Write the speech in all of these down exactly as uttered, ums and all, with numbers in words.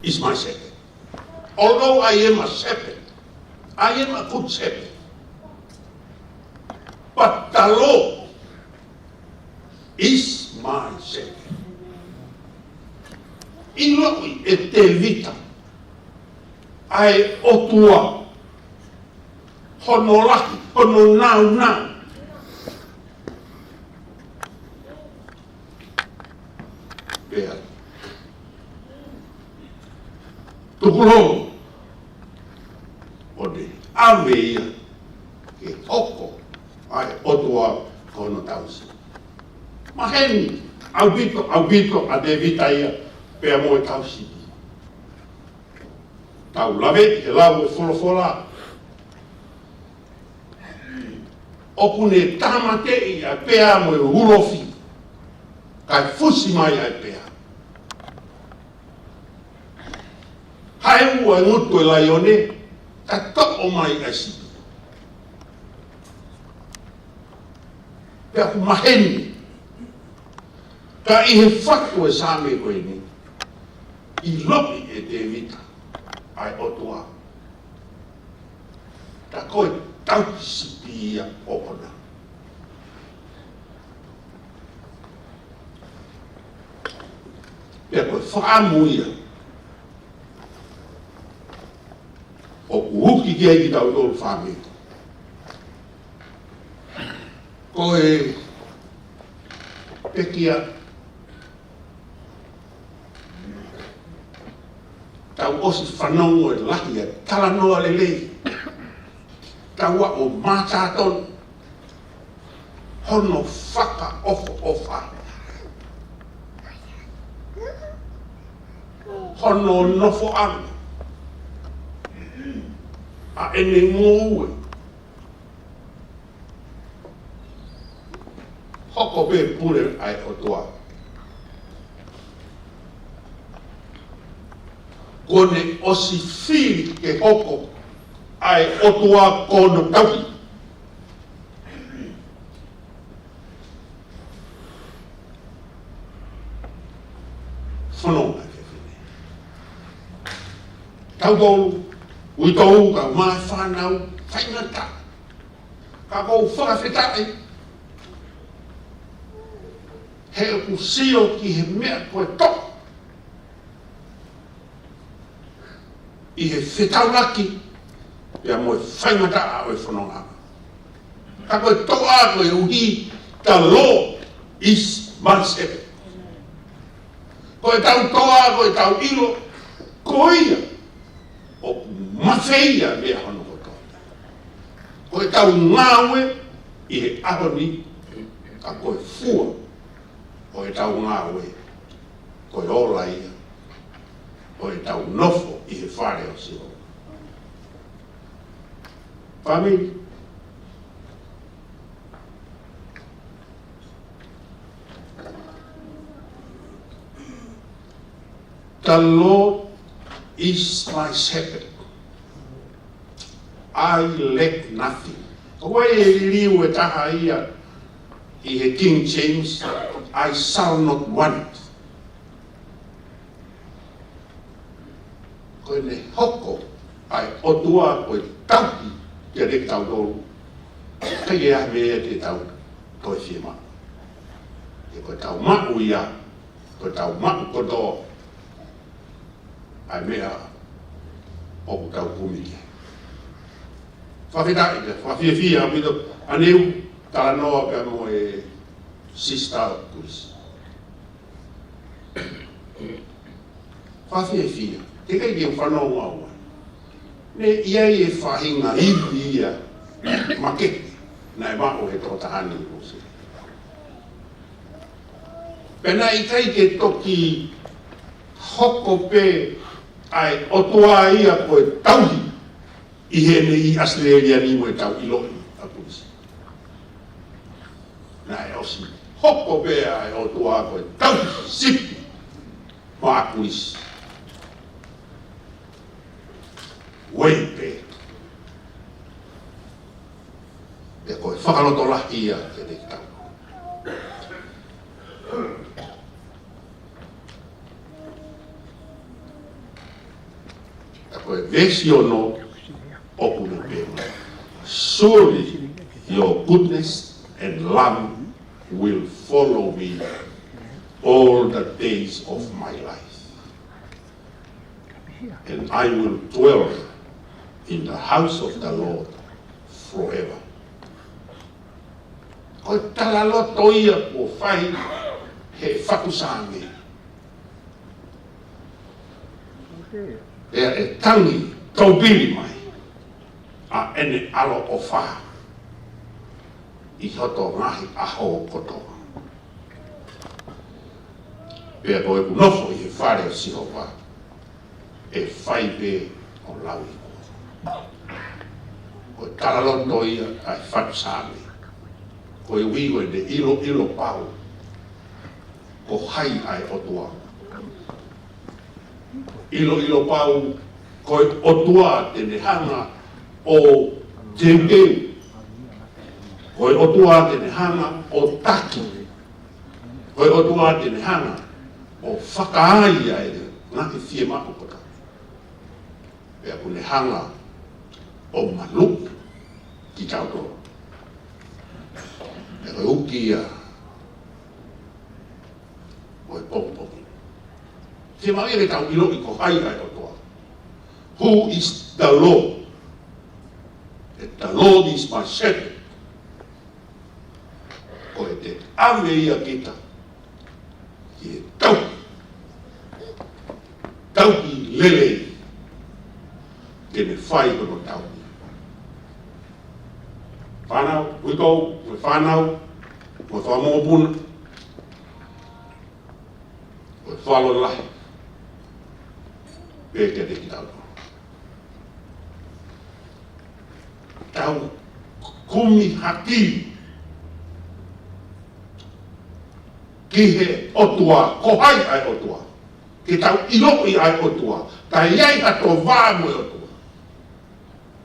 is my shepherd. Although I am a shepherd, I am a good shepherd. But the Lord is my shepherd. ʻIloʻi ʻe Tēvita ʻa e ʻOtua, hono lahi, hono nāunau. Pea tukulolo ʻo ne ʻave ia ke hoko ʻa e ʻOtua ko hono tauhi. Maheni ʻaupito, ʻaupito ʻa Tēvita ia pea mo e tauhi. Tau lave he lau e folofola ʻoku ne tāmateʻi ʻa e pea mo e ulofi, kae fusi mai ʻa e pea. Hae ua e ngutu e laione, kae toʻo mai ʻa e sipi. Pea ʻoku maheni, ka ʻi he fatu e Saame ko eni, ʻiloʻi ʻe Tēvita ʻa e ʻOtua. Ka ko e tauhi sipi ia ʻoʻona. Pea ko e fakaʻamu ia ʻoku uki ki ai kitautolu fāmili. Ko e pekia, tau ʻosi fanongo e lahi e talanoa lelei. Tau ʻo mātā tonu hono fakaʻofoʻofa, hono nofoʻanga, ʻa ʻene ngoue. Hoko pē pule ʻa e ʻOtua. Kuo ne ʻosi fili ke hoko ʻa e ʻOtua ko hono tauhi. Fononga ke fine. Tautolu, uitou, kae ʻumaʻā e fānau, faingataʻa. Ka ʻoku ou fakafetaʻi, he ʻoku sio ki he meʻa ko e toʻa ʻi he fetaulaki, pea mo e faingataʻa ʻo e fononga. Ka ko e toʻa koeʻuhi, the Lord is my shepherd. Ko ʻetau toʻa, ko ʻetau ʻilo, ko ia ʻoku mafeia meʻa hono kotoa. Ko ʻetau ngāue ʻi he ʻaho ni, ka ko e fua ʻo ʻetau ngāue, ko e ola ia ʻo ʻetau nofo ʻi he fale ʻo Sihova. Fāmili, the Lord is my shepherd. I lack nothing. Ko e liliu ʻe taha ia ʻi he King James, I shall not want. Ko ʻene hoko ʻa e ʻOtua ko e tauhi kiate kitautolu, ʻikai ke ʻi ai ha meʻa ia te tau toe fiemaʻu. He ko ʻetau maʻu ia, ko ʻetau maʻu kotoa ʻa e meʻa ʻoku tau kumi ki ai. Fakafetaʻi pea fakafiefia ʻaupito ʻanenai talanoa pea mo e Sister Kusi. Fakafiefia, teʻeki ke u fanongo au ai. Ne ʻi ai e faʻahinga ivi ia makehe naʻe maʻu he tokotaha ni ʻi Nuʻu Sila. Pea naʻe ʻikai ke toki hoko pē ʻa e ʻOtua ia ko e tauhi ʻi heʻene ʻi ʻAositelēlia ni mo ʻetau ʻiloʻi ʻa Kusi. Naʻe ʻosi hoko pē ʻa e ʻOtua ko e tauhi sipi maʻa Kusi. Uei pē. Pea ko e fakalotolahi ia kiate kitautolu. Ko e veesi ono ʻoku ne pehē mai, "Surely your goodness and love will follow me all the days of my life, and I will dwell in the house of the Lord forever." Ko e talaloto ia kuo fai he fatu Saame. Pea ʻe tangi taupili mai ʻa ʻene ʻaloʻofa ʻi hoto ngaahi ʻaho kotoa. Pea ko ʻeku nofo ʻi he fale ʻo Sihova, ʻe fai pē ʻo lauikuonga. Ko e talaloto ia ʻa e fatu Saame. Koeʻuhi ko ʻene ʻiloʻilo pau ko hai ʻa e ʻOtua. ʻIloʻilo pau ko e ʻOtua te ne hanga ʻo teuteu. Ko e ʻOtua te ne hanga ʻo taki. Ko e ʻOtua te ne hanga ʻo fakaai ʻa e ngaahi fiemaʻu kotoa. Pea ʻoku ne hanga ʻo maluʻi kitautolu. Pea ko e uki ia ʻo e pongipongi, fiemaʻu ia ke tau ʻiloʻi ko hai ʻa e ʻOtua. Who is the Lord? And the Lord is my shepherd. Ko ʻete ʻave ia kita ki he tauhi, tauhi lelei, ke ne fai hono tauhi. Fānau, uikou, mo e fānau, mo e fanga mokopuna, mo e fakalotolahi, pea kiate kitautolu. Tau kumi hake ki he ʻOtua, ko hai ʻa e ʻOtua. Ke tau ʻiloʻi ʻa e ʻOtua, ka ʻi ai ha tōvā mo e ʻOtua,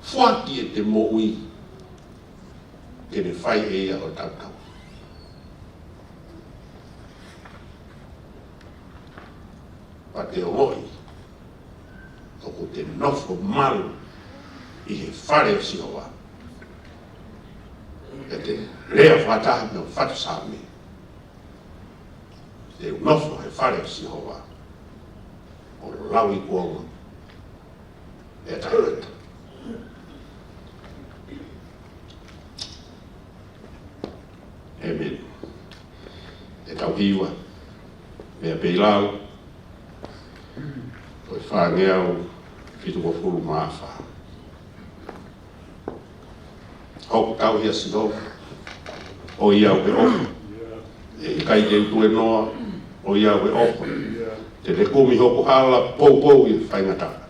foaki ʻete moʻui ke ne fai ʻe ia hotau tauhi. Pea te ongoʻi ʻoku te nofo malu ʻi he fale ʻo Sihova. Pea te lea fakataha mo e fatu Saame, "Te u nofo he fale ʻo Sihova ʻo lauikuonga ʻi he taʻengata." ʻĒmeni. ʻE tau hiva, meʻa pē ʻi lalo, ko e fāngeau fitungofulu mā fā. Hoku tauhi ʻa Sihova, ʻoiauē ʻofa. ʻE ʻikai te u tuēnoa, ʻoiauē ʻofa. Te ne kumi hoku hala poupou ʻi he faingataʻa.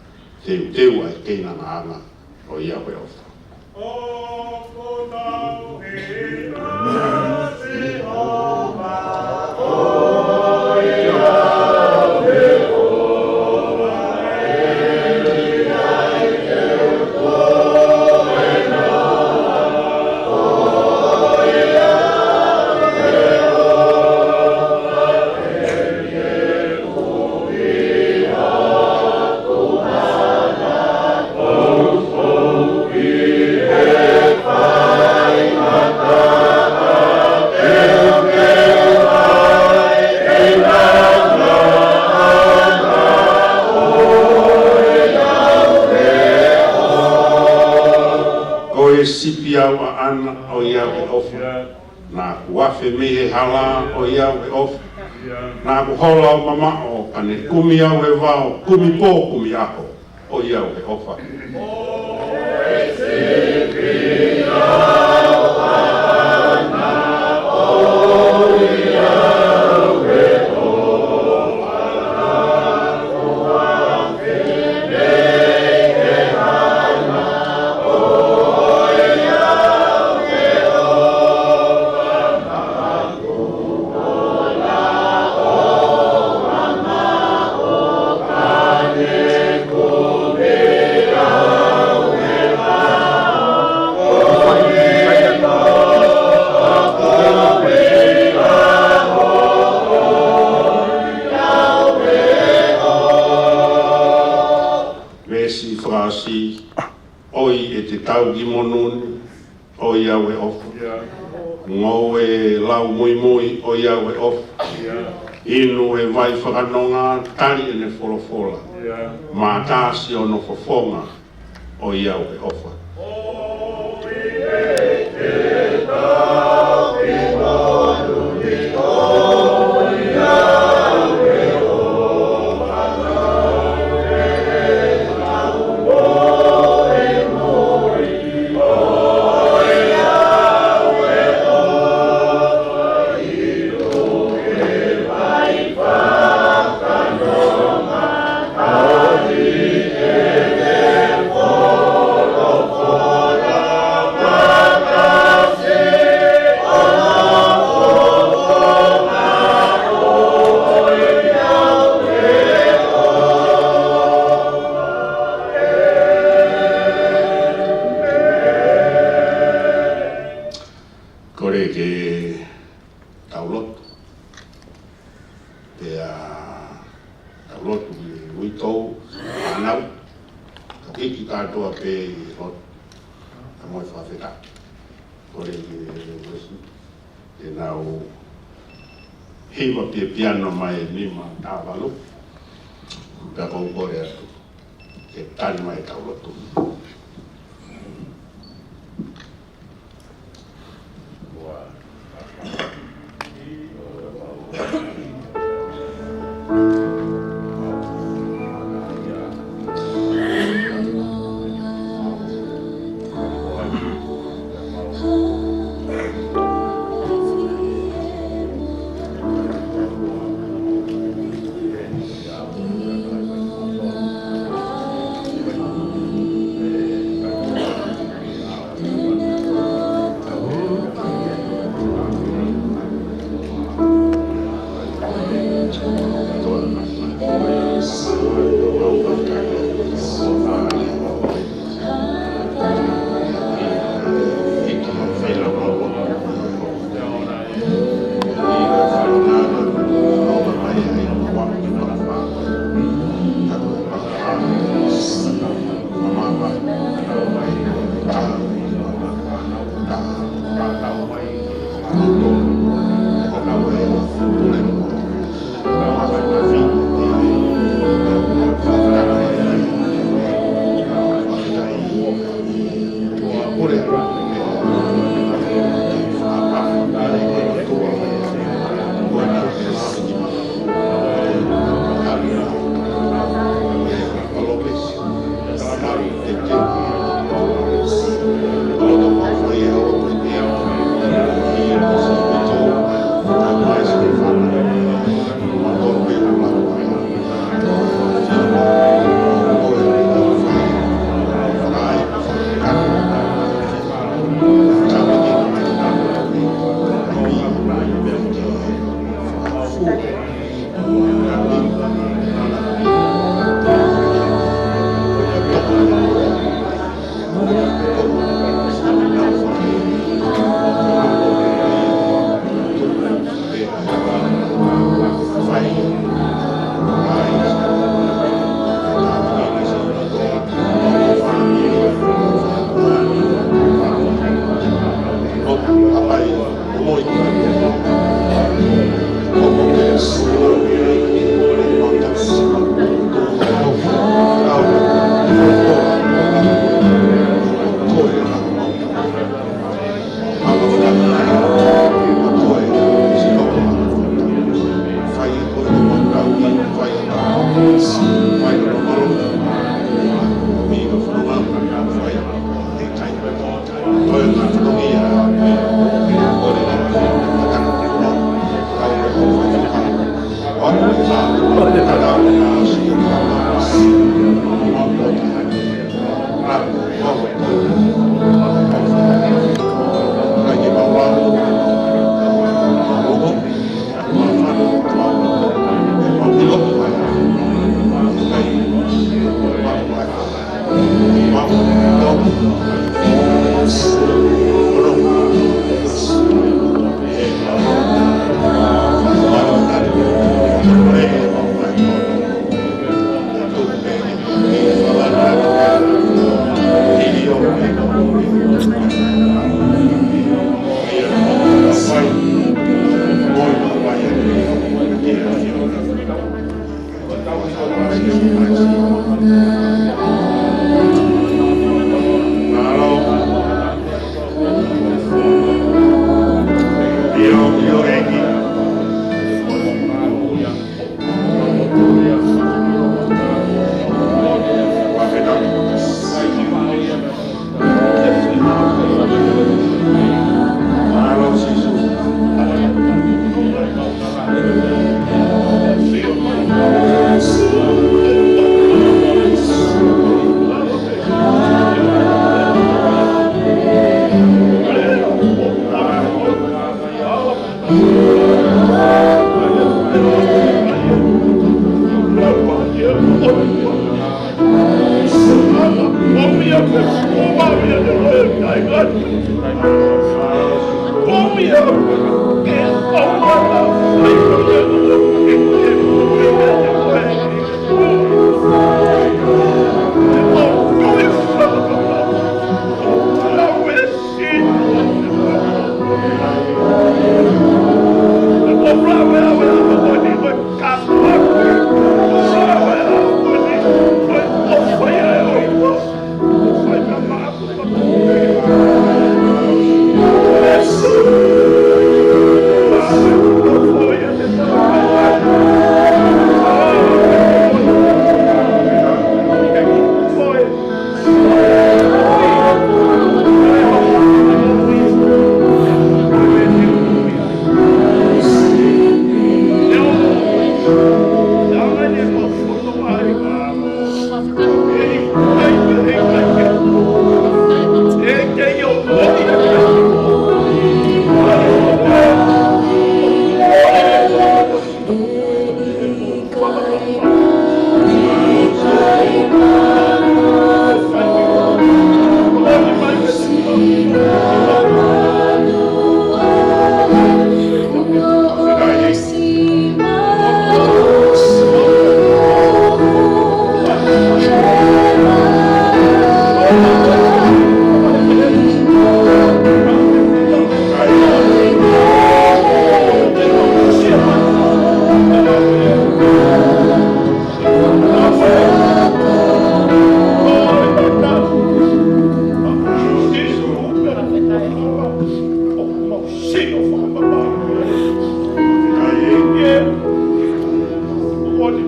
Teuteu ʻa e keinangaanga, ʻoiauē ʻofa. Ko e sipi au ʻaʻana, ʻoiauē ʻofa. Naʻa ku afe mei he hala, ʻoiauē ʻofa. Naʻa ku hola ʻo mamaʻo, ka ne kumi au he vao, kumi pō, kumi ʻaho, ʻoiauē ʻofa. Siʻi fakaʻosi, ʻoi ʻete tau ki monū ni, ʻoiauē ʻofa. Ngoue lau muimui, ʻoiauē ʻofa. Inu e vai fakanonga, tali ʻene folofola. Mātā siʻono fofonga, ʻoiauē ʻofa. Kole ke tau lotu. Pea tau lotu ki he uitou, fānau, ka hiki kātoa pē ʻi he lotu. Ka mo e fakafetaʻi. Kole ki he uesi ke nau hiva pē piano mai e nima tā valu. Pea ʻoku ou kole atu ke tali mai ʻetau lotu. Stay there.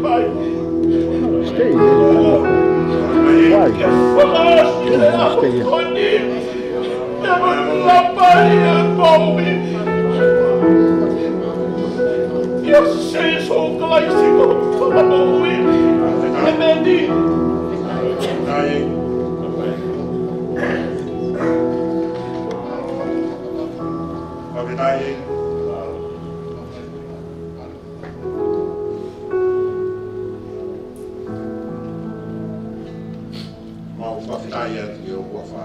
Why? Stay here. ʻIa Sīsū Kalaisi ko e Fakamoʻui. ʻEmeni. Mau fakafetaʻi atu ki ho huafa.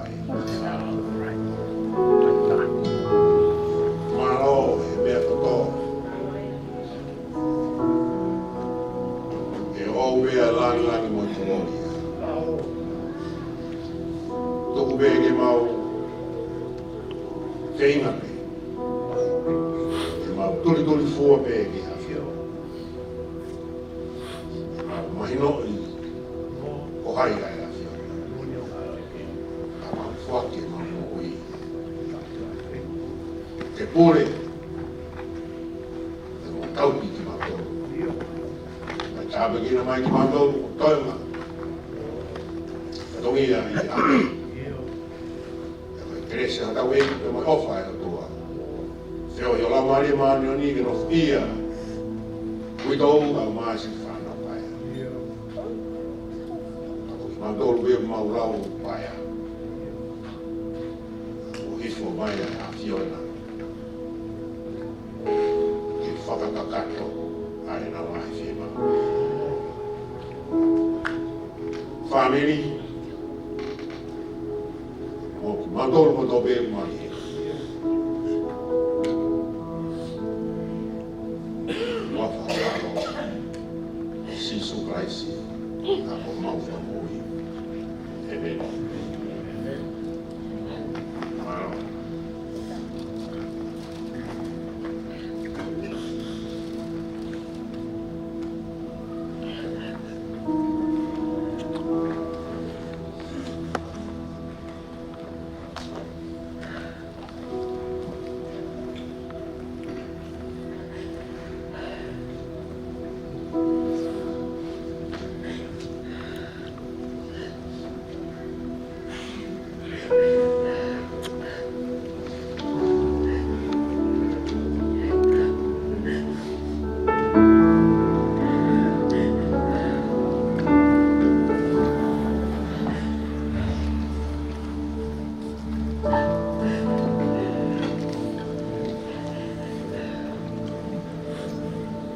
Mālō he meʻa kotoa. He ʻoku ʻi ai e lāngilangi mo e kolōlia. Tuku pē ke mau feinga pē ke mau tulitulifua pē ki he ʻAfiona. Mau mahinoʻi ko hai ʻa e ʻAfiona. Ka mau foaki ʻemau moʻui ke pule, ke mau tauhi kimautolu. Ka tāpuekina mai kimautolu, ko e toenga. Ka tongia ʻi he ʻapi. Pea ko e kelesi ʻa hotau ʻEiki pea mo e ʻofa ʻa e ʻOtua, feohi ʻo e Laumālie Māʻoniʻoni ke nofoʻia ʻiate kimoutolu kae ʻumaʻā siʻi fānau paea. Ka ko kimautolu pē ʻoku mau lau paea, kuo hifo mai ʻa e ʻAfiona ke fakakakato ʻa ʻene ngaahi fiemaʻu. Fāmili, mo kimautolu kotoa pē ʻoku mali he huafa ʻo Sīsū Kalaisi, ʻa homau Fakamoʻui. ʻEmeni. Mālō.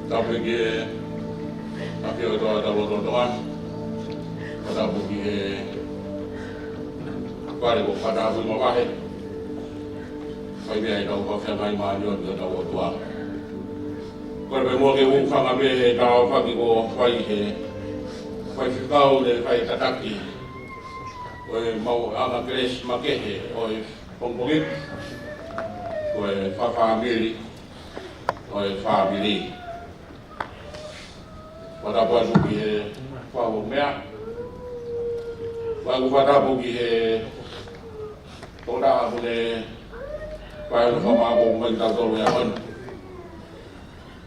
Tapu ki he ʻAfio ʻo e ʻOtua Taupotopotoʻa. Tapu ki he Pea ko e fakatapu mavahe, fai mei ai ʻetau fakafeangai māʻoniʻoni ki hotau ʻOtua. Kole pē muʻa ke u hūfanga pē he tala fakatapu kuo fai ʻe he faifekau, ʻe he faitataki ʻo e maʻuʻanga kelesi makehe ʻo e pongipongi ni, ko e fakafāmili ʻo e fāmili. Fakatapu atu ki he faʻu meʻa. Fakatapu ki he tokotaha kuo ne fai hono fakamāʻopoʻopo mai kiate kitautolu he ʻaho ni.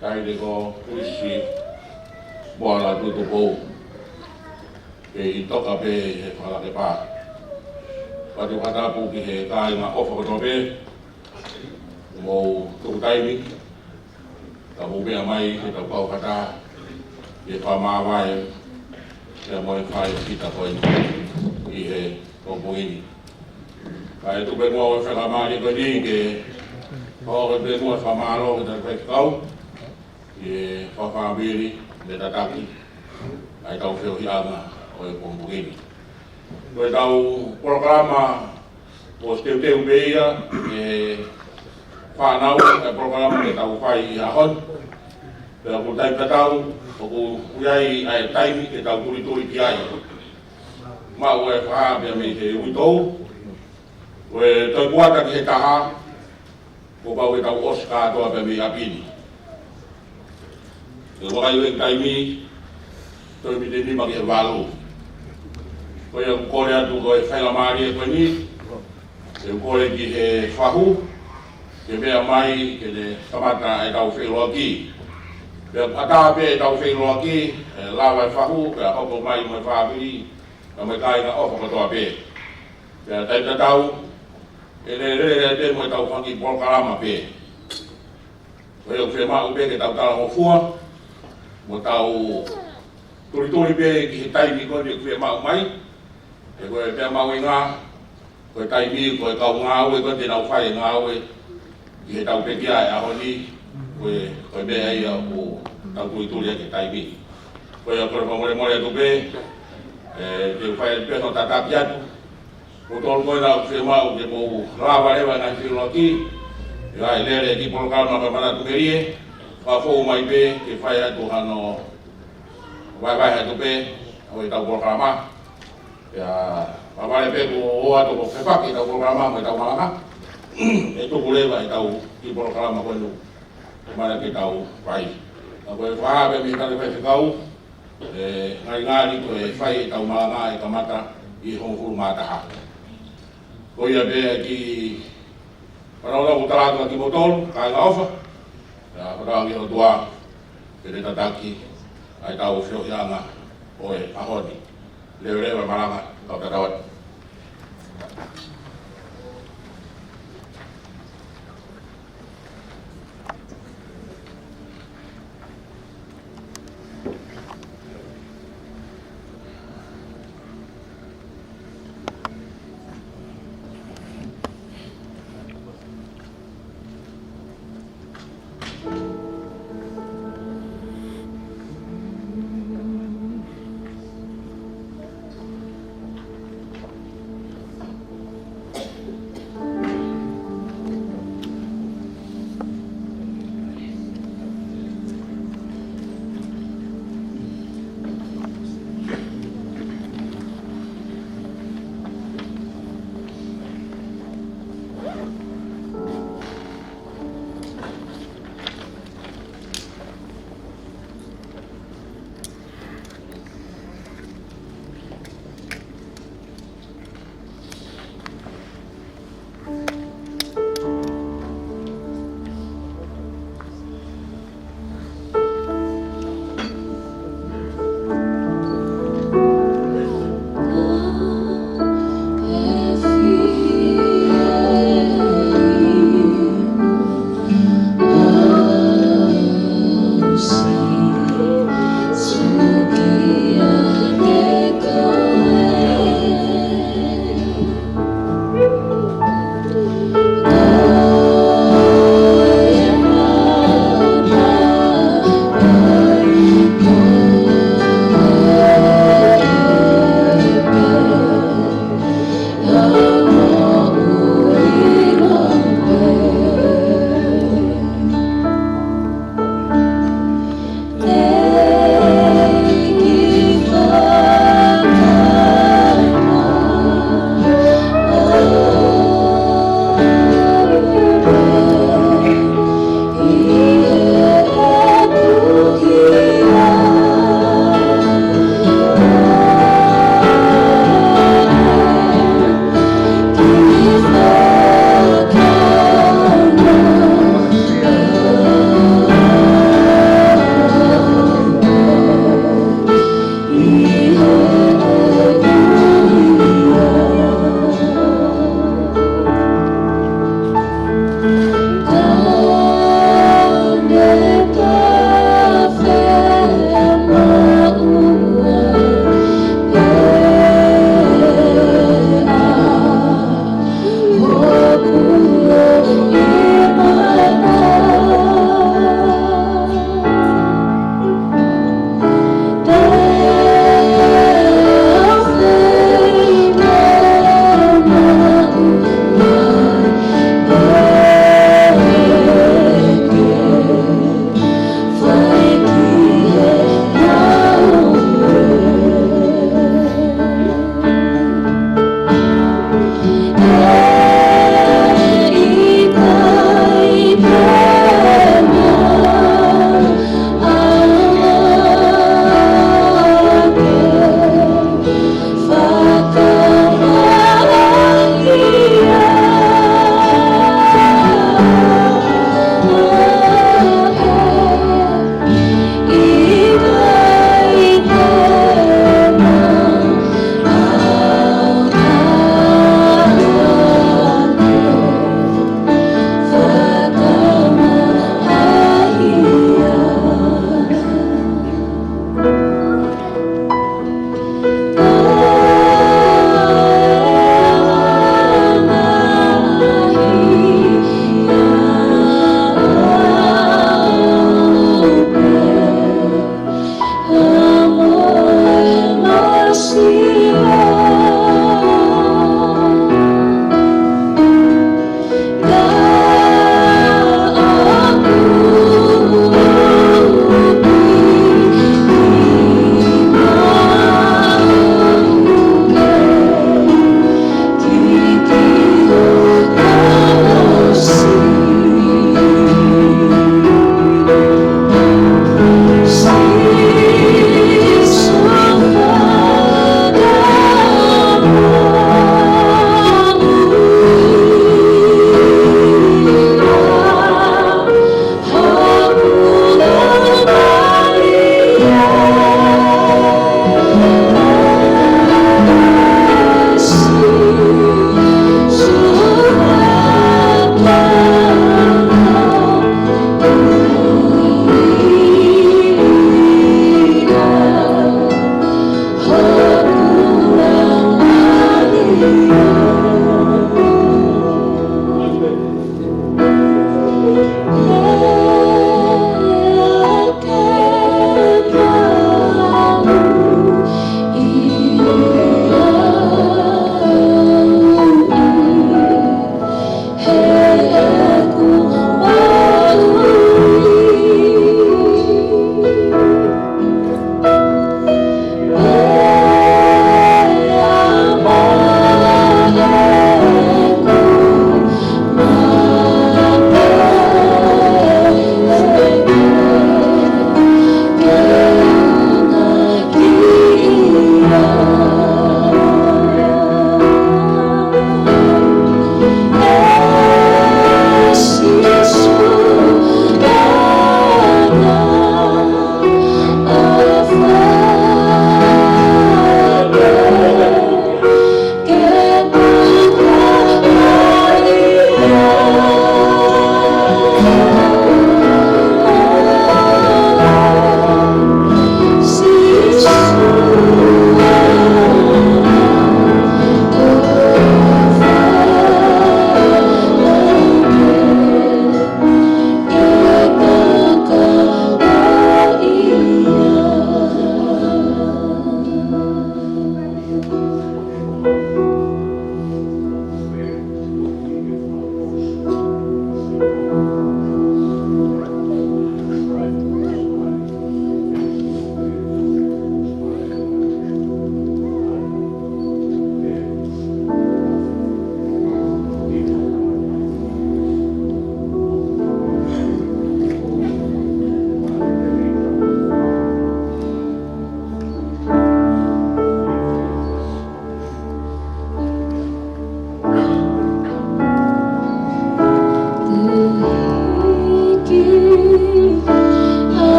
Taʻahine ko Kulisi Moala Tuʻutupou. Kei toka pē he fakalakepa. Pea ʻoatu e fakatapu ki he kāinga ʻofa kotoa pē, mou tuku taimi ka mou meʻa mai ke tau kau fakataha he fakamāvae pea mo e fai kita ko eni ʻi he pongipongi ni. Kae tuku pē muʻa ʻa e faingamālie ko eni ke hoko pē muʻa e fakamālō ki he faifekau, ki he fakafāmili mo e tataki ʻa ʻetau feohiʻanga ʻo e pongipongi ni. Ko ʻetau polokalama ʻoku teuteu pē ia ʻe he fānau, e polokalama ke tau fai ʻi he ʻaho ni. Pea ʻoku taimi tatau ʻoku ʻi ai ʻa e taimi ke tau tulituli ki ai. Maʻu e fakahā pē mei he uitou, ko e toe kuata ki he taha, kuo pau ke tau ʻosi kātoa pē mei ʻapi ni. Ko e vakai ʻeku taimi, toe miniti nima ki he valu. Ko ia ʻoku kole atu ko e faingamālie ko eni, ʻoku kole ki he fahu ke meʻa mai ke ne kamata ʻetau feʻiloaki. Pea ʻatā pē ʻetau feʻiloaki, ʻe lava e fahu pea hoko mai mo e fāmili, ka mo e kāinga ʻofa kotoa pē. Pea taimi tatau, ʻe lele pē mo ʻetau fanga kiʻi polokalama pē. Ko ia ʻoku fiemaʻu pē ke tau talangofua mo tau tulituli pē ki he taimi ko eni ʻoku fiemaʻu mai. He ko e meʻa mahuʻinga, ko e taimi, ko e kau ngāue ko ē te nau fai e ngāue ʻi heʻetau pekia he ʻaho ni, ko e, ko e meʻa ia ʻoku tau tulituli ai ki he taimi. Ko ia kole fakamolemole atu pē, ʻe, te u fai pē hono tataki atu. Ko e tolu ko ena ʻoku fiemaʻu ke mou lava leva e ngaahi feʻiloaki, ʻi he lele e kiʻi polokalama pea manatu melie, fakafou mai pē ke fai atu hano vahevahe atu pē ʻo ʻetau polokalama. Pea, ʻa vale pē kuo ʻoatu ko e fepaki ʻetau polokalama mo ʻetau malanga, ʻe tuku leva ʻetau kiʻi polokalama ko eni, mana ke tau fai. Ka ko e fakahā pē mei he tangataʻi faifekau, ʻe, ngalingali ko e fai ʻetau malanga ʻe kamata ʻi he hongofulu mā taha. Ko ia pē ʻa e kiʻi fanongo ʻoku tala atu kia kimoutolu, kāinga ʻofa. Pea fakatauange ki he ʻOtua ke ne tataki ʻa ʻetau feohiʻanga ʻo e ʻaho ni. Leveleva e malanga, kau tatau atu.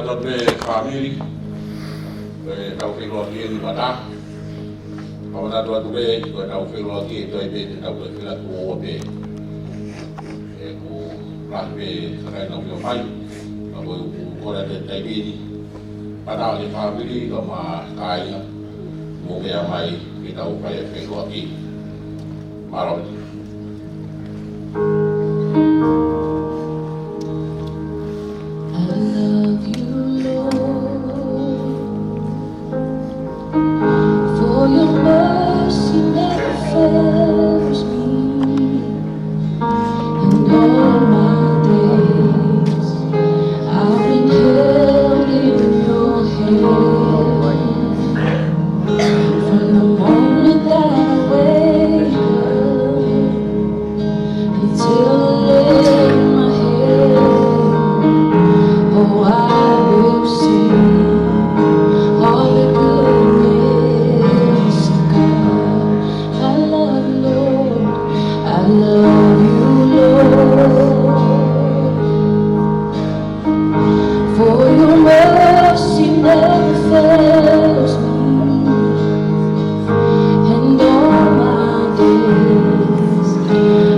Pē fāmili, ʻetau feʻiloaki eni mata. Pea manatu atu pē, ko ʻetau feʻiloaki ʻe toe pē te tau toe fila tuʻo ua pē. ʻOku lahi pē kakai naʻa nau fio mai. Ka ko e ʻuhinga ko e taimi ni. Pea tau ʻi he fāmili, kae ʻumaʻā kāinga. Mou meʻa mai, ke tau fai e feʻiloaki. Mālō. I love you, Lord, for your mercy never fails me. And all my days, I've been held in your hand. From the moment that I wake up until I lay my head, oh, I will sing of the goodness of God. I love you, Lord. I love you, Lord. For your mercy never fails me. And all my days,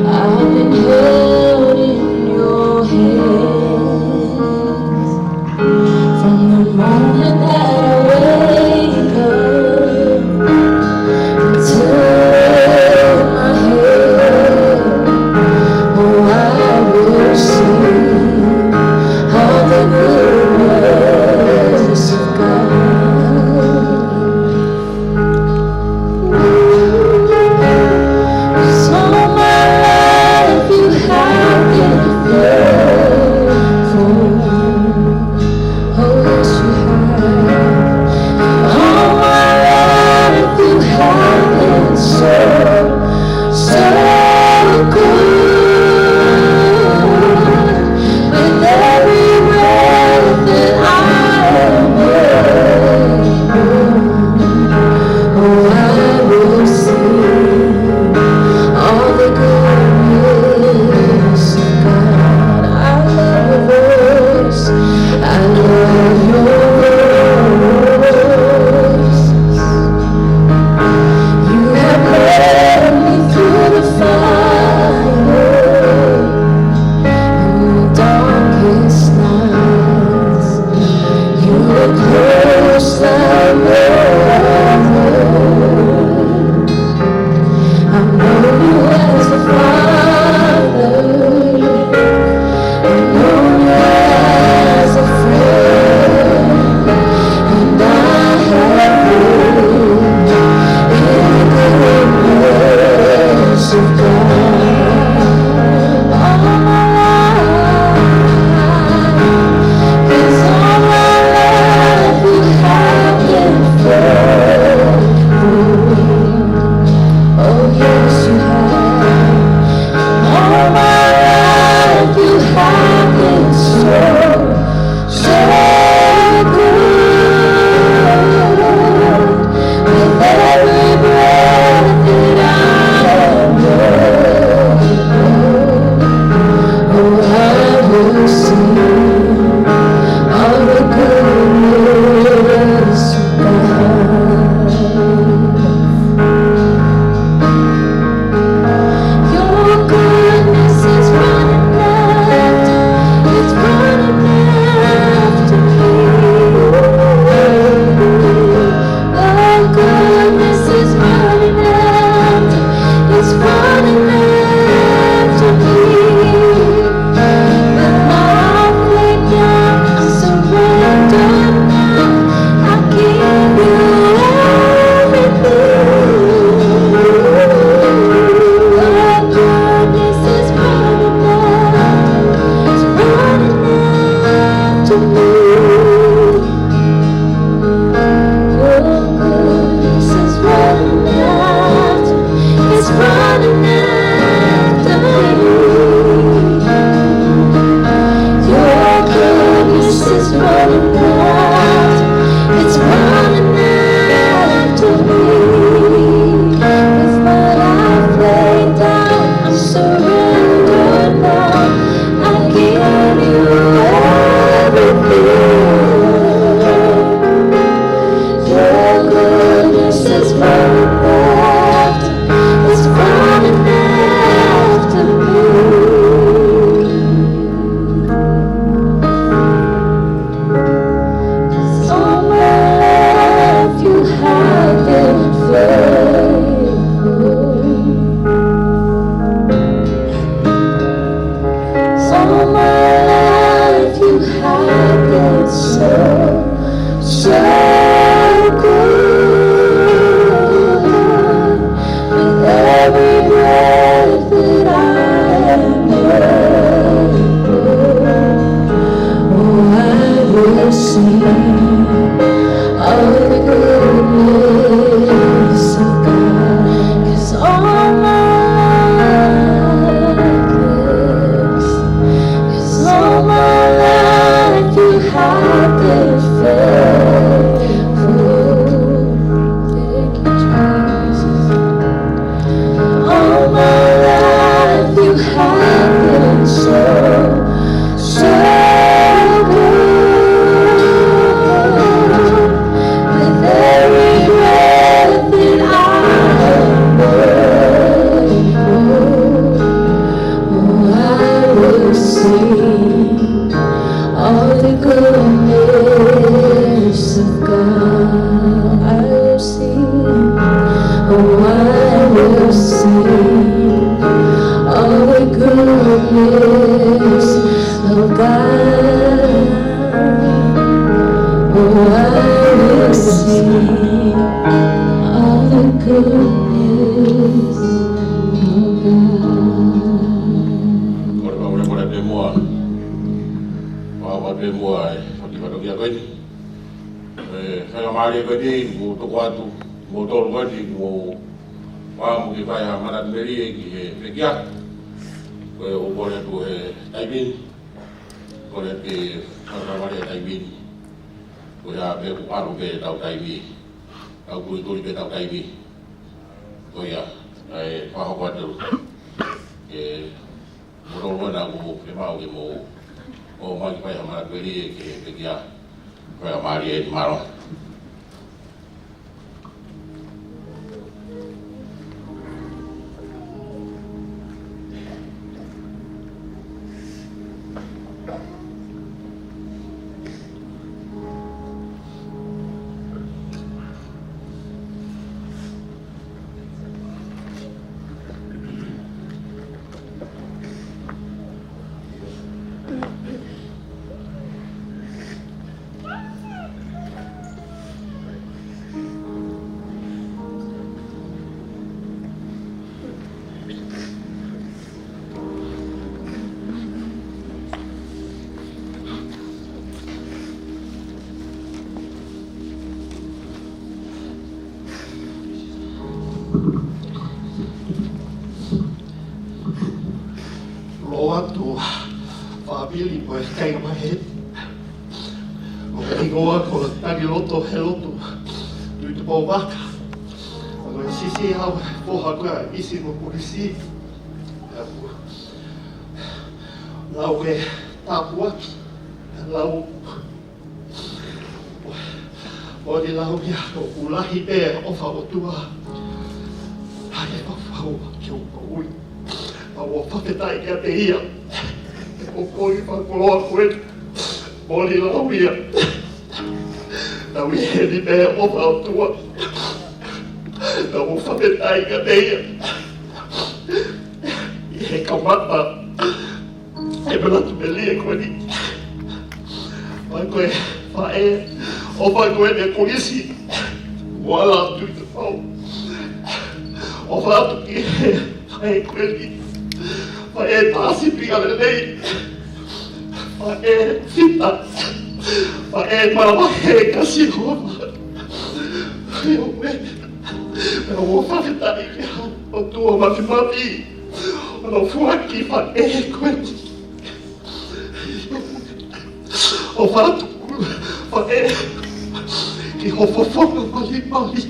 I've been held in your hands. From the moment that I wake up until I lay my head, oh, I will sing of the goodness of God. 'Cause all my life you have been faithful. Oh, yes, you have. All my life you have been so, so good. With every breath that I am able, oh, I will sing all the goodness of God. I love your voice. I love your voice. You have led me through the fire and the darkest nights. You were close like no other. I've known you as a father. I've known you as a friend. And I have lived in the goodness of God. All my life, 'cause all my life you have been faithful. Oh, yes, you Ko eni, ʻe, faingamālie ko eni, mou tuku atu, mou tolu ko eni, mou ō ʻo fai ha manatu melie ki he pekia. Ko e ʻoku kole atu he taimi ni, kole atu ke faingamālie he taimi ni. Ko ia pē kuo ʻalu pē ʻetau taimi. Tau tulituli pē ʻetau taimi. Ko ia, ʻe, fakahoko atu. ʻE, mou tolu ko ena ʻoku fiemaʻu ke mou ō mai ʻo fai ha manatu melie ki he pekia. Faingamālie, mālō. Lotu atu, fāmili mo e kāinga mai heni. Ko e hingoa ko Tangiloto Helotu Tuʻitupou Vaka. Ko e siʻisiʻi au, foha ko ia ʻo ʻIsi mo Kulisi. Lau e tāpuaki, lau, ʻoku ou lau ia, ʻoku lahi pē ʻofa ʻOtua ʻa e faufau ki hoku moʻui. Pea ʻoku ou fakafetaʻi kiate ia ʻi he poʻuli fakakoloa ko eni. Mou lau ia. Tau ʻi heni pē ʻofa ʻOtua. Pea ʻoku ou fakafetaʻi kiate ia ʻi he kamata ʻa e manatu melie ko eni. Pea ko e faʻē ʻofa ko eni ʻa Kulisi mo Ala Tuʻitupou. ʻOfa atu ki he faʻē ko eni. Faʻē tā sīpinga lelei. Faʻē fita. Faʻē māvahevahe kia Sihova. ʻIo, ʻoku ou fakafetaʻi ki he ʻOtua Māfimafi. ʻOku ou foaki e faʻē ko eni. ʻOfa atu faʻē ki ho fofonga malimali.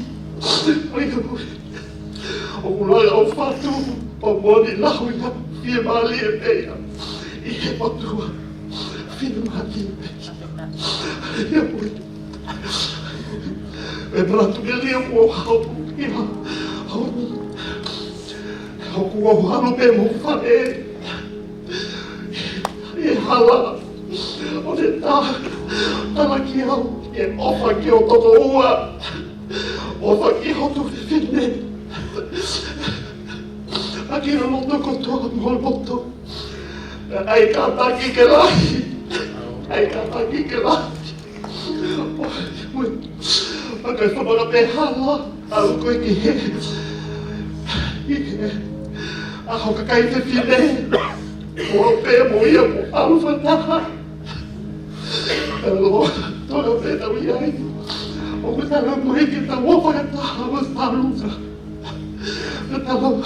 ʻOku langa ʻofa atu, pea mou lau ia, fiemālie pē ia ʻi he ʻOtua. Fiemālie pē ia. ʻIo, ʻoku ou, ʻe manatu melie mo hau ia, hau ni. ʻOku ou ʻalu pē mo faʻē ʻi he hala, ʻo ne tā, talaki au ke ʻofa ki ho tokoua, ʻofa ki hoto fefine ʻaki ho loto kotoa mo ho loto. ʻAi kātaki ke lahi, ʻai kātaki ke lahi. ʻOku ou fakaʻamu pē hala, ʻalu ko ē ki he, ki he ʻaho kakai fefine. ʻOku ou pehē mo ia ʻoku ʻalu fakataha. ʻAlu, tō pē tau ʻi ai. ʻOku tala mai ke tau ō fakataha mo talu. Naʻa tau,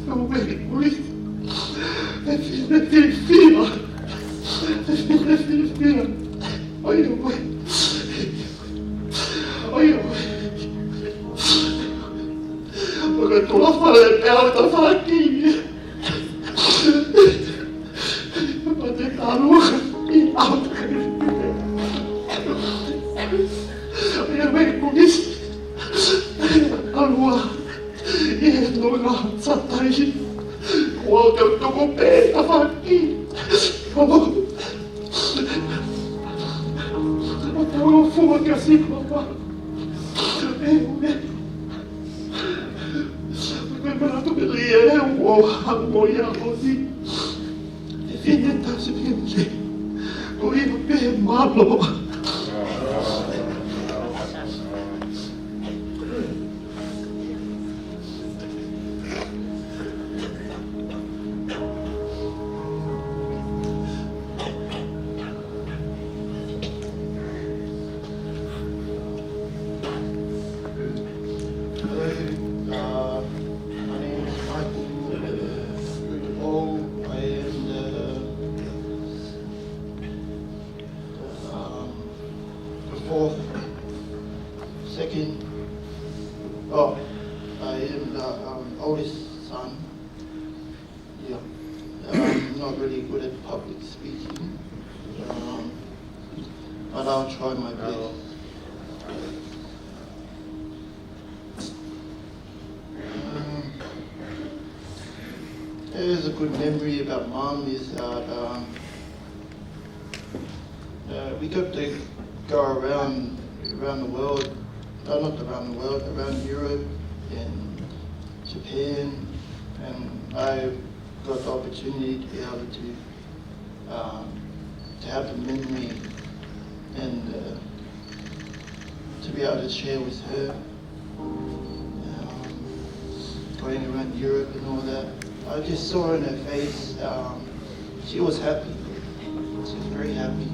tau mei ui. Fefine fiefia. Fefine fiefia. ʻOi, ʻoi. ʻOi, ʻoi. ʻOku tula fale pea o ta faki. Pea te talu ʻi au. ʻOi, ʻoi, Kulisi. ʻAlua. ʻI he nonga satai. Kuo te tuku pē tafaʻaki. ʻO tau fua kia Sihova. ʻE, ʻe. Ko e manatu melie ʻoku ou hanga mo ia ʻo ni. Fefine tā sīpinga lelei. Ko ia pē, mālō. Son. Yeah. I'm not really good at public speaking, um, but I'll try my best. Um, there's a good memory about Mum is that, um, uh, we got to go around around the world, uh, not around the world, around Europe and Japan, and I got the opportunity to be able to, um, to have the memory and, uh, to be able to share with her, um, going around Europe and all that. I just saw in her face, um, she was happy. She was very happy,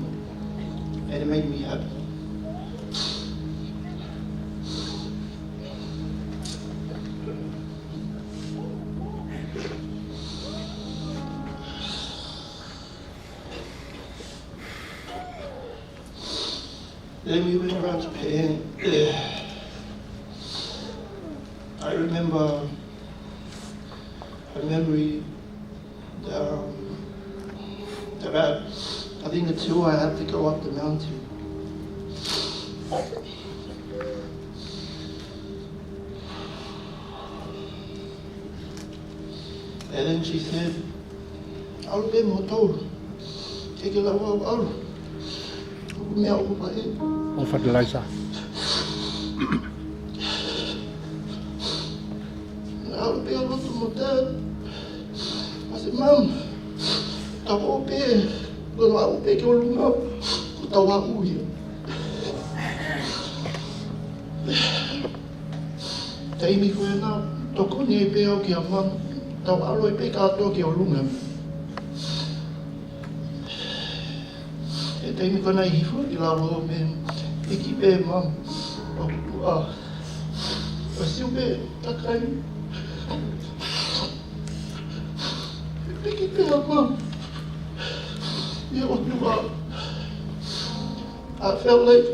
and it made me happy. Then we went around Japan. I remember a memory, um, about, I think, the tour I had to go up the mountain. And then she said, "ʻAlu pē mo tolu. Ke ke lau au ʻalu. Ko e meʻa ʻoku pau ē." ʻO fertilizer. ʻAlu pē ʻo lotu mo Dad. I said, "Mum, tau ō pē. Ko tau ō pē ki ʻolunga. Ko tau ō ia." Taimi ko ē naʻe tokoni ai pē au kia Mum, tau ʻalu ai pē kātoa ki ʻolunga. ʻI he taimi ko ē naʻe hifo ki lalo, mei hiki pē Mum, ʻo, ʻo, ʻo sio pē takai. Hiki pē ʻa Mum ʻi he ʻOtua. I felt like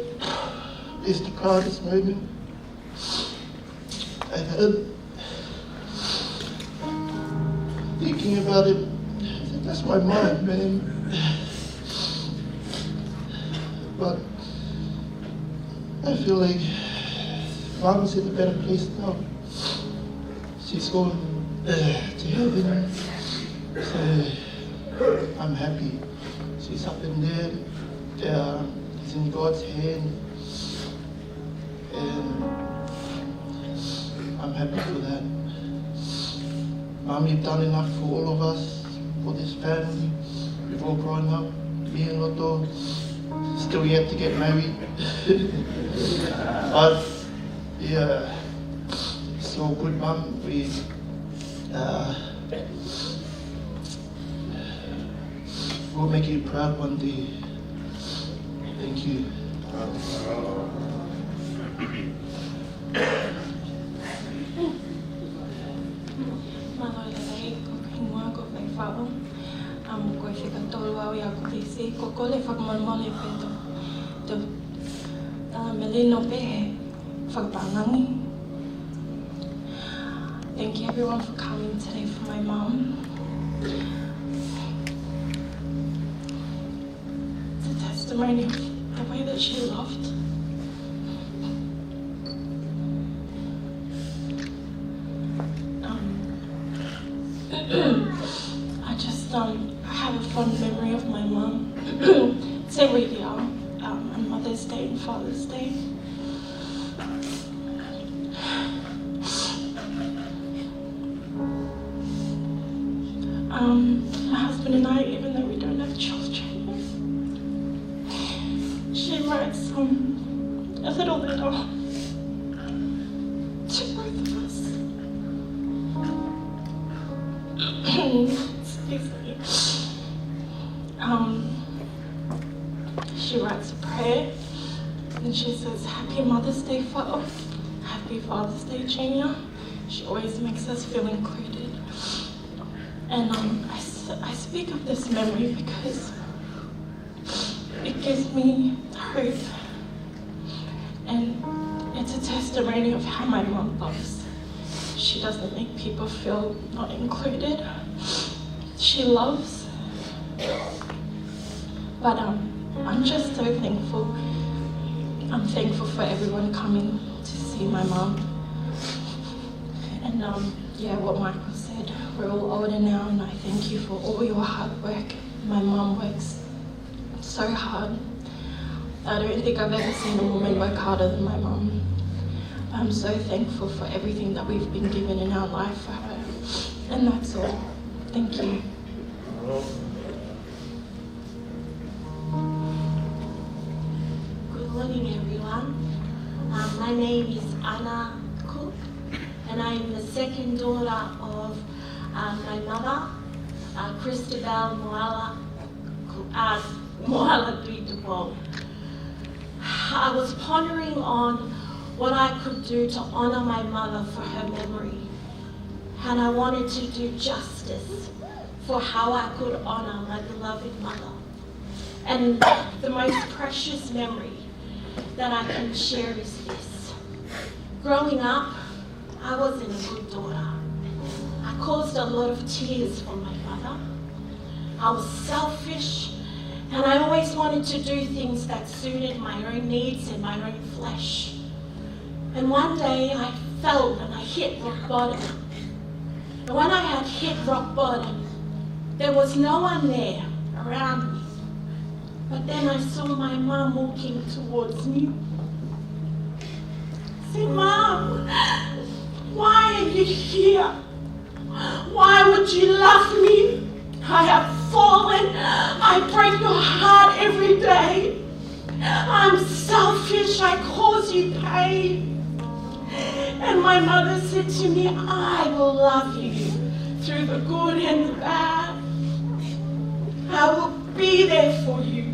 it's the proudest moment. And then, thinking about it, I said, "That's my mom, man." But I feel like Mom's in a better place now. She's gone, uh, to heaven. So I'm happy. She's up in there. Uh, it's in God's hand. And I'm happy for that. Mom, you've done enough for all of us, for this family. We've all grown up. Me and Loto still yet to get married. But, yeah, it's all good, Mom. We, uh, we'll make you proud one day. Thank you. Mālō e lelei, ko e hingoa ko Faifaʻu. Um, ko e fika tolu au ʻi ʻAkilisi, ko e kole fakamalumalu pē ʻa Tō, Tō, uh, Melino pē he fakapālangi. Thank you everyone for coming today for my mum. It's a testimony of the way that she loved. Um, I just, um, I have a fond memory of my mum. It's every year, um, on Mother's Day and Father's Day. Um, my husband and I, even though we don't have children, she writes, um, a little letter to both of us. Excuse me. Um, she writes a prayer and she says, "Happy Mother's Day, Fo. Happy Father's Day, Junior." She always makes us feel included. And, um, I s-, I speak of this memory because it gives me hope. And it's a testimony of how my mum loves. She doesn't make people feel not included. She loves. But um, I'm just so thankful. I'm thankful for everyone coming to see my mum. And um, yeah, what Michael said, we're all older now, and I thank you for all your hard work. My mum works so hard. I don't think I've ever seen a woman work harder than my mum. I'm so thankful for everything that we've been given in our life for her. And that's all. Thank you. Good morning, everyone. Um, my name is Anna Cook, and I am the second daughter of uh, my mother, uh, Christabel Moala, uh, Moala Tuitupou. I was pondering on what I could do to honor my mother for her memory, and I wanted to do justice for how I could honor my beloved mother. And the most precious memory that I can share is this. Growing up, I wasn't a good daughter. I caused a lot of tears for my mother. I was selfish, and I always wanted to do things that suited my own needs and my own flesh. And one day I fell and I hit rock bottom. And when I had hit rock bottom, there was no one there around me. But then I saw my mum walking towards me. I said, "Mum, why are you here? Why would you love me? I have fallen. I break your heart every day. I'm selfish. I cause you pain." And my mother said to me, "I will love you through the good and the bad. I will be there for you.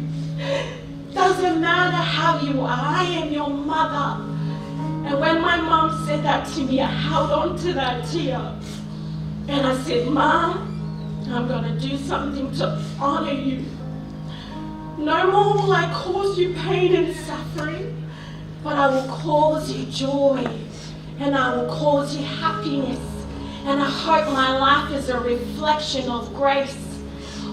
Doesn't matter how you are, I am your mother." And when my mum said that to me, I held on to that tear. And I said, "Mum, I'm gonna do something to honor you. No more will I cause you pain and suffering, but I will cause you joy, and I will cause you happiness. And I hope my life is a reflection of grace,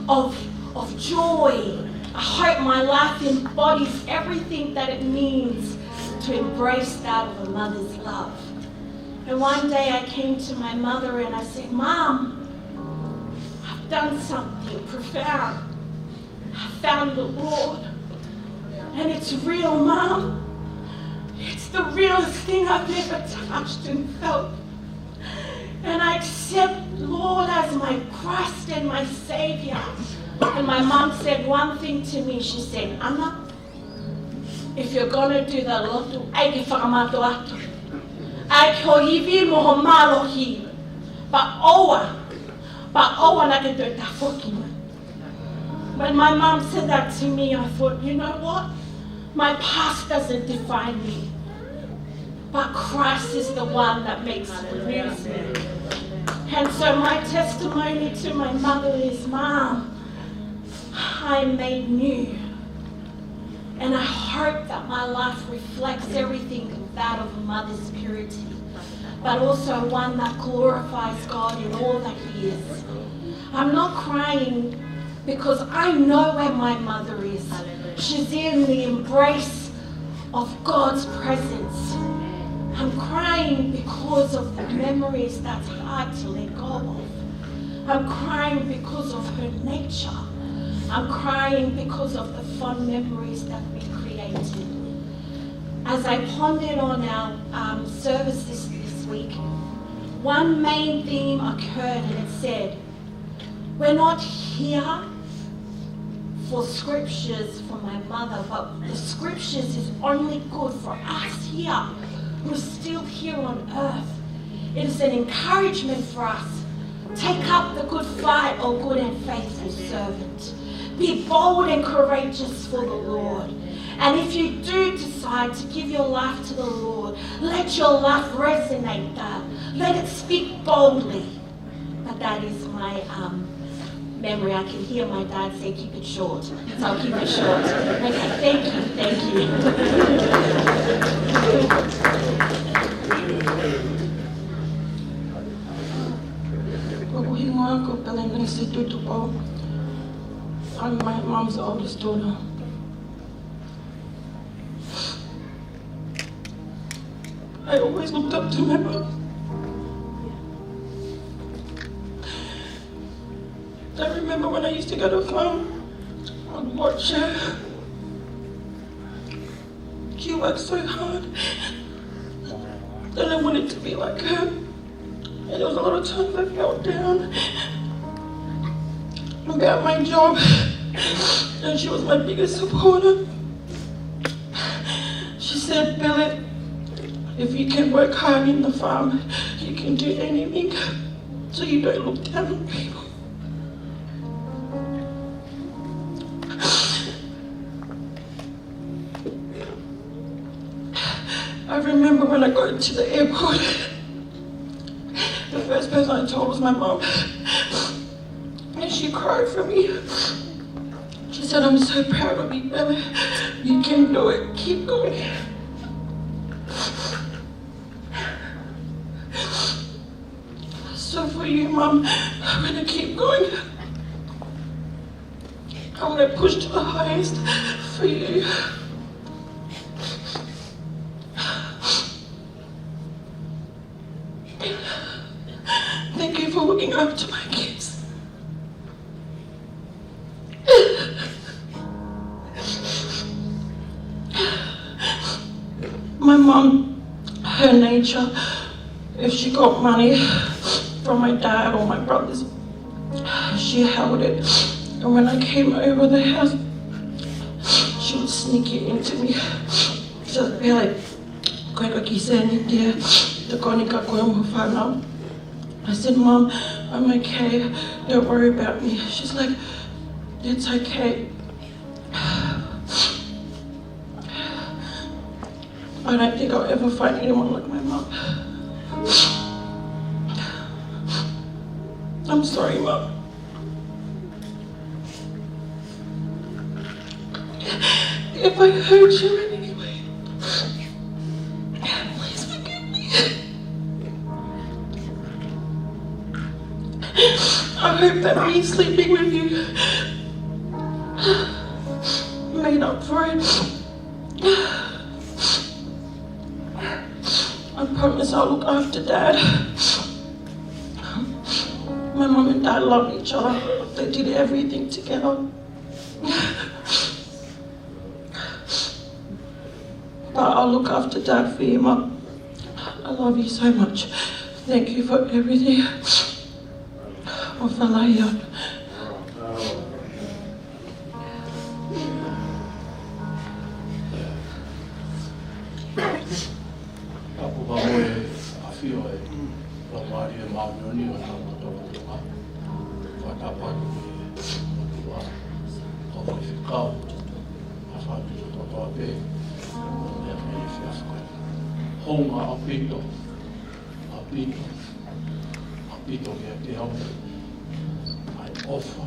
of, of joy. I hope my life embodies everything that it means to embrace that of a mother's love." And one day I came to my mother and I said, "Mum, I've done something profound. I found the Lord. And it's real, Mum. It's the realest thing I've ever touched and felt. And I accept the Lord as my Christ and my Savior." And my mum said one thing to me. She said, "Anna, if you're gonna do the lotu, ʻai ke fakamātoato. ʻAi ke ho ivi mo ho mālohi. Pea ʻoua, pea ʻoua naʻa ke toe tafoki mai." When my mum said that to me, I thought, "You know what? My past doesn't define me, but Christ is the one that makes, renews me." And so my testimony to my mother is, "Mum, I am made new." And I hope that my life reflects everything that of a mother's purity, but also one that glorifies God in all that He is. I'm not crying because I know where my mother is. She's in the embrace of God's presence. I'm crying because of the memories that's hard to let go of. I'm crying because of her nature. I'm crying because of the fond memories that we created. As I pondered on our um, services this week, one main theme occurred, and it said, "We're not here for scriptures for my mother, but the scriptures is only good for us here who're still here on earth. It is an encouragement for us. Take up the good fight, O good and faithful servant. Be bold and courageous for the Lord. And if you do decide to give your life to the Lord, let your life resonate that. Let it speak boldly." But that is my um, memory. I can hear my dad say, "Keep it short." So I'll keep it short. Okay, thank you, thank you. Hingoa ko Pelengese Tutupo. I'm my mom's oldest daughter. I always looked up to my mom. I remember when I used to go to farm, I'd watch her. She worked so hard, and I wanted to be like her. And there was a lot of times I felt down about my job, and she was my biggest supporter. She said, "Billy, if you can work hard in the farm, you can do anything, so you don't look down on people." I remember when I got to the airport, the first person I told was my mom. And she cried for me. She said, "I'm so proud of you, Billy. You can do it. Keep going." So for you, Mum, I'm gonna keep going. I'm gonna push to the highest for you. Thank you for looking after my kids. My mum, her nature, if she got money from my dad or my brothers, she held it. And when I came over the house, she would sneak it into me. She'd be like, "Ko e kiʻi sēniti ē, tokoni kia koe mo e fānau." I said, "Mum, I'm okay. Don't worry about me." She's like, "It's okay." I don't think I'll ever find anyone like my mum. I'm sorry, Mum. If I hurt you in any way, please forgive me. I hope that me sleeping with you made up for it. I promise I'll look after Dad. My mum and dad love each other. They did everything together. But I'll look after Dad for you, Mum. I love you so much. Thank you for everything. ʻOfa lahi atu. Tapu mo e ʻafio ʻa e Laumālie Māʻoniʻoni ʻo e Tamai Taupotu. Fakatapu atu ki he ʻOtua, kau faifekau, ʻa e fāmili kotoa pē, ʻo e meʻa mai e fiafo. Hounga ʻaupito, ʻaupito, ʻaupito kiate au ʻa e ʻofa,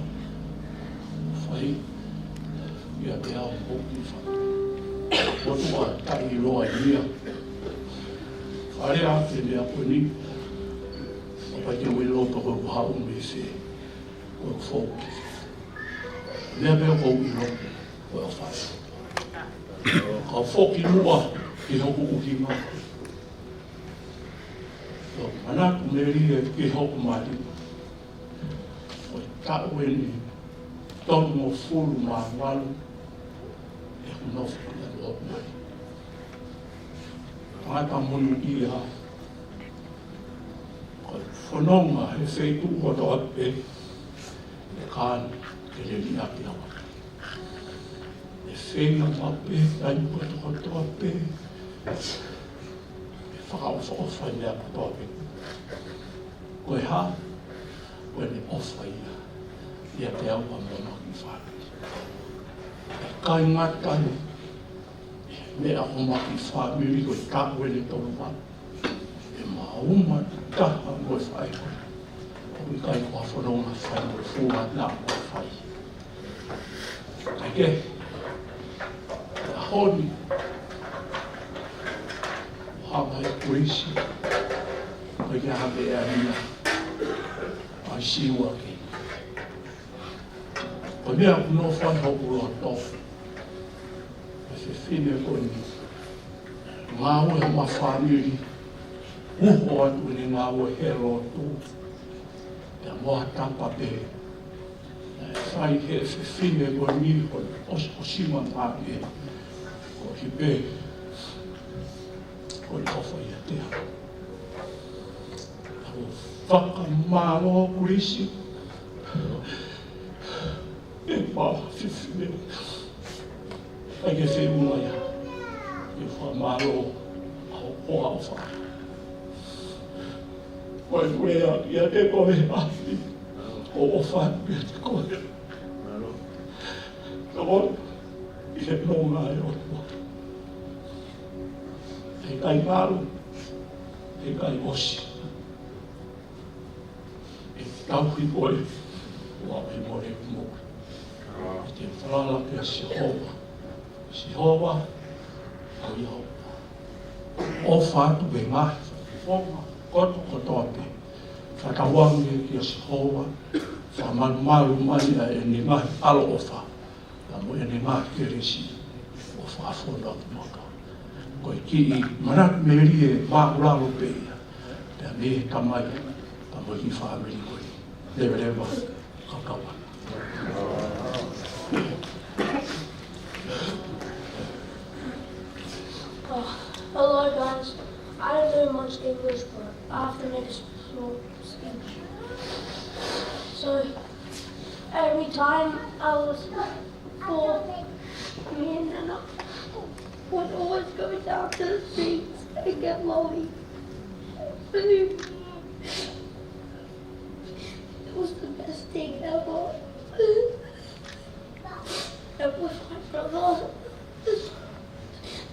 fai kiate au mo hoku kiʻi fāmili. ʻOtua taʻeʻiloa ia. Fale ake meʻa ko eni, ʻo pau ke u ʻilo pe ko e hā ʻoku ou mei fē, ko e fou. Meʻa pē ʻoku ou ʻilo, ko e ʻofa. Kau foki muʻa ki hoku ʻuhinga. Kau manatu melie ki hoku mali. Ko e taʻu eni tolungofulu mā valu ʻeku nofo ʻi hoku mali. Tangata monūʻia, ko e fononga he feituʻu kotoa pē, ʻe kāna ke lele ʻaki au. ʻE feinga maʻu pē, taimi kotoa pē, ʻe fakaʻofoʻofa e meʻa kotoa pē. Ko e hā? Ko ʻene ʻofa ia ʻiate au mo hoku kiʻi fāmili. ʻIkai ngata ai, meʻa ko hoku kiʻi fāmili ko e taʻu eni tolu mā. ʻE maʻu uma taha mo e fai. ʻOku ʻikai ko ha fononga fai mo e fua naʻa mo fai. Kae kehe, ʻaho ni, ʻo hanga ʻe Kulisi, ʻo ia hake ʻe Amina. ʻA Siua ke. Ko e meʻa ʻoku nofo ai hoku loto. Ko e fefine ko eni. Ngāue ʻa e fāmili. Uho atu ʻene ngāue he lotu. Pea mo ha tapa pē. Naʻe fai he fefine ko eni ko e ʻos-, ʻosi mamaʻo. Ko e hipe. Ko e ʻofa ia te au. Au fakamālō Kulisi. ʻE pā fefine. ʻAi ke feʻunga ia. ʻE fakamālō au ʻo ʻofa. Ko e pule ia te koe ʻapi. ʻO ʻofa ia te koe. Ka ko ʻi he nonga ʻe ʻOtua. ʻE kai malu. ʻE kai ʻosi. ʻE tauhi koe, ʻo aʻu he mole mo. ʻE te falala kia Sihova. Sihova, ʻa ia ʻoku ʻofa atu pē ngaahi fononga kotoa kotoa pē. Fakatauange kia Sihova, fakamalumalu mai ʻa ʻene ngaahi ʻaloʻofa. Ka mo ʻene ngaahi kelesi ʻo fakafonu atu moto. Ko e kiʻi manatu melie māʻulalo pē ia. Pea mei he tamai, ka mo e kiʻi fāmili ko eni. Leveleva, ka kaua. Oh, hello guys. I don't know much English, but I have to make a small speech. So, every time I was four, me and Nana would always go down to the streets and get lollies. It was the best thing ever. And with my brother,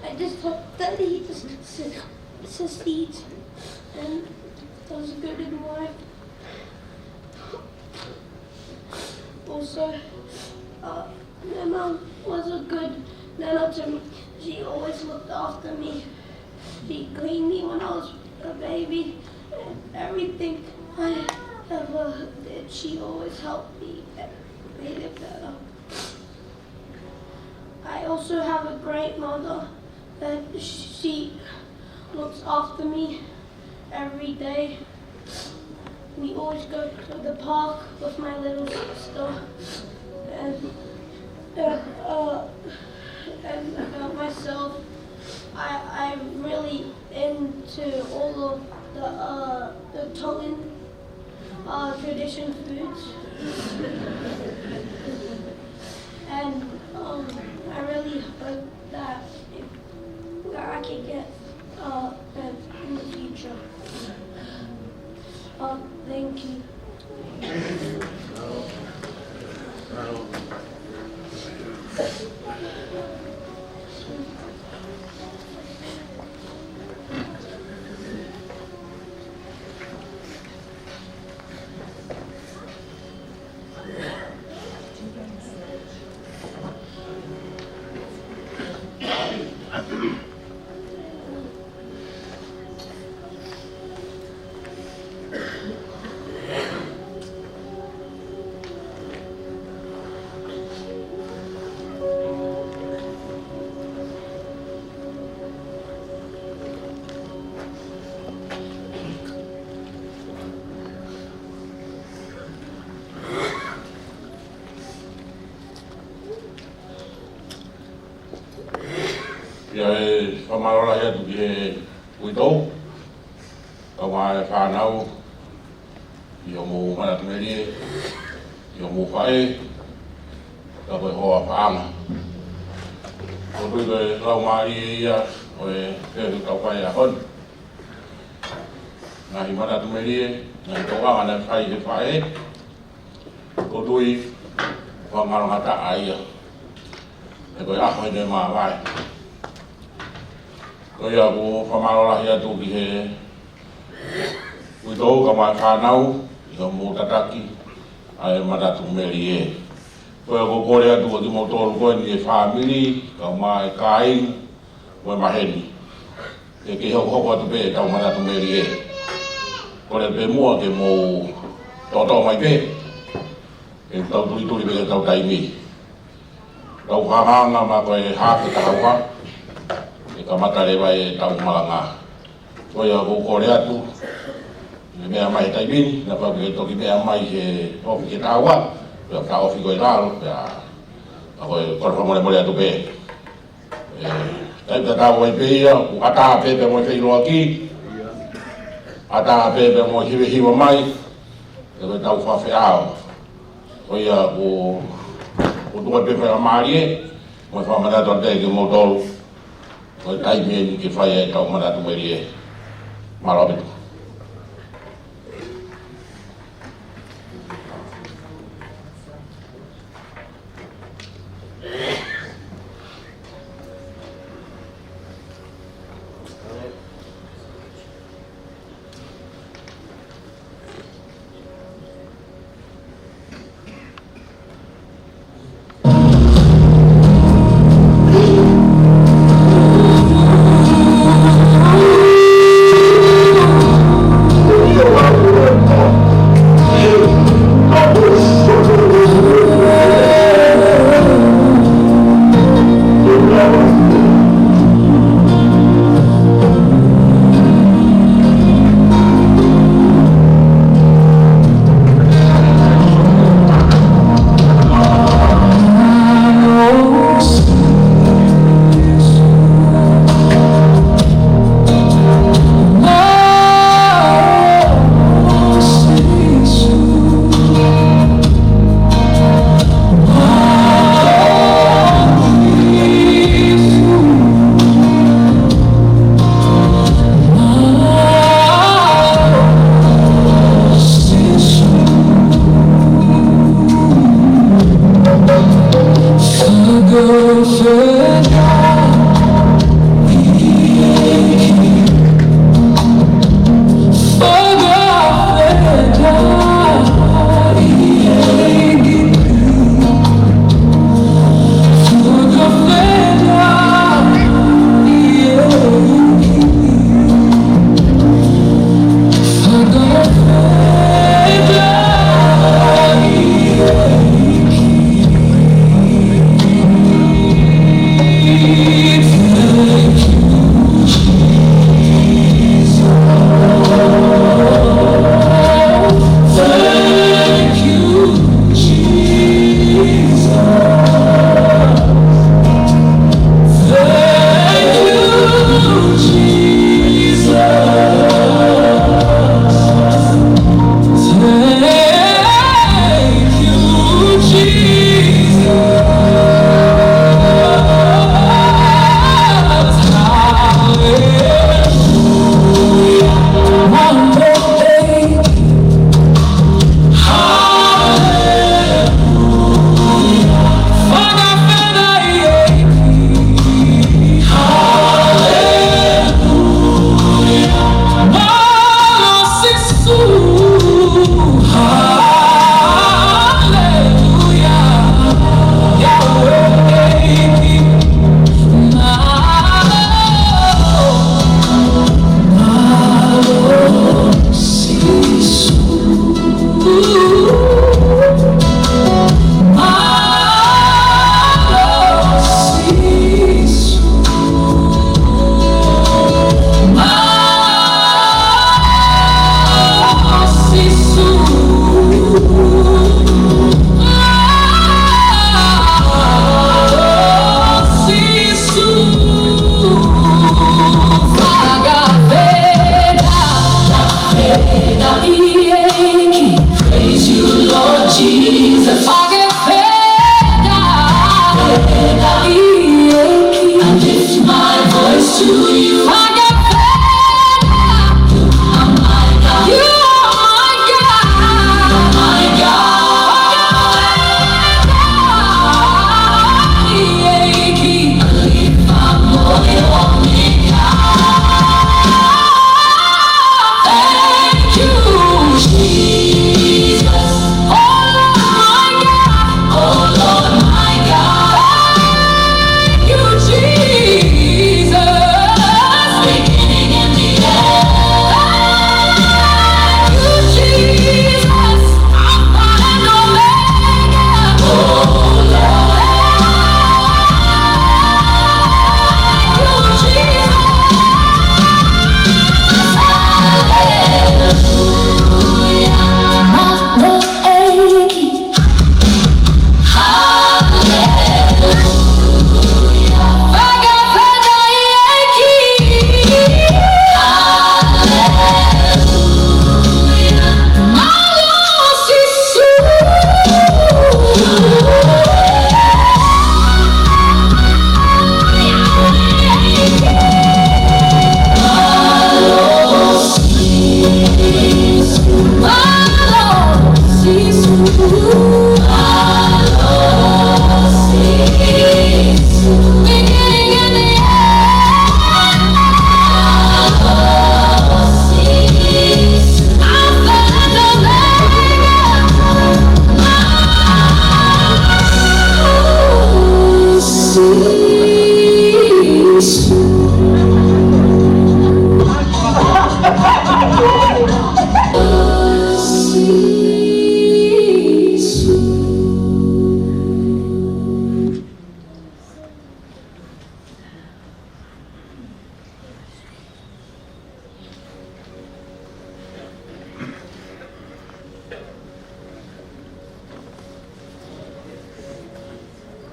I just hope that he just succeeds and does good in life. Also, uh, Nana was a good Nana to me. She always looked after me. She cleaned me when I was a baby. Everything I ever did, she always helped me and made it better. I also have a great mother that she looks after me every day. We always go to the park with my little sister. And, uh, uh, and about myself, I, I'm really into all of the, uh, the Tongan, uh, tradition foods. And, um, I really hope that if, that I can get, uh, them in the future. Um, thank you. Pea ʻe fakamālō lahi atu ki he uitou, kae ʻumaʻā e fānau, ʻi hoʻomou manatu melie, ʻi hoʻomou faʻē, ka ko e hoa fānau. ʻOku ou tui ko e laumālie ia ʻo e feohi ʻoku tau fai he ʻaho ni. Ngaahi manatu melie, ngaahi tokanga naʻe fai he faʻē, ʻoku ou tui, fakangalongataʻa ia. He ko e ʻaho eni ʻe māvae. Ko ia ʻoku ou fakamālō lahi atu ki he uitou kae ʻumaʻā e fānau, ʻi hoʻomou tataki ʻa e manatu melie. Ko ia ʻoku ou kole atu kiate kimoutolu ko eni e fāmili, kae ʻumaʻā e kāinga, mo e maheni. ʻE kei hokohoko atu pē ʻetau manatu melie. Kole pē muʻa ke mou Toʻotoʻo mai pē, ʻe tau tulituli pē ke tau taimi. Tau hanganga ma ko e haafe taha ua, ʻe kamata leva ʻetau malanga. Ko ia ʻoku ou kole atu, ʻe meʻa mai he taimi ni, naʻa pau ke toki meʻa mai he ofi ke taua, pea ka ofi ko e lalo, pea, a ko e kole fakamolemole atu pē. ʻE, taimi tatau ai pē ia, ʻoku ʻatā pē pea mo e feʻiloaki, ʻatā pē pea mo e hivehiva mai, ʻe ko e tau fafeʻao. Ko ia ʻoku, ʻoku tuku pē faingamālie, mo e fakamanatu atu pē kimoutolu, ko e taimi eni ke fai ai ʻetau manatu melie. Mālō ʻaupito.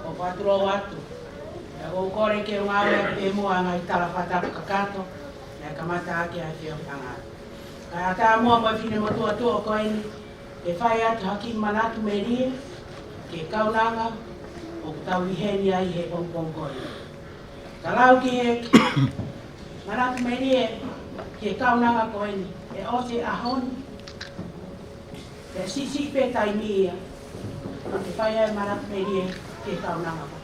ʻOku ou tulou atu. Pea ʻoku ou kole ke u ngāueʻaki pē muʻa ʻa e ngaahi tala fakatapu kakato naʻe kamata ʻaki ʻa e feʻofaʻanga. Kae ʻatā muʻa mo e finemotuʻa tuʻo ko eni, ke fai atu ha kiʻi manatu melie ki he kaunanga ʻoku tau ʻi heni ai he pongipongi ko eni. Ka lau ki he manatu melie ki he kaunanga ko eni, ʻe ʻosi e ʻaho ni, pea siʻisiʻi pē taimi ia ke fai ai e manatu melie ki he kaunanga ko eni.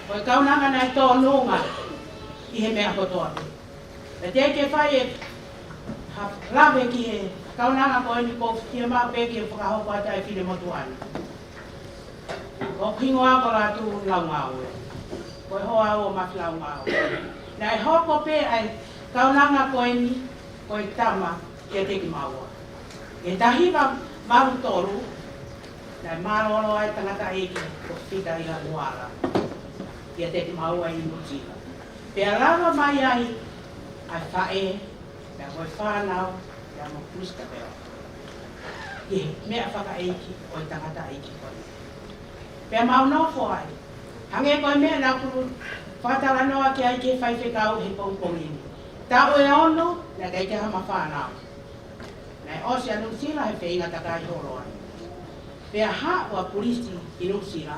Ko e kaunanga naʻe tōnunga ʻi he meʻa kotoa pē. Pea teʻeki ke fai e ha lave ki he kaunanga ko eni, ʻoku ou fiemaʻu pē ke fakahoko atu ʻa e finemotuʻa ni. Ko hoku hingoa ko Lātū Laungāue. Ko e hoa au ʻo Mafi Laungāue. Naʻe hoko pē ʻa e kaunanga ko eni ko e tama kiate kimaua. ʻI he taha hiva valu tolu, naʻe mālōlō ai e tangataʻeiki ko Fita ʻIlamuala kiate kimaua ʻi Nuʻusila. Pea lava mai ai ʻa e faʻē, pea mo e fānau, pea mo Kulisitapelo, ki he meʻa fakaʻeiki ʻo e tangataʻeiki ko eni. Pea mau nofo ai, hangē ko e meʻa naʻa ku fakatalanoa ki ai ki he faifekau he pongipongi ni. Taʻu ʻe ono, naʻe ʻikai ke ʻi ai hama fānau. Naʻe ʻosi ʻa Nuʻusila he feinga takai holo ai. Pea haʻu ʻa e kulisi ʻi Nuʻusila,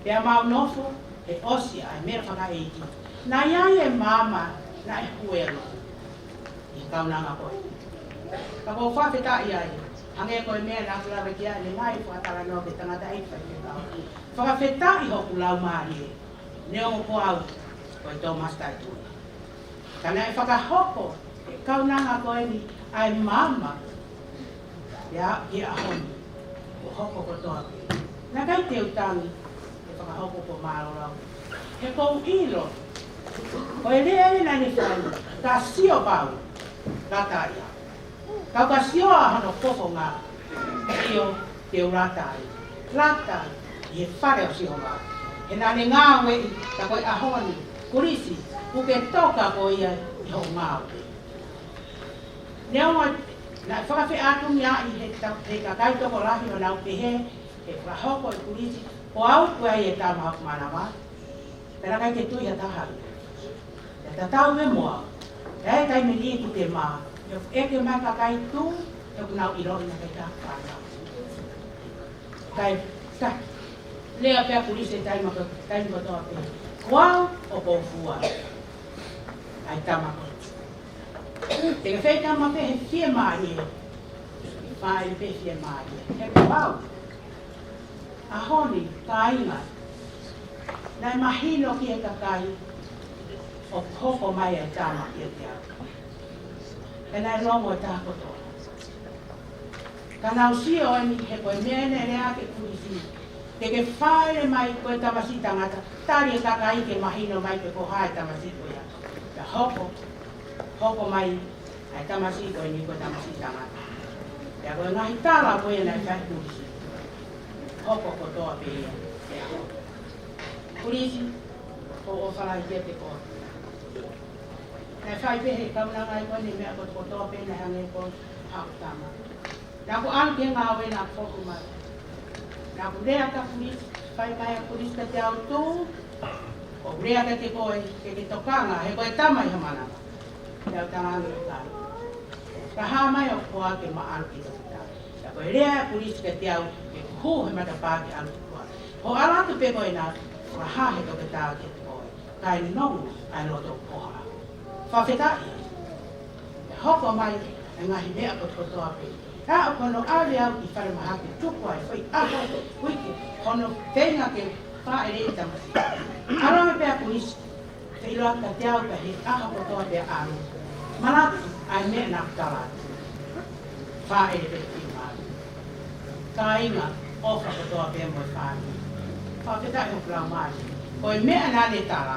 pea mau nofo he ʻosi ʻa e meʻa fakaʻeiki. Naʻe ʻi ai e maama naʻe huelo ʻi he kaunanga ko ē. Ka ʻoku ou fakafetaʻi ai, hangē ko e meʻa naʻa ku lave ki ai ʻanenai ʻi he fakatalanoa ki he tangataʻeiki faifekau. Fakafetaʻi hoku laumālie, neongo ko au ko e Tōmasi Taitui. Ka naʻe fakahoko ʻe he kaunanga ko eni ʻa e maama ia ki he ʻaho ni, kuo hoko kotoa pē. Naʻe ʻikai te u tangi ke fakahoko kuo mālōlō. He ʻoku ou ʻilo, ko e lea eni naʻa ne fai, ka sio pau, lata ia. Kau ka sio ʻa hono fofonga, ʻio, te u lata ai. Lata ʻi he fale ʻo Sihova. He naʻa ne ngāueʻi, ka ko e ʻaho ni, kulisi, ʻoku ke toka koe ia ʻi hoʻo ngāue. Neongo naʻe fakafeʻātungiaʻi he ta-, he kakai tokolahi ʻo nau pehē, he fakahoko e kulisi, ko au ko e tama ʻoku manava. Pea naʻe ʻikai ke tui ha taha ia. Pea tatau pē mo au. Pea ʻi he taimi ni ʻoku te mā, ʻe ʻeke mai e kakai tuʻu, he ʻoku nau ʻiloʻi naʻe ʻikai ke fānau. Kae, kae lea pē ʻa e kulisi he taimi ko, taimi kotoa pē. Ko au ʻoku ou fua ʻa e tama ko ē. Te ke fai tama pē he fiemālie. Fai pē fiemālie. He ko au. ʻAho ni, kāinga, naʻe mahino ki he kakai ʻoku hoko mai ʻa e tama kiate au. Pea naʻe longo e taha kotoa. Ka nau sio eni he ko e meʻa eni naʻe lea ki ai e kulisi. Te ke fāʻele mai ko e tamasiʻi tangata, tali e kakai ke mahino mai pe ko hai e tamasiʻi ko ia. Pea hoko, hoko mai ʻa e tamasiʻi ko eni ko e tamasiʻi tangata. Pea ko e ngaahi tala ko ia naʻe fai ʻe he kulisi, hoko kotoa pē ia. Kulisi, ʻoku ou ʻofa lahi kiate koe. Naʻe fai pē he kaunanga ko eni e meʻa kotoa pē naʻe hangē ko haʻo tama. Naʻa ku ʻalu ki he ngāue naʻa ku foki mai. Naʻa ku lea ki he kulisi, fai mai ʻa e kulisi kiate au, tuʻu, ʻoku ou lea kiate koe, ke ke tokanga, he ko e tama ʻi ha manava. Pea u tala ange ki he kakai. Ka hā mai ʻo fakahā ke ma ʻalu ki he toketā. Pea ko e lea ʻa e kulisi kiate au, ke hū he matapā ke ʻalu ki tuʻa. Hoʻo ʻalu atu pē koe ena, fakahā he toketā kiate koe. Kae nonga ʻa e loto ʻoku ʻoha. Fakafetaʻi. Pea hoko mai e ngaahi meʻa kotokotoa pē. Aʻu ki hono ʻave au ki falemahaki, tuku ai foʻi ʻaho, uike, hono feinga ke fāʻeleʻi e tamasiʻi. ʻAlu ange pē ʻa Kulisi, feʻiloaki kiate au pea he ʻaho kotoa pē ʻalu. Manatu ʻa e meʻa naʻa ku tala atu. Fāʻele pē ki māmani. Kāinga, ʻofa kotoa pē mo e fāmili. Fakafetaʻi hoku laumālie. Ko e meʻa naʻa ne tala.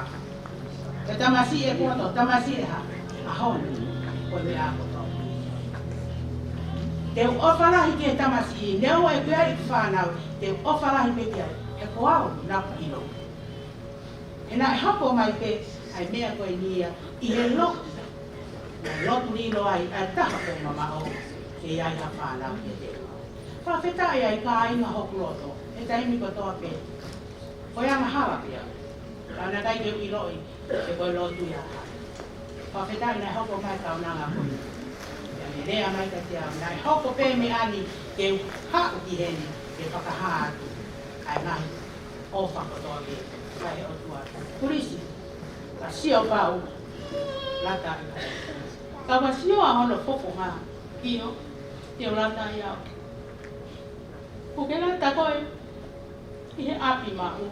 Ko e tamasiʻi ʻe koto, tamasiʻi ʻe hā, ʻaho ni, ko e meʻa kotoa. Te u ʻofa lahi ki he tamasiʻi, neongo ʻoku ʻikai ʻi he fānau, te u ʻofa lahi pē ki ai, he ko au naʻa ku ʻilo. He naʻe hoko mai pē ʻa e meʻa ko eni ia ʻi he lotu. Naʻe lotu lilo ai ʻa e taha ko e mamaʻo, ke ʻi ai ha fānau kiate au. Fakafetaʻi ʻa e kāinga hoku loto, he taimi kotoa pē. Ko e angahala pē ia. Ka naʻe ʻikai ke u ʻiloʻi, he ko e lotu ia. Fakafetaʻi naʻe hoko mai e kaunanga ko ē. Pea ne lea mai kiate au, naʻe hoko pē meʻa ni ke u haʻu ki heni, ke fakahā atu ʻa e ngaahi ʻofa kotoa pē, ʻa e ʻOtua. Kulisi, ka sio pau, lata ʻi ai. Ka ʻoku sio ʻa hono fofonga, ʻio, te u lata ʻi ai. Kuo ke lata koe ʻi he ʻapi maʻu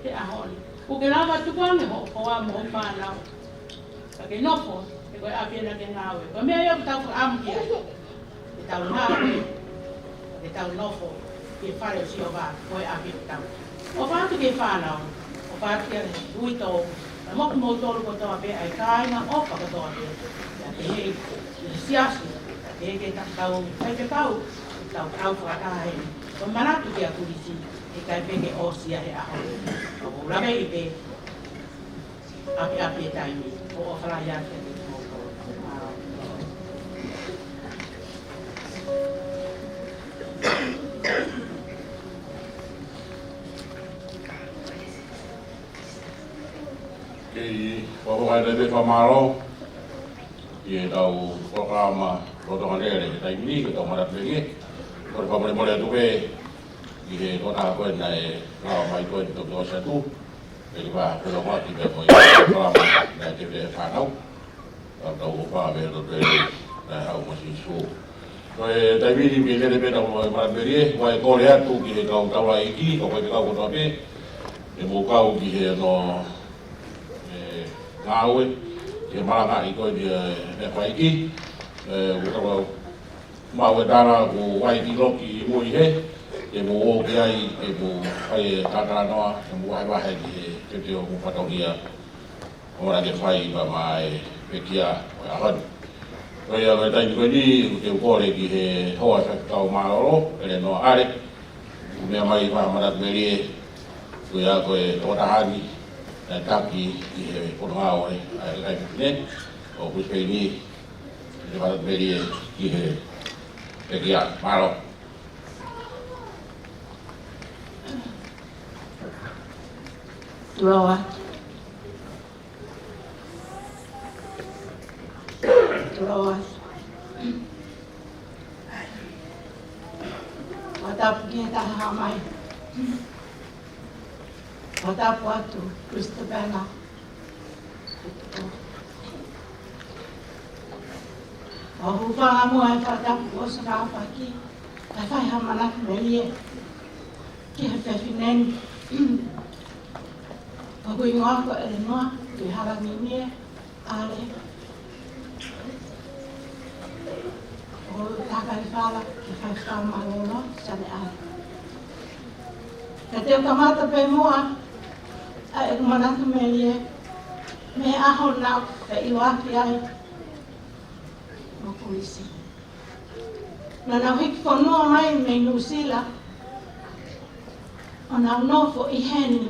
he ʻaho ni. Kuo ke lava tuku ange hoʻo hoa mo hoʻo fānau. Ka ke nofo, he ko e ʻapi ena ke ngāue. Ko e meʻa ia ʻoku tau fakaʻamu ki ai. Ke tau ngāue, ke tau nofo, ki he fale ʻo Sihova, ko e ʻapi ʻoku tau. ʻOfa atu ki he fānau, ʻofa atu ki he uitou, pea mo kimoutolu kotoa pē ʻa e kāinga ʻofa kotoa pē. Pea pehē ki he siasi, pea pehē ki he tau, pea pehē ki he kau, tau kau fakataha heni. Ko e manatu kia Kulisi, ʻikai pē ke ʻosi ia he ʻaho ni. ʻOku ou laveʻi pē, ʻapiʻapi e taimi, ʻoku ou ʻofa lahi atu kiate kimoutolu. Kei, ʻoku ou ʻoatu e fakamālō, ʻi heʻetau polokalama lolotonga lele he taimi ni, ke tau manatu melie. Kole fakamolemole atu pē, ʻi he tokotaha ko ē naʻe lava mai ko ē ʻo toki ʻosi atu. Pea ʻi he fakalongaki pē ko ē, polokalama naʻe teu ʻe he fānau. Tau tau ʻofa pē ʻi he lotu ē, naʻe haʻu mo Sīsū. Ko e taimi ni ke lele pē ʻetau manatu melie, ʻoku ou kole atu ki he kau taulaʻeiki, ko e kau kotoa pē, ke mou kau ki he no, e, ngāue, ki he malangaʻi ko ē ʻa e, e faiki, e, ʻoku tau maʻu e tala ʻoku ʻi ai e kiʻi loki ʻi mui hē, ke mou ō ki ai, ke mou fai e talatalanoa, ke mou vahevahe ki he teuteu ʻo e fatongia ʻoku lava ke fai pea maʻa e pekia ʻo e ʻaho ni. Ko ia ko e taimi ko eni, ʻoku ou kole ki he hoa Faifekau Mālōlō, Elenoa ʻAle, ʻoku meʻa mai ʻo fakamanatu melie, ko ia ko e tokotaha ni naʻe taki ʻi he pononga ʻo e, ʻa e kakai fefine ʻo Brisbane ni, ke manatu melie ki he pekia. Mālō. Tuloa. Tuloa. Fakatapu ki he taha mai. Fakatapu atu, Christabella. ʻOku ou hūfanga muʻa he fakatapu ʻoku ʻosi fakatapu ʻaki, kae fai ha manatu melie ki he fefine ni. ʻOku hingoa ko Elenoa, ʻi Halanginie, ʻAle. ʻOku ou takali fala ki he Faifekau Mālōlō, Sione ʻAle. Ka te u kamata pē muʻa ʻa ʻeku manatu melie mei he ʻaho naʻa ku feʻiloaki ai mo Kulisi. Naʻa nau hiki fonua mai mei Nuʻusila, ʻo nau nofo ʻi heni,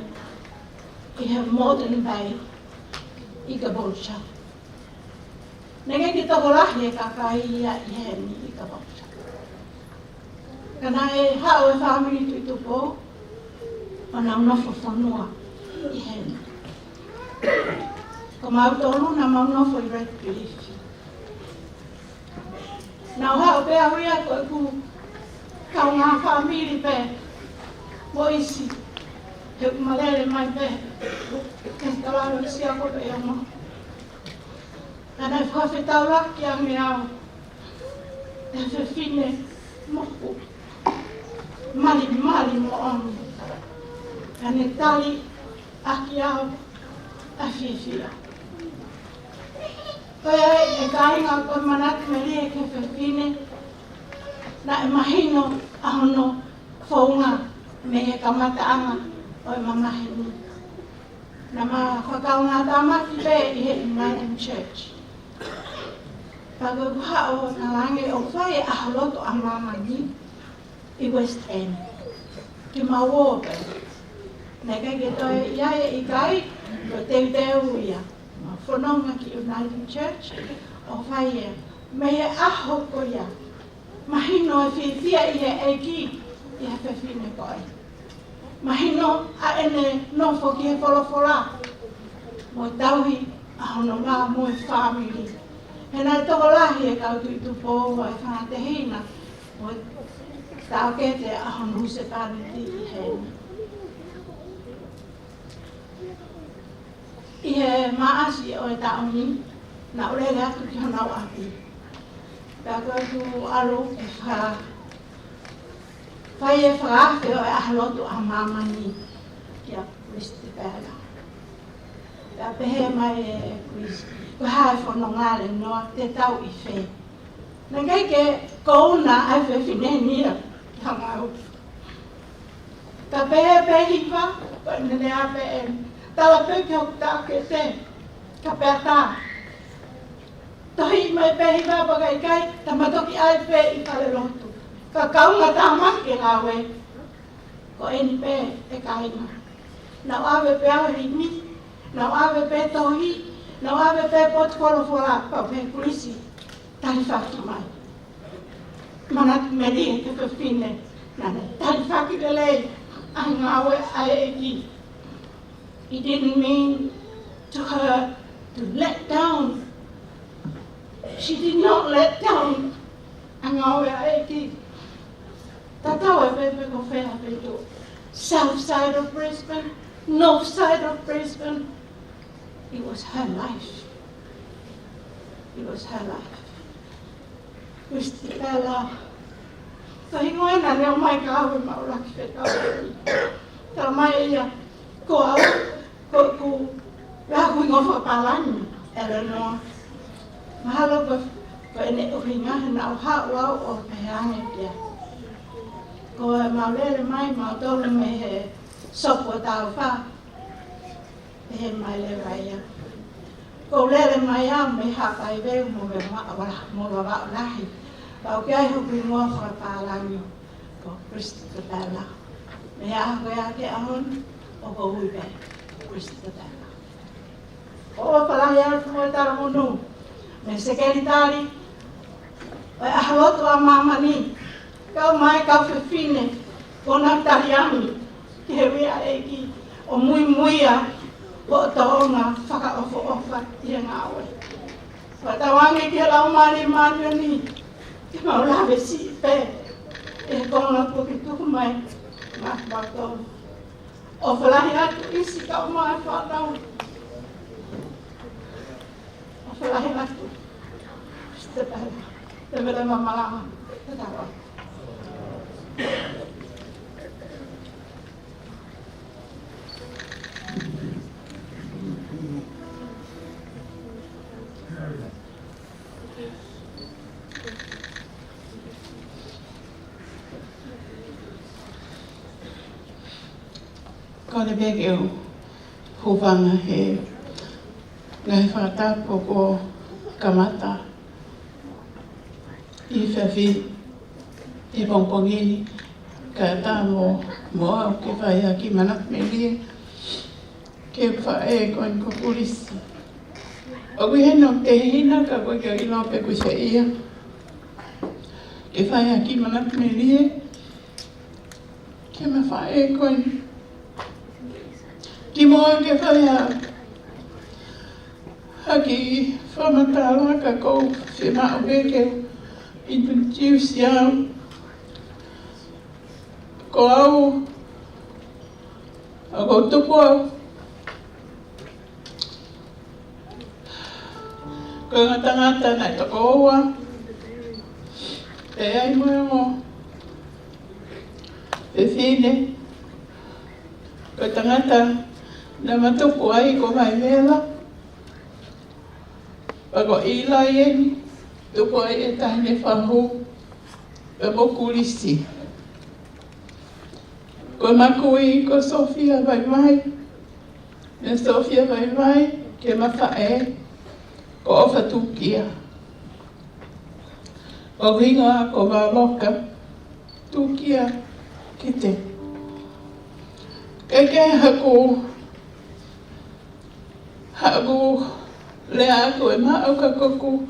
ʻi he Moreton Bay, ʻi Caboolture. Naʻe ʻikai ke tokolahi e kakai ia ʻi heni ʻi Caboolture. Ka naʻe haʻu e fāmili Tuʻitupu ʻo nau nofo fonua ʻi heni. Ko mautolu naʻa mau nofo ʻi Redcliffe. Naʻa ku haʻu pē au ia ko ʻeku kaungā fāmili pē mo ʻIsi, he ʻoku ma lele mai pē he talalo ʻi Siakope ʻi ʻAoga. Ka naʻe fakafetaulaki ange au ʻe he fefine mohu, malimali moʻoni. Ka ne tali ʻaki au ʻa e fiefia. Ko ia ai, ʻe kāinga, ko e manatu melie ki he fefine naʻe mahino ʻa hono founga mei he kamataʻanga ʻo e mamahi ni. Naʻá ma fakaʻaongaʻi ʻa māmani pē ʻi he Uniting Church. Pea ko ʻeku haʻu ʻo talaange ʻoku fai e ʻAho Lotu ʻa Māmani ʻi West End. Ke mau ō pē. Naʻe ʻikai ke toe ʻi ai e ʻikai, ko e teuteu ia. Mau fononga ki Uniting Church, ʻo fai ia. Mei he ʻaho ko ia, mahino e fiefia ʻi he ʻEiki ʻi he fefine ko ē. Mahino ʻa ʻene nofo ki he folofola mo tauhi ʻa hono mā mo e fāmili. He naʻe tokolahi e kau tuʻi tupou ʻa e fanga tehina ʻo taʻokete ʻa hono husepāniti ʻi heni. ʻI he Maʻasi ʻo e taʻu ni, naʻá ku lele atu ki honau ʻapi. Pea ko ʻeku ʻalu ke fa-, fai e fakaafe ʻo e ʻAho Lotu ʻa Māmani kia Christabella. Pea pehē mai ʻe Chris, ko e hā e fononga lelei noa, te tau ʻi fē? Naʻe ʻikai ke kouna ʻa e fefine ni ia, tamau. Ka pehē pē hiva, ko ʻene lea pē eni, tala pē ki hoku taʻokete, ka pea tā. Tohi mai pē hiva, pea ka ʻikai, ta ma toki ʻai pē ʻi fale lotu. Ka kaunga tāmaki ke ngāue. Ko eni pē e kāinga. Naʻá ku ʻave pē au e limi, naʻá ku ʻave pē tohi, naʻá ku ʻave pē potu folofola, pea pehē Chris, talifaki mai. Manatu melie ki he fefine, naʻá ne talifaki lelei ʻa e ngāue ʻa e ʻEiki. It didn't mean to her to let down. She did not let down ʻa e ngāue ʻa e ʻEiki. Tatau ai pē pe ko fē ha feituʻu. South side of Brisbane, north side of Brisbane. It was her life. It was her life. Christabella. Ko e hingoa ia naʻá ne ʻomai kiate au ʻi heʻemau ʻuluaki fekau. Talamai ʻe ia, ko au, ko ʻeku, ʻeku hingoa fakapālangi, Eleanor. Mahalo ko, ko ʻene ʻuhinga he naʻá ku haʻu au ʻo pehē ange ki ai. Ko ʻemau lele mai, mau tolu mei he Sopu ʻo Taufa. Pehē mai leva ia, ko u lele mai au mei Haʻapai Veu mo Vavaʻu Lahi, mo Vavaʻu Lahi. Pea ʻoku ʻi ai hoku hingoa fakapālangi ko Christabella. Mei he ʻaho ko ia ki he ʻaho ni, ʻoku ou ui pē Christabella. ʻOfa lahi atu mo e talamonū mei he sekelitali ʻo e ʻAho Lotu ʻa Māmani, kau mai kau fefine, ko ʻenau taliangi ki he ui ʻa e ʻEiki, ʻo muimuia hoʻo tōʻonga fakaʻofoʻofa ʻi he ngāue. Fakatauange ki he Laumālie Māʻoniʻoni, ke mau lave siʻi pē ʻi he konga kuo ke tuku mai maʻa kimautolu. ʻOfa lahi atu ʻi siʻi kau mai fānau. ʻOfa lahi atu. Te pala. Te pala mama lama. Te tawa. Kole pē ke u hūfanga he ngaahi fakatapu kuo kamata ʻi he efiafi, ʻi he pongipongi ni, kae ʻatā mo, mo au ke fai ha kiʻi manatu melie ki he faʻē ko eni ko Kulisi. ʻOku ʻi heni hoku tehina ka ʻoku ʻikai ke u ʻilo pe kuo ʻi fē ia. Ke fai ha kiʻi manatu melie ki he faʻē ko eni. Kimuʻa ke fai ha, ha kiʻi fakamatala ka ʻoku ou fiemaʻu pē ke u introduce au. Ko au, ʻoku ou tupu au ko e ongo tangata naʻe toko ua, pea ʻi ai mo e ongo Fefine, ko e tangata naʻá ma tupu ai ko Vaivela, pea ko ʻIlaiani, tupu ai e taʻahine Fahu, pea mo Kulisi. Ko ʻema kui ko Sofia Vaivai, mo Sofia Vaivai, ko ʻema faʻē ko ʻOfa Tukia. Ko hoku hingoa ko Valoka Tukia Kite. Kae kehe haku, haku lea ʻoku ou maʻu ka ʻoku ou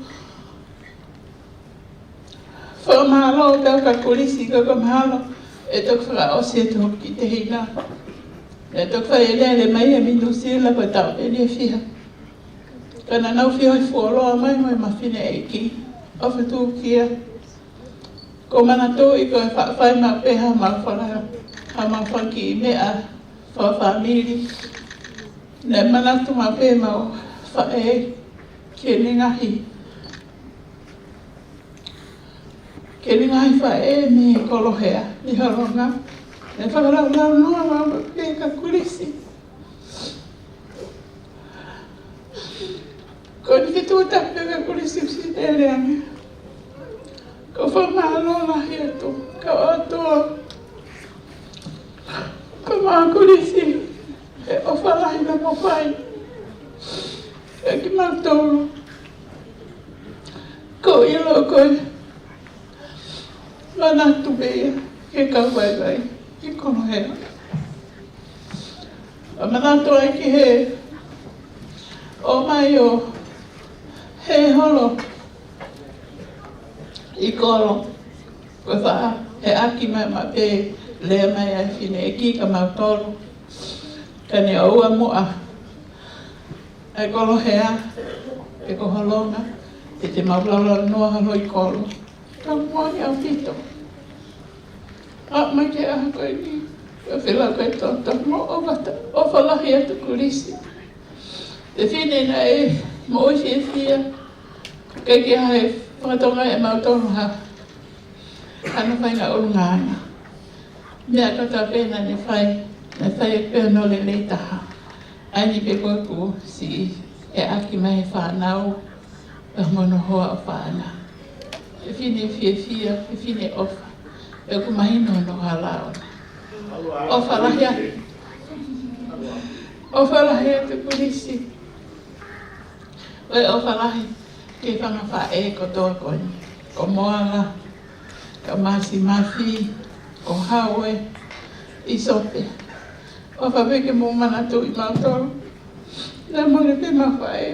fakamālō atu kia Kulisi, ko e mahalo ʻe toki fakaʻosi atu hoku kiʻi tehina. Naʻe toki fai e lele mai ʻi Nuʻu Sila ko e taʻu ʻeni ʻe fiha. Ka naʻa nau feohi fuoloa mai mo ʻema fineʻeiki, ʻOfa Tukia. ʻOku ou manatuʻi ko e faʻa fai maʻu pē haʻamau faka, haʻamau fakakiʻi meʻa fakafāmili. Naʻe manatu maʻu pē ʻemau faʻē ki heʻene ngaahi, ki heʻene ngaahi faʻē mei Kolohea, mei Holonga. Naʻe fakalaulaunoa maʻu pē kia Kulisi. Ko ʻene fetuʻutaki pē kia Kulisi Siteleane. ʻOku ou fakamālō lahi atu kia ʻOtua, ko maʻa Kulisi e ʻofa lahi naʻa mo fai kiate kimautolu. ʻOku ou ʻilo ko e manatu pē ia ki he kau vaivai ʻi Kolohea. ʻOku ou manatu ai ki he ʻomai ʻo he holo ʻi kolo, ko e faʻa, he ʻaki mai maʻu pē lea mai ʻa e fineʻeiki kia mautolu. Ka ne ʻoua muʻa ʻa e Kolohea, ʻe ko Holonga, ʻe te mau laulaunoa holo ʻi kolo. Ka moʻoni ʻaupito. Aʻu mai ki he ʻaho ko eni, ʻoku ou fie lau ko e toto, mo ʻofa, ʻofa lahi atu Kulisi. Fefine naʻe moʻui fiefia, ʻikai ke ʻi ai ha fakatonga ʻe mautolu ha, hano fai ngaahi ʻulungaanga. Meʻa kotoa pē naʻa ne fai, naʻe fai pē hono lelei taha. ʻA eni pē ko ʻeku siʻi, ʻe ʻaki mai he fānau, pea mo hono hoa ʻofaʻanga. Fefine fiefia, fefine ʻofa. Pea ʻoku mahino hono hala ʻoʻona. ʻOfa lahi atu. ʻOfa lahi atu Kulisi. Ko e ʻofa lahi ki he fanga faʻē kotoa ko eni. Ko Moala, ko Masimafi, ko Haue, ʻIsope. ʻOfa pē ke mou manatuʻi mautolu. Naʻa mou ʻi ai pē ʻema faʻē.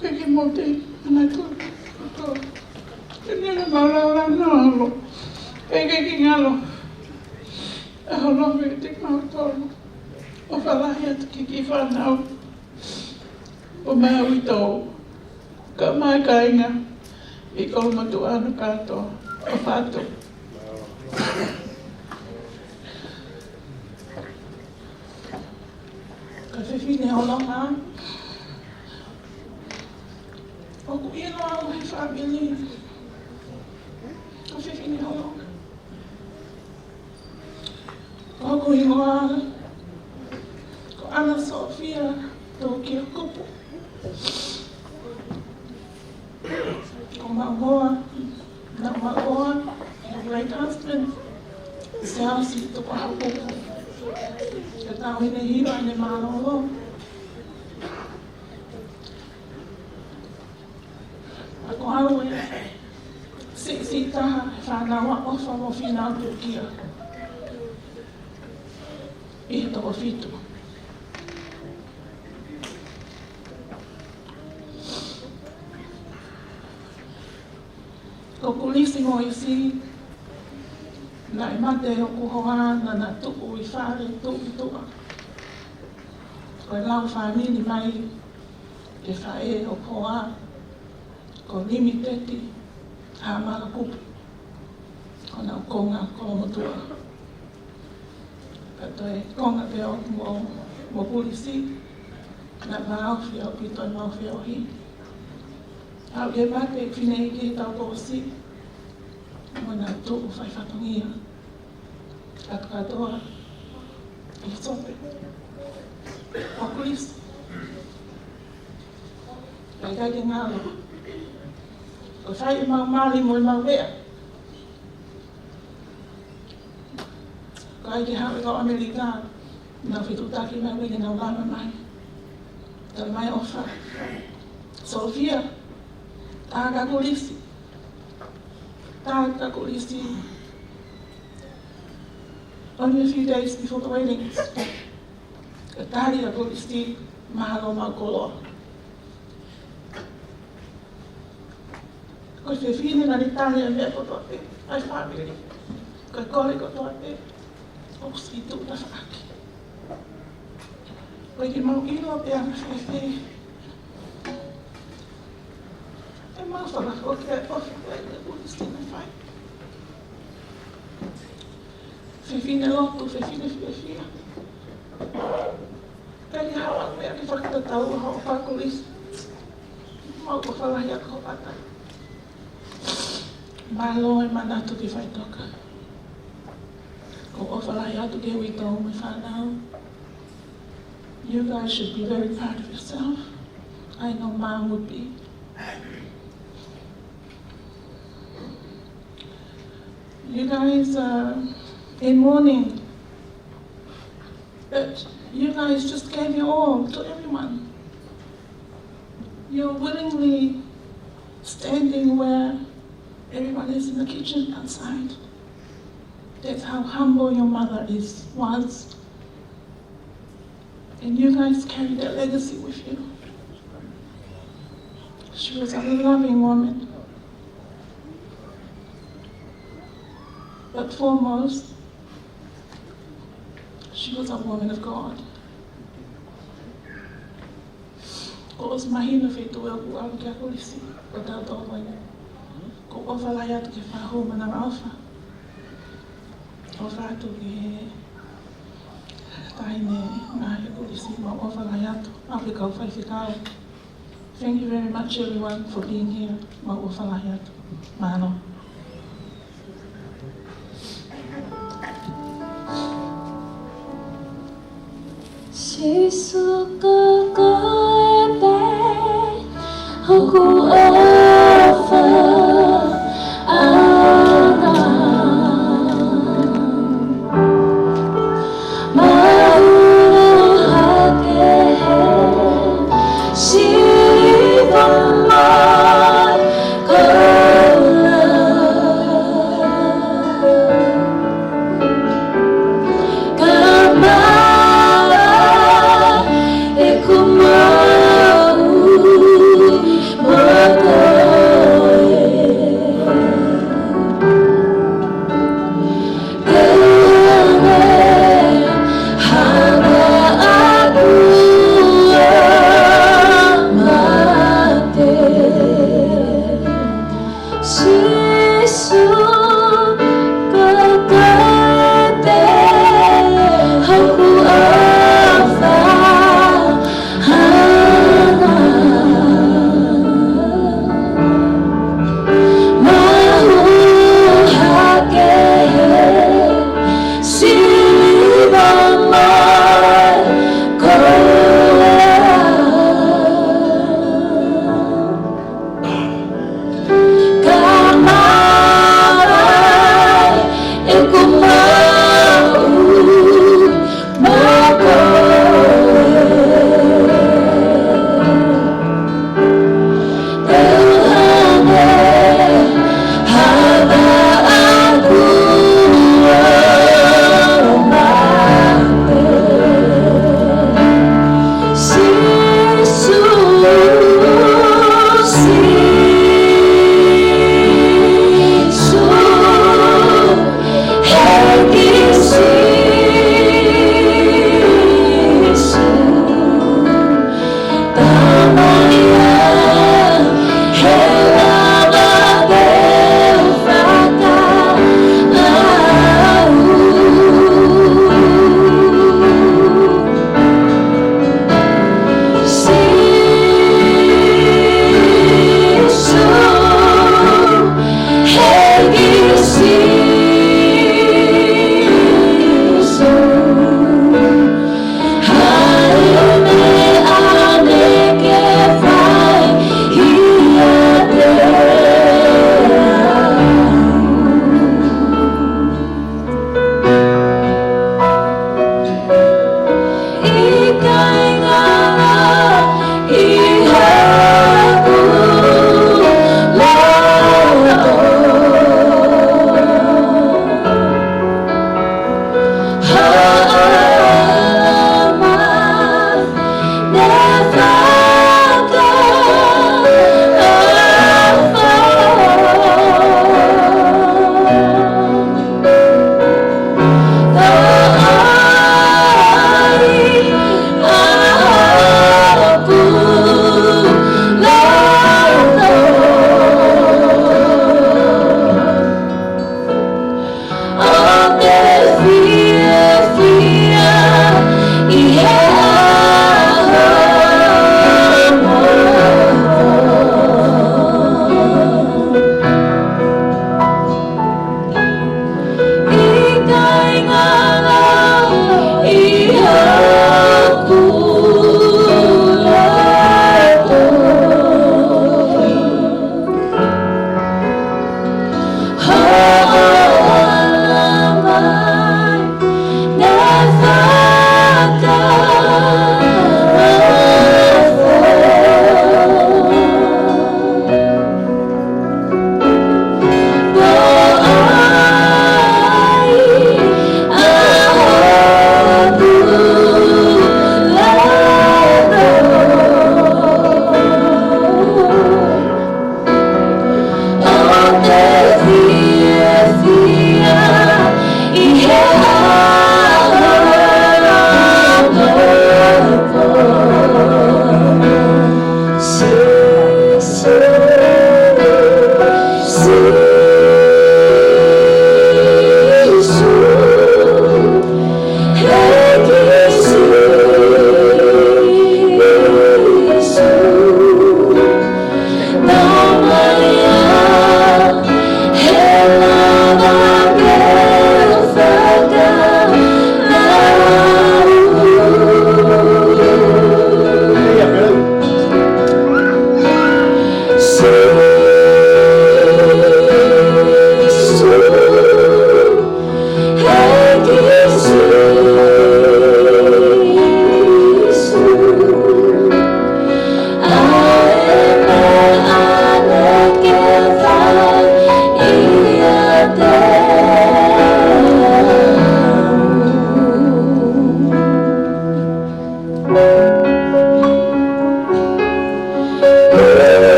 ʻIkai ke mou toe manatuʻi mautolu. Ke ne la maulala nolo. ʻIkai ke ngalo. ʻA Holonga kiate kimautolu. ʻOfa lahi atu ki he kiʻi fānau ʻo Maui Tau, kae ʻumaʻā e kāinga ʻi Kolomotuʻa hono kātoa, ʻofa atu. Ko e fefine Holonga, ʻoku ʻiloa au he fāmili ko e fefine Holonga. Ko hoku hingoa ko ʻAna Sofia Tukia Kupu. Ko maʻu hoa, naʻa ku maʻu hoa ʻe heʻeku late husband, Siaosi Tukuʻaho Kupu. Ko e taʻahine hiva ʻene mālōlō. Pea ko au e siʻisiʻi taha he fānau ʻa ʻOfa mo Fīnau Tukia ʻi he toko fitu. Ko Kulisi Moisi, naʻe mate hoku hoa naʻa na tuʻu ʻi fale tuʻu ʻi tuʻa. Ko e lau fāmili mai, ko e faʻē hoku hoa ko Limiteti Haʻamaka Kupu, ko honau konga Kolomotuʻa. Pea toe konga pē ʻoʻoku mo, mo Kulisi, naʻe vāofi ʻaupito ʻemau feohi. Aʻu ki he mate e fineʻeiki he taʻu kuo ʻosi, mo nau tuʻu fai fatongia. Kātoa ʻi he sope ʻo Kulisi. Kae ʻikai ke ngalo. Ko e fai ʻemau mali mo ʻemau meʻa, kae ʻikai ke haʻu e kau ʻAmelika, nau fetuʻutaki mai ke nau lama mai. Tala mai ʻofa. Sofia, tā kia Kulisi. Tā kia Kulisi. Only a few days before the weddings, ka tali ʻa Kulisi, mālō maʻu koloa. Ko e fefine naʻá ne tali ʻa e meʻa kotoa pē ʻa e fāmili. Ko e kole kotoa pē ʻoku siʻi tuʻu tafaʻaki. ʻOku ʻikai ke mau ʻilo pe ʻe anga fēfē ʻemau fakahoko e ʻofa ʻa Kulisi naʻe fai. Fefine lotu, fefine fiefia. Pea ʻi ai haʻo meʻa ke fakatatau hoʻo ʻofa kia Kulisi, mau ʻofa lahi atu hoʻo ʻatai. Mālō e manatu ki he faʻitoka. ʻOku ou ʻofa lahi atu ki he uitou mo e fānau. You guys should be very proud of yourself. I know Mom would be. You guys are in mourning, but you guys just gave your all to everyone. You're willingly standing where everyone is in the kitchen outside. That's how humble your mother is, was. And you guys carry that legacy with you. She was a loving woman. But foremost, she was a woman of God. Kuo ʻosi mahino feituʻu ʻoku ʻalu ki ai ʻa Kulisi, ko tautolu ko eni. ʻOku ou ʻofa lahi atu ki he fahu mo e ngaahi ʻofa. ʻOfa atu ki he taʻahine ngaahi ʻa Kulisi, mau ʻofa lahi atu. ʻApē kau faifekau. Thank you very much everyone for being here. Mau ʻofa lahi atu. Mālō. Sīsū ko koe pē hoku ʻofaʻanga. Mahulu hake he siva mai koula. Kamala e kumau moko.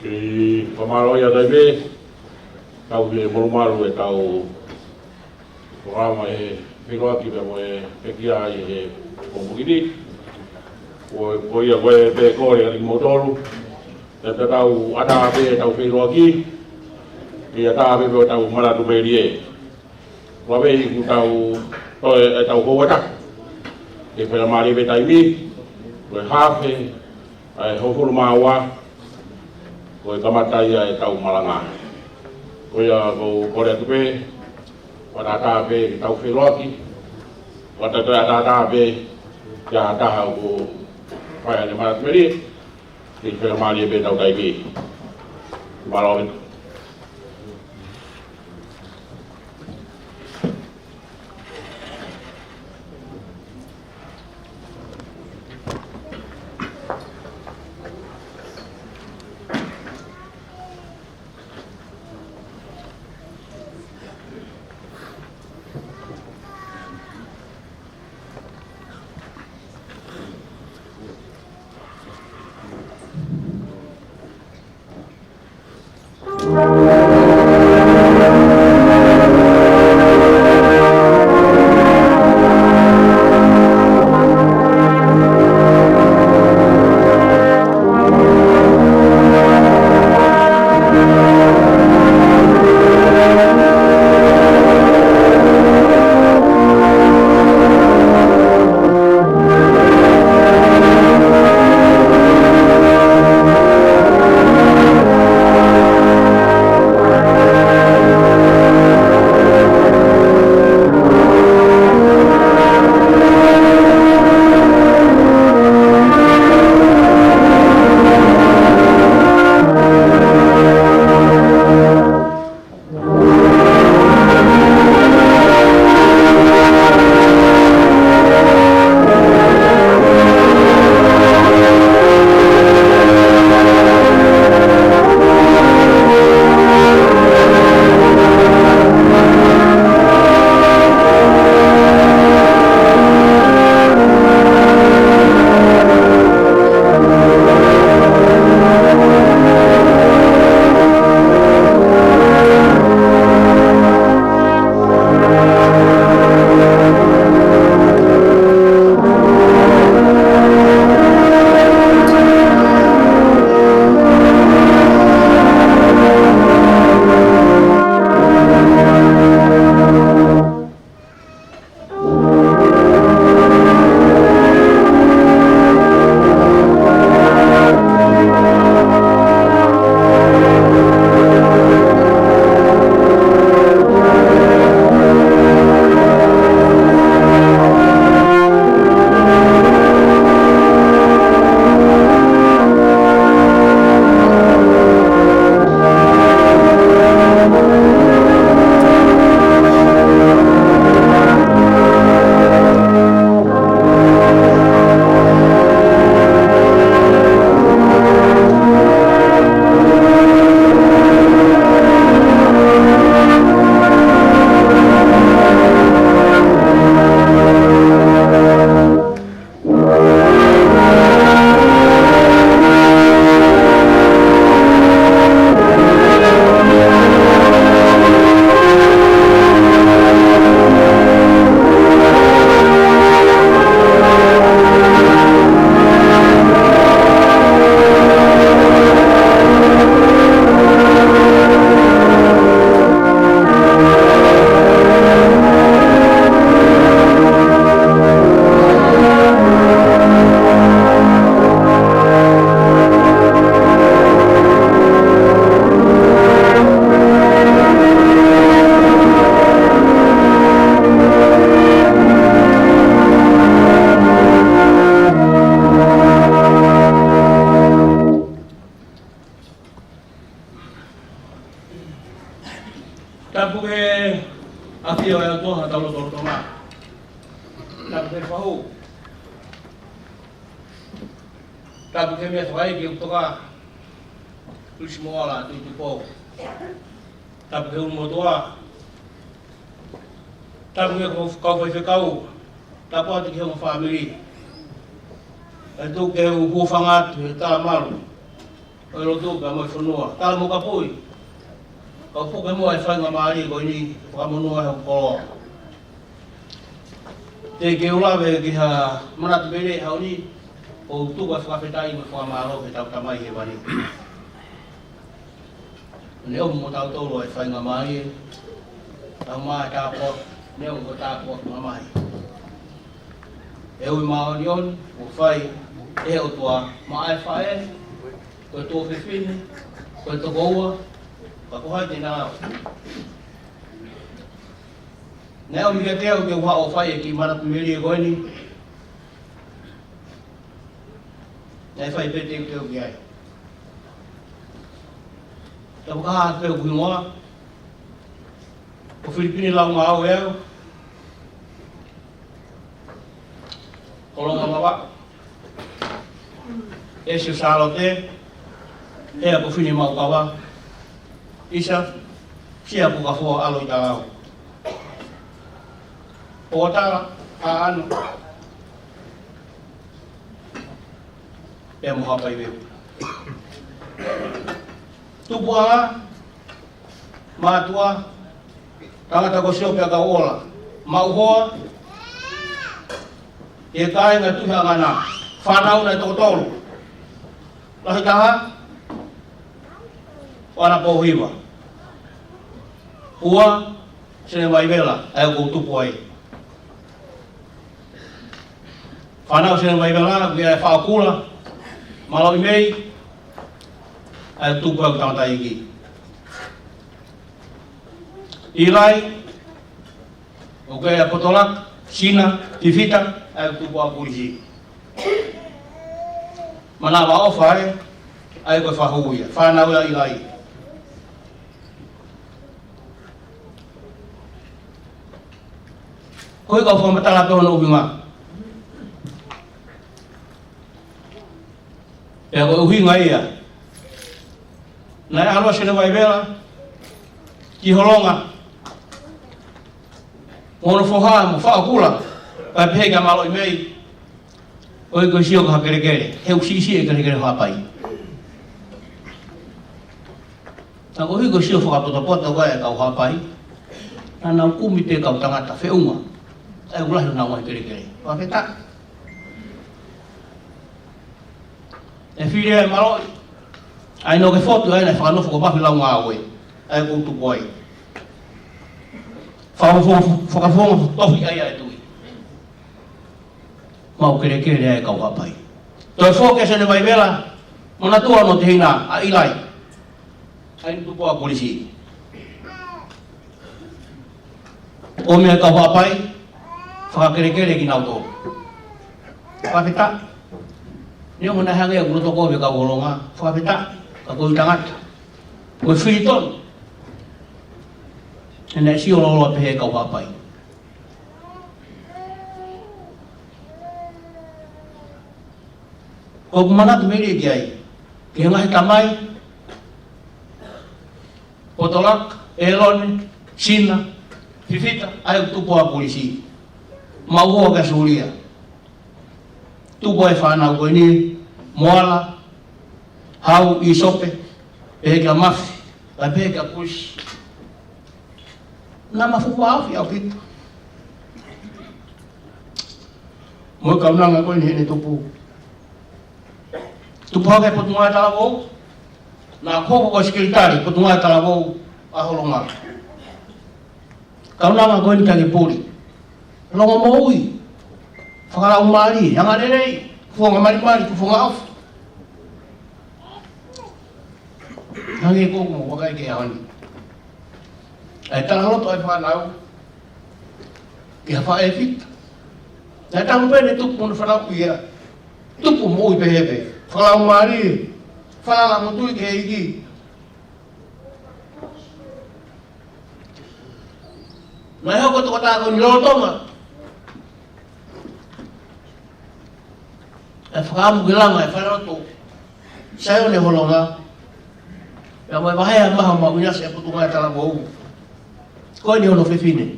Kei fakamālō atu ai pē, kau ki he molumalu ʻetau polokalama ʻi he feʻiloaki pea mo e pekia ʻi he pongipongi ni. Ko, ko ia ko e pē kole ʻa kimoutolu. Te tau ʻatā pē ʻetau feʻiloaki, ʻi he ʻatā pē ʻetau manatu melie. Ua vei kuo tau toe ʻetau houa ʻe taha. Ke faingamālie pē taimi, ko e haafe ʻa e hongofulu mā ua, ko e kamata ia ʻetau malanga. Ko ia ʻoku ou kole atu pē, ʻatā pē ʻetau feʻiloaki, ʻatā, ʻatā pē ki ha taha ʻoku fai ʻene manatu melie, ke faingamālie pē ʻetau taimi. Mālō ʻaupito. Tapu ki he fahu. Tapu ki he meʻa fai ki he toka. Tulisi Moala Tuʻitupou. Tapu ki he ʻulumotuʻa. Tapu ki he kau faifekau. Tapu atu ki he ongo fāmili. Kae tuku ke u hūfanga atu he talamalu ʻo e lotu pea mo e fonua. Tala mo kapui. Kau puke muʻa e faingamālie ko eni, fakamonū ai hoku koloa. Teʻeki ke u lave ki ha manatu pē ʻi he ʻaho ni, ʻoku ou tuku ʻa e fakafetaʻi mo e fakamālō ki heʻetau Tamai Hēvani. Naʻe ʻomi mo tautolu e faingamālie, tau maʻu e tāpuaki, naʻe ʻomi ko e tāpuaki mamahi. ʻE ui māʻoniʻoni, ʻoku fai ʻe he ʻOtua, maʻa e faʻē, ko e tuofefine, ko e tokoua, ka ko hai te nau. Naʻe ʻomi kiate au ke u haʻu ʻo fai e kiʻi manatu melie ko eni. Naʻe fai pē teuteu ki ai. Tau fakahā pē hoku hingoa. Ko Filipini Laungāue au. Kolonga Vavaʻu. ʻEsi ʻo Sālote. Hea ko Fini Maukava. ʻIsa, Sia Pukafoa ʻAlo ʻi Talau. Potala, ʻAʻano. Pea mo Haʻapai Veu. Tupuʻanga, mātuʻa, tangata ko Siope ʻa Kauola, maʻu hoa, ʻi he kāinga Tuʻi Haʻangana, fānau naʻe toko tolu. Lahi taha, ʻo Anapōhiva. Ua, Sene Vaivela, ʻa ia ʻoku ou tupu ai. Fānau Sene Vaivela, ʻoku ʻi ai ʻa Faʻakula, Maloʻimei, ʻa ia ʻoku tupu ai ʻeku tangataʻeiki. ʻIlai, ʻoku ʻi ai ʻa Potolaka, Sina, Fifita, ʻa ia ʻoku tupu ai ʻa Kulisi. Manavaʻofa ē, ʻa ia ko e fahu ia, fānau ia ʻa ʻIlai. Ko e kau fakamatala pē hono ʻuhinga. Pea ko e ʻuhinga ia. Naʻe ʻalu ʻa Sene Vaivela ki Holonga. Mo hono foha mo Faʻakula, kae pehē kia Maloʻimei. ʻOi ko Sio ko ha kelekele, he ʻoku siʻisiʻi e kelekele Haʻapai. Ka koeʻuhi ko Sio fakapotopoto ko ē e kau Haʻapai, naʻa nau kumi pē kau tangata feʻunga. ʻA ia ʻoku lahi honau ngaahi kelekele. Fakafetaʻi. ʻE fili ʻe Maloʻi. ʻA ia naʻa ke fotu ai naʻe fakanofo ko Mafi Laungāue. ʻA ia ʻoku ou tupu ai. Fakafofonga, fakafofonga tohi ʻa ia e tuʻi. Maʻu kelekele ʻa e kau Haʻapai. Toe foki ʻa Sene Vaivela, mo natua hono tehina, ʻa ʻIlai. ʻA ia ʻoku tupu ai ʻa Kulisi. ʻOmi ʻa e kau Haʻapai, fakakelekele kinautolu. Fakafetaʻi. Neongo naʻe hangē ʻoku loto kovi e kau Holonga, fakafetaʻi, ka ko e tangata. Ko e fili tonu. He naʻe sio loloa pehē e kau Haʻapai. Ko ʻeku manatu melie ki ai, ki he ngaahi tamai, Potolaka, ʻElone, Sina, Fifita, ʻa ia ʻoku tupu ai ʻa Kulisi. Maʻu hoa kia Sulia. Tupu ai e fānau ko eni, Moala, Hau, ʻIsope, pehē kia Mafi, kae pehē kia Kulisi. Naʻa ma fuʻu vāofi ʻaupito. Mo e kaunanga ko eni heʻene tupu. Tupu hake Potungāue Talavou. Naʻa ku hoko ko e sekelitali Potungāue Talavou ʻa Holonga. Kaunanga ko eni Takipuli. Longomoʻui. Fakalaumālie, angalelei, kuonga malimali, kuonga ʻofa. Hangē ko ʻeku vakai ki he ʻaho ni. ʻA e talaloto ʻa e fānau ki ha faʻē Fita. Naʻe talu pē ʻene tupu mo hono fānau ia. Tupu moʻui pehē pē. Fakalaumālie. Falala mo tui ki he ʻEiki. Naʻe hoko e tokotaha ko eni lolotonga ʻE fakaʻamu ke langa e falelotu Saione Holonga, pea mo e vahe ʻa Maha Maʻuinasi ʻa e Potungāue Talavou. Ko eni hono fefine.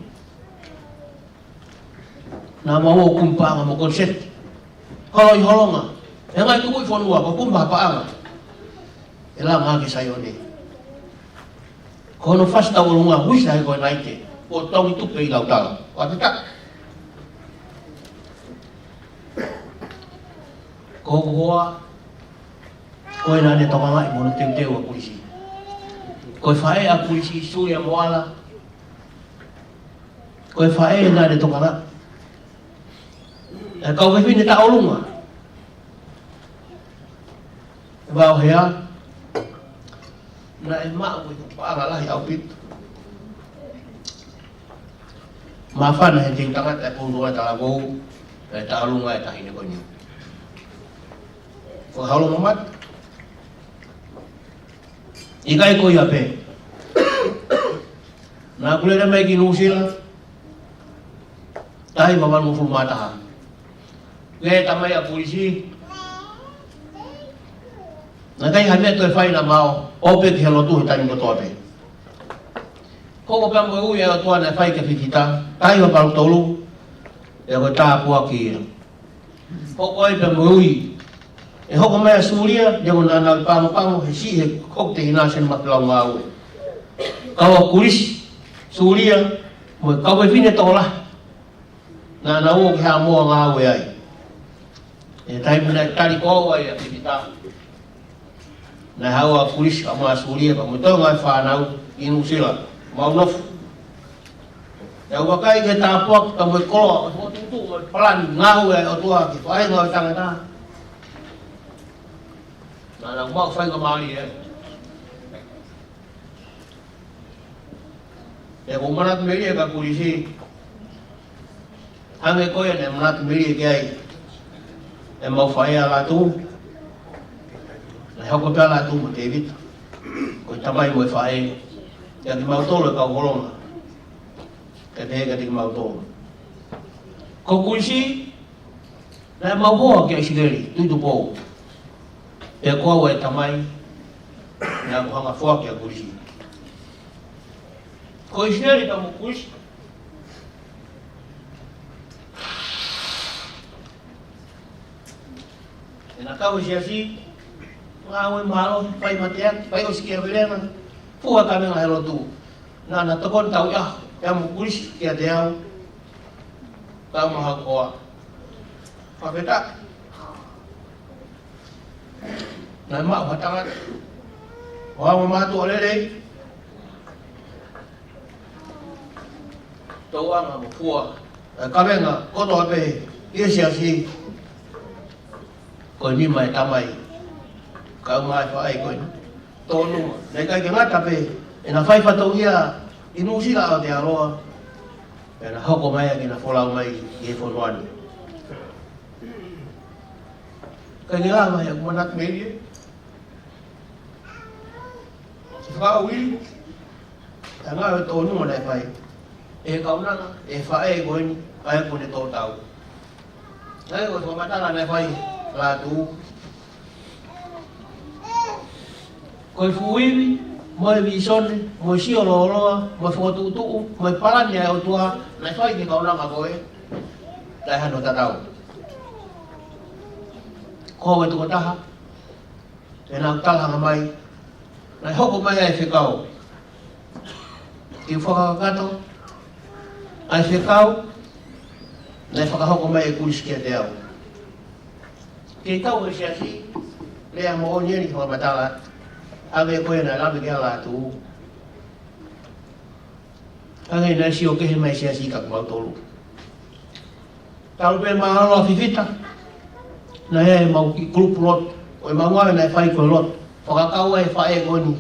Naʻa mau ō ʻo kumi paʻanga mo koniseti. Holo ʻi Holonga. ʻE ngaahi tukuʻi fonua, ko e kumi paʻanga. ʻE langa ʻaki e Saione. Ko hono fasi tauʻolunga, uisa he ko e naite. Ko Tongi Tupe ʻi Lautala. Fakafetaʻi. Ko hoku hoa, ko ē naʻa ne tokangaʻi mo hono teuteu ʻa Kulisi. Ko e faʻē ʻa Kulisi, Sulia Moala. Ko e faʻē naʻa ne tokangaʻi. ʻE kau fefine tauʻolunga. ʻE Vaohea, naʻe maʻu ʻi he paʻanga lahi ʻaupito. Māfana he teu tangata e Potungāue Talavou, ʻe tauʻolunga e taʻahine ko eni. Ko e holo mamata. ʻIkai ko ia pē. Naʻa ku lele mai ki Nuʻusila, taha hiva valungofulu mā taha. Ko e tamai ʻa Kulisi. Naʻe ʻikai ha meʻa toe fai, naʻa mau ō pē ki he lotu he taimi kotoa pē. Ko e hoko pē mo e ui ʻa e ʻOtua naʻe fai kia Fifita, taha hiva valu tolu, ʻe ko e tāpuaki ia. Ko e hoko ai pē mo e ui. ʻE hoko mai ʻa Sulia, ʻi heʻenau ʻi Pagopago, he siʻi he koute hina seni mafilau ngāue. Kau ʻa Kulisi, Sulia, mo e kau fefine tokolahi. Naʻa nau ō ki Haʻamoa ngāue ai. ʻI he taimi naʻe tali ko au ai ʻa Fifita, naʻe haʻu ʻa Kulisi, kae ʻumaʻā Sulia, pea mo e toenga e fānau ʻi Nuʻusila, mau nofo. Naʻa ku vakai ki he tāpuaki, pea mo e koloa, mo e fokotuʻutuʻu, mo e palani ngāue ʻa e ʻOtua ki he faʻahinga ʻo e tangata. Naʻa nau maʻu faingamālie ai. ʻE ko e manatu melie kia Kulisi. Hangē ko ia naʻe manatu melie ki ai ʻemau faʻē ʻa Lātū. Naʻe hoko pē ʻa Lātū mo Tēvita, ko e tamai mo e faʻē, kiate kimautolu e kau Holonga. Kae pehē kiate kimautolu. Ko Kulisi, naʻe mau hoa kia ʻIsileli Tuʻitupou. Pea ko au e tamai, naʻa ku hanga ʻo foaki ʻa Kulisi. Ko ʻIsileli pea mo Kulisi, ʻenau kau he siasi, ngāue mālohi, fai mateaki, fai ʻosikiavelenga, fua kavenga he lotu. Naʻa na tokoni tauʻaho, pea mo Kulisi kiate au, kae ʻumaʻā haku hoa. Fakafetaʻi. Naʻe maʻu ha tangata ʻo aʻu ki he mātuʻa lelei. Tauʻanga mo fua e kavenga kotoa pē ʻi he siasi. Ko e nima e tamai, kae ʻumaʻā e faʻē ko eni. Tōnunga, naʻe ʻikai ke ngata pē ʻena fai fatongia ʻi Nuʻusila ʻo Aotearoa, pea na hoko mai ʻaki ʻena folau mai ki he fonua ni. Kae ke lava he ʻoku manatu melie. Fakaʻuli, ʻa e ngāue tōnunga naʻe fai ʻe he kaunanga, ʻe he faʻē ko eni, ʻa ia ko ʻene tō tau. Naʻe ko e fakamatala naʻe fai ʻe Lātū. Ko e fuʻu ivi, mo e vīsone, mo e sio lōloa, mo e fokotuʻutuʻu, mo e palani ʻa e ʻOtua, naʻe fai ki he kaunanga ko ē, naʻe hano tatau. Ko e tokotaha, ʻenau talahanga mai, naʻe hoko mai ʻa e fekau. Ke u fakakakato ʻa e fekau naʻe fakahoko mai ʻe Kulisi kiate au. Ke tau he siasi, lea moʻoni eni fakamatala, ʻa e meʻa ko ē naʻe lave ki ai ʻa Lātū. Hangē naʻe sio kehe mai siasi kia kimautolu. Talu pē māholo ʻa Fifita, naʻe ʻi ai ʻemau kiʻi kulupu lotu, ʻo ʻemau ngāue naʻe fai ko e lotu. Fakakau ai e faʻē ko eni.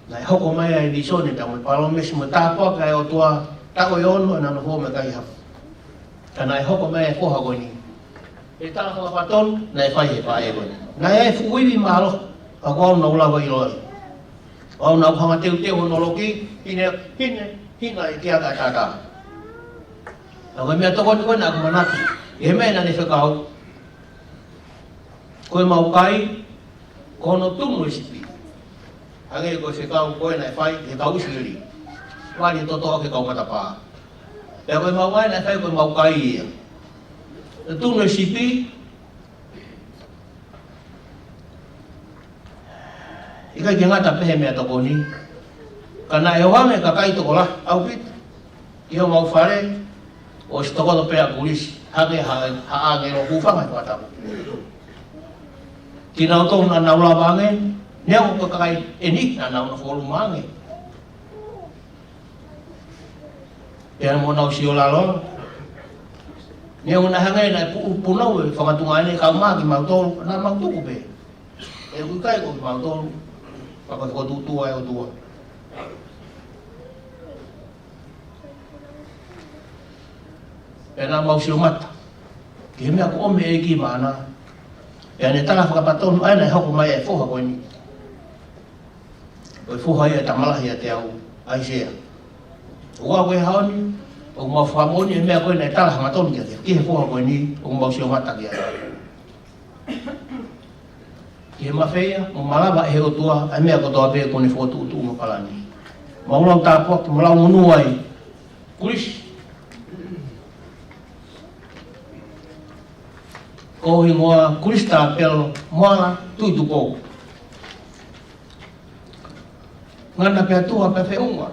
Naʻe hoko mai ʻa e vīsone, pea mo e palōmesi mo e tāpuaki ʻa e ʻOtua, taʻu ʻe ono ʻena nofo mai Kaihaʻa. Ka naʻe hoko mai e foha ko eni. ʻE tala fakapatonu, naʻe fai ʻe he faʻē ko eni. Naʻe ʻi ai e fuʻu ivi mālohi, ka ko au naʻa ku lava ʻiloʻi. Ko au naʻa ku hanga ʻo teuteu hono loki, hine, hine, hina ʻi he kiaka ʻa e tātā. Ka ko e meʻatokoni ko ē naʻa ku manatu, ʻi he meʻa naʻa ne fekau, Ko e maukai, ko hono tunu e sipi. Hangē ko e fekau ko ē naʻe fai ʻe he kau ʻIsileli. Vali e toto ʻo e kau matapā. Pea ko e maukai naʻe fai ko e maukai ia. Tunu e sipi, ʻikai ke ngata pē he meʻatokoni. Ka naʻe ʻoange ʻe he kakai tokolahi ʻaupito ki homau fale, ʻo ʻosi tokoto pē ʻa Kulisi, hangē ha, ha ʻāngelo ʻoku fanga he fakatapu. Kinautolu naʻa nau lava ange, neongo ko e kakai ʻe niʻihi naʻa nau nofo ʻolunga ange. Pea mo nau sio lalo. Neongo naʻe hangē naʻe pu-, punau e fanga tuongaʻane, kau mai kimautolu, naʻa mau tuku pē. ʻE ʻikai ko kimautolu, ka ko e fokotuʻutuʻu ʻa e ʻOtua. Pea naʻa mau sio mata ki he meʻa kuo ʻomi ʻe he ʻEiki maʻana. Pea ne tala fakapatonu ʻa ē naʻe hoko mai e foha ko eni. Ko e foha ia ʻa e tama lahi ʻiate au, ʻAisea. ʻOku ʻi he ʻaho ni, ʻoku mau fakamoʻoni e meʻa ko ē naʻe tala hangatonu kiate, ki he foha ko eni, ʻoku mau sio mata ki ai. Ki he mafeia mo malava ʻe he ʻOtua ʻa e meʻa kotoa pē kuo ne fokotuʻutuʻu mo palani. Mau lau tāpuaki, mau lau monū ai. Kulisi. Ko ho hingoa Kulisi Tāpelo Moala Tuʻitupou. Ngana pea tuha pea feʻunga.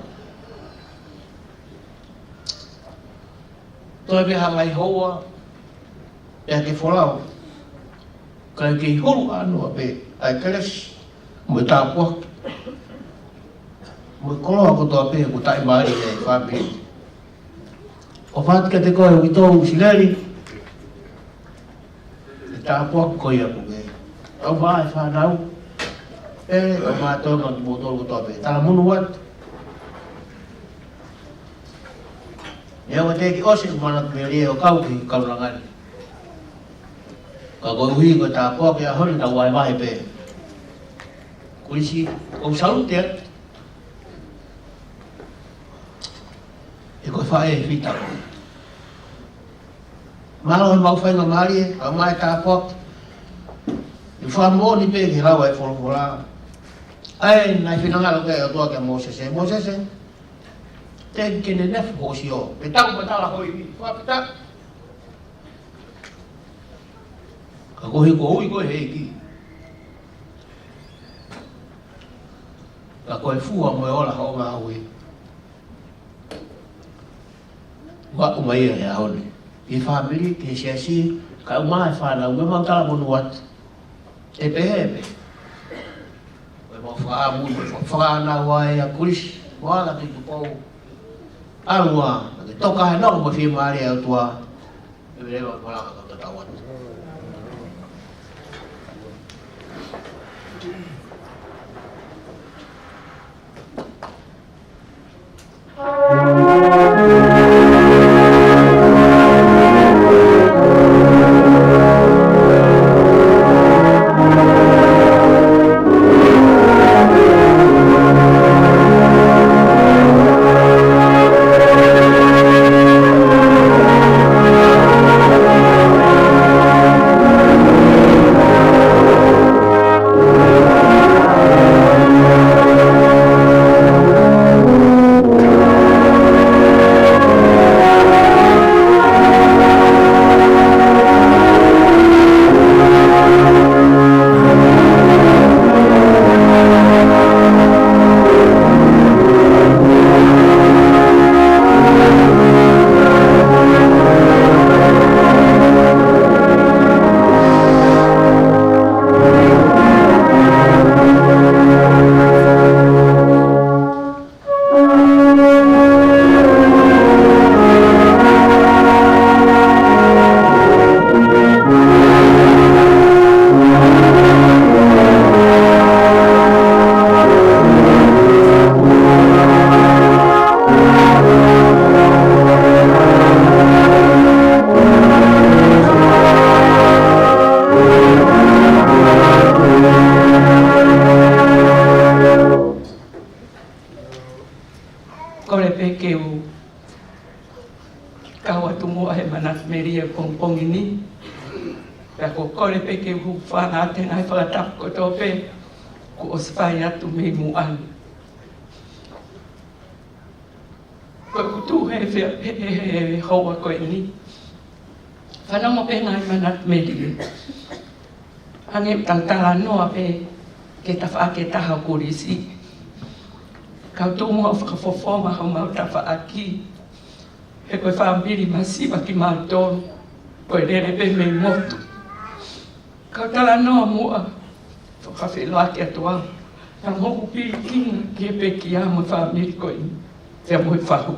Toe pē hangē ha houa, pea ke folau. Kae kei hulu ʻānoa pē ʻa e kelesi mo e tāpuaki mo e koloa kotoa pē kuo taʻimālie ʻe he fāmili. ʻOfa atu kiate koe ʻEiki ʻIsileli, e tāpuaki ko ia kuo ke ʻomai ki he fānau, ʻe ʻomai ʻe kimoutolu kotoa pē. Talamonū atu. Neongo teʻeki ʻosi ʻeku manatu melie ʻo kau ki he kaunanga ni. Ka koeʻuhi ko e tāpuaki ʻa e ʻaho ni, tau vahevahe pē. Kulisi, ʻoku ou salute atu ʻi he ko e faʻē ʻe fita. Mālō e mau faingamālie, ʻomai e tāpuaki. ʻI he fakamoʻoni pē ki he lau ʻa e folofola. ʻA ē naʻe finangalo ki ai e ʻOtua kia Mōsese. Mōsese, teʻeki ke ne nefo hoʻo sio. Pe tau matala hoi ni. Fakapita. Ka koeʻuhi kuo ui koe ʻe he ʻEiki. Ka ko e fua mo e ola hoʻo ngāue. Ua ʻomai ia he ʻaho ni. Ki he fāmili, ki he siasi, kae ʻumaʻā e fānau, mo e mau talamonū atu. ʻE pehē pē. Ko e mau fakaʻamu, mo e fakaʻānaua ʻa Kulisi Moala Tuʻitupou. ʻAlu ā, ke toka he nonga mo e fiemālie ʻa e ʻOtua. ʻE leva ʻo malanga kau tatau atu. Kole pē ke u kau atu muʻa he manatu melie pongipongi ni. Pea ko e kole pē ke u hūfanga atu he ngaahi fakatapu kotoa pē kuo ʻosi fai atu mei muʻa ni. Ko ʻeku tuʻu he, he, he, he, he houa ko eni, fanongo pē ngaahi manatu melie. Hangē ʻoku tau talanoa pē ki he tafaʻaki ʻe taha ʻo Kulisi. Ka u tuʻu muʻa ʻo fakafofonga homau tafaʻaki. He ko e fāmili masiva kimautolu, ko e lele pē mei motu. Ka u talanoa muʻa, fakafeʻiloaki atu au, ka mo hoku pīkinga ki he pekia mo e fāmili ko eni, pea mo e fahu.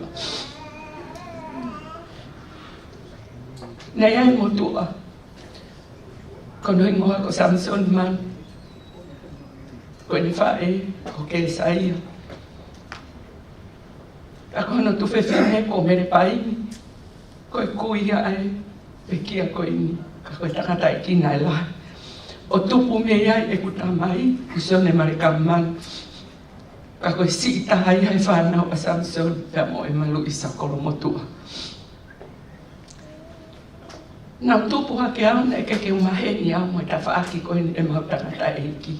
Naʻe ʻi ai e motuʻa, ko hono hingoa ko Samson Manu, ko ʻene faʻē ko Kesaia. Ka ko hono tuofefine ko Mele Paini, ko e kui ia ʻa e pekia ko eni, ka ko e tangataʻeiki naʻe lahi. ʻO tupu mei ai ʻeku tamai, ko Sione Malekam Manu. Ka ko e siʻi taha ia he fānau ʻa Samson, pea mo ʻEma Luisa Kolomotuʻa. Naʻa ku tupu hake au, naʻe ʻikai ke u maheni au mo e tafaʻaki ko eni ʻemau tangataʻeiki.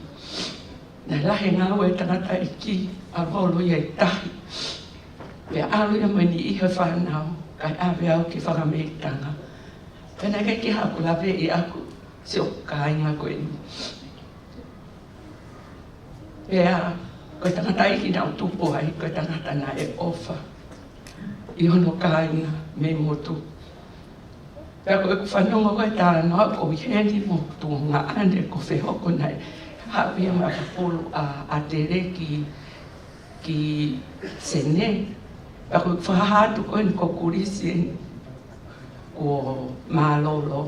Naʻe lahi e ngāue ʻa e tangataʻeiki, ʻalu holo ia ʻi tahi. Pea ʻalu ia mo e niʻihi ʻo e fānau, kae ʻave au ki he fakameʻitanga. Pea naʻe ʻikai ke haʻaku laveʻi ʻaku siʻoku kāinga ko eni. Pea ko e tangataʻeiki naʻa ku tupu ai, ko e tangata naʻe ʻofa ʻi hono kāinga mei motu. Pea ko ʻeku fanongo ko e talanoa ko ʻi heni mo tuongaʻane ko Fehoko naʻe haʻu ia mo e ʻakapulu ʻa, ʻa Tele ki, ki Senē. Pea ko ʻeku fakahā atu ko eni ko Kulisi eni kuo mālōlō.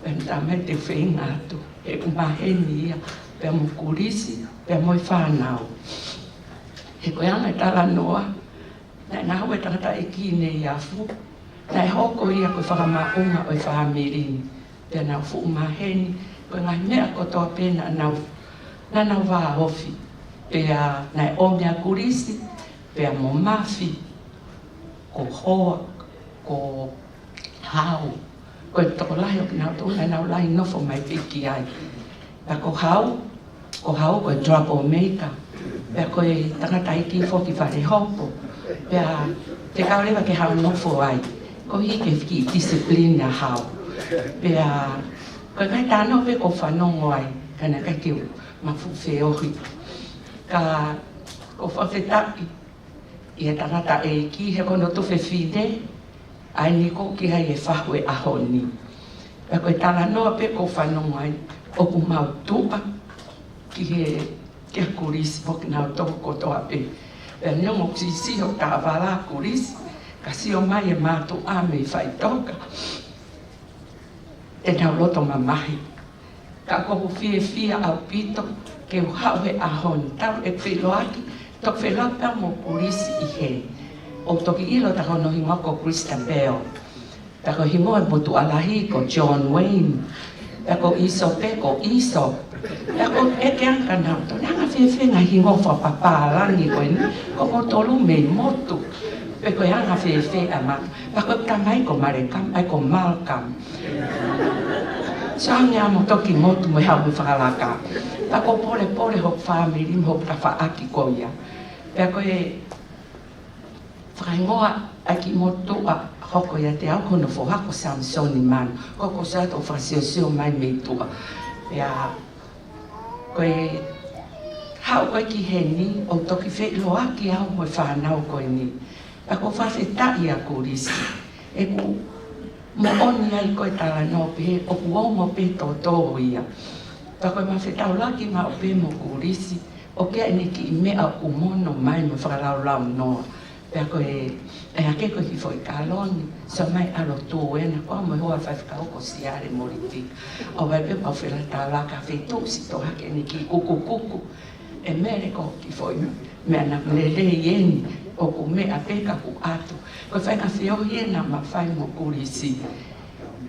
Pea naʻa mai te u feinga atu, he ʻoku maheni ia, pea mo Kulisi, pea mo e fānau. He ko e anga e talanoa, naʻe ngāue e tangataʻeiki ʻi Neiafu, naʻe hoko ia ko e fakamaʻunga ʻo e fāmili ni. Pea nau fuʻu maheni, ko e ngaahi meʻa kotoa pē naʻa nau, naʻa nau vāofi. Pea naʻe ʻomi ʻa Kulisi, pea mo Mafi, ko Hoa, ko Hau. Ko e tokolahi ʻo kinautolu naʻa nau lahi nofo mai pē ki ai. Pea ko Hau, ko Hau ko e troublemaker. Pea ko e tangataʻeiki foki fale hopo. Pea fekau leva ke Hau nofo ai. Ko e hiki e kiʻi discipline ʻa Hau. Pea ko e ngaahi talanoa pē ʻoku ou fanongo ai, ka naʻe ʻikai ke u maʻu feohi. Ka ʻoku ou fakafetaʻi ʻi he tangataʻeiki he ko hono tuofefine, ʻa eni ʻoku ʻi ai e fahu he ʻaho ni. Pea ko e talanoa pē ʻoku ou fanongo ai, ʻoku mau tuʻa ki he, kia Kulisi mo kinautolu kotoa pē. Pea neongo ʻoku siʻisiʻi hoku taʻavala ʻa Kulisi, ka sio mai e mātuʻa mei Faʻitoka, te nau loto mamahi. Ka ʻoku ou fiefia ʻaupito ke u haʻu he ʻaho ni, talu ʻeku feʻiloaki, toki feʻiloaki pea mo Kulisi ʻi heni. ʻO toki ʻilo atu ko hono hingoa ko Christabel. Pea ko e hingoa e motuʻa lahi ko John Wayne. Pea ko ʻIsope ko Aesop. Pea ʻoku ou ʻeke ange kia nautolu, naʻe anga fēfē ngaahi hingoa fakapapālangi ko eni, ko kimoutolu mei motu. Pe ko e anga fēfē ʻa e maka. Pea ko e tamai ko Malekam, ʻa ia ko Malcolm. Sio ange ʻa moutolu ki motu mo e haʻu mo e fakalaka. Pea ʻoku ou polepole hoku fāmili mo hoku tafaʻaki ko ia. Pea ko e fakahingoa ʻa e kiʻi motuʻa hoko ʻiate au ko hono foha ko Samisoni Manu. Ko ʻeku ʻosi ʻoatu ʻo fakasiosio mai mei tuʻa. Pea ko e haʻu ko ē ki heni ʻo toki feʻiloaki au mo e fānau ko eni. Pea ʻoku ou fakafetaʻi ʻia Kulisi. ʻOku moʻoni ai ko e talanoa pē, ʻoku ongo pē toto ia. Pea ko e mafetaulaki maʻu pē mo Kulisi, ʻoku ʻi ai ʻene kiʻi meʻa ʻoku mono mai mo fakalaulaunoa. Pea ko e, ʻe hake ko e kiʻi foʻi kaloni, sio mai ʻa lotu ena ko au mo e hoa faifekau ko Siale Moliti. ʻOku ou ʻai pē pau fela tala ka feituʻu sio hake ʻene kiʻi kukukuku. ʻE Mele ko e kiʻi foʻi meʻa naʻa ku lelei eni, ʻoku meʻa pē ka ku ʻatu. Ko e faʻahinga feohi ena naʻa ma fai mo Kulisi.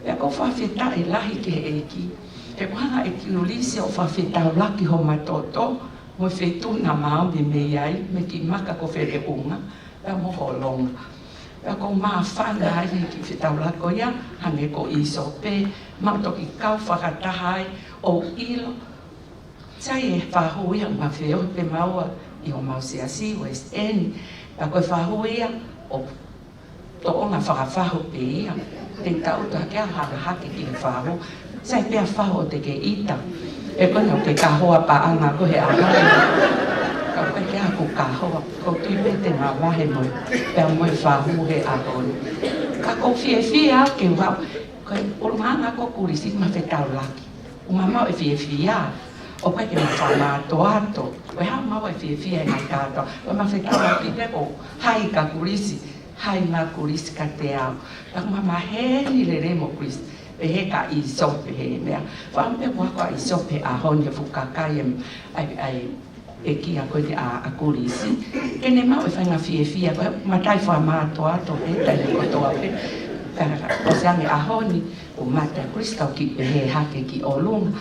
Pea ʻoku ou fakafetaʻi lahi ki he ʻEiki. He ʻoku hanga ʻe Kulisi ʻo fakafetaulaki homa toto, mo e feituʻu naʻa ma ō mei ai, mei he kiʻi maka ko Feleʻunga, pea mo Holonga. Pea ʻoku ou māfana ai he kiʻi fetaulaki ko ia, hangē ko ʻīsope, mau toki kau fakataha ai ʻo ʻilo. Sai e fahu ia ʻoku mau feohi pē maua ʻi homau siasi, West End. Pea ko e fahu ia ʻoku tōʻonga fakafahu pē ia. Te u tau ʻuta hake au hala hake ki he fahu. Sai pē ʻa e fahu ʻo te ke ʻita. Pea ko ena ʻoku ke kahoa paʻanga ko ē he ʻaho. Ka ʻoku ʻikai ke ʻi ai haku kahoa. ʻOku ou tui pē te mavahe mo e, pea mo e fahu he ʻaho ni. Ka ʻoku ou fiefia ke u haʻu. Ko e ʻulungaanga ko Kulisi, mau fetaulaki. ʻOku mau maʻu e fiefia. ʻOku ʻikai ke mau fakamātoato. Ko e hā ʻoku mau maʻu e fiefia he ngaahi kātoa. ʻOku mau fetaulaki pē ko hai kia Kulisi. Hai kia Kulisi kiate au. Pea ʻoku mau maheni lelei mo Kulisi. Pehē kia ʻīsope he meʻa. Fakaʻamu pē kuo ako ʻa ʻīsope he ʻaho ni he fuʻu kakai ʻa e, ʻa e, ʻa e ʻeiki ko eni ʻa, ʻa Kulisi. Ke ne maʻu e faʻahinga fiefia, ko e matai fakamātoato he taimi kotoa pē. Ka, ka, ʻosi ange ʻaho ni, ʻoku mate ʻa Kulisi kau kiʻi pehē hake ki ʻolunga.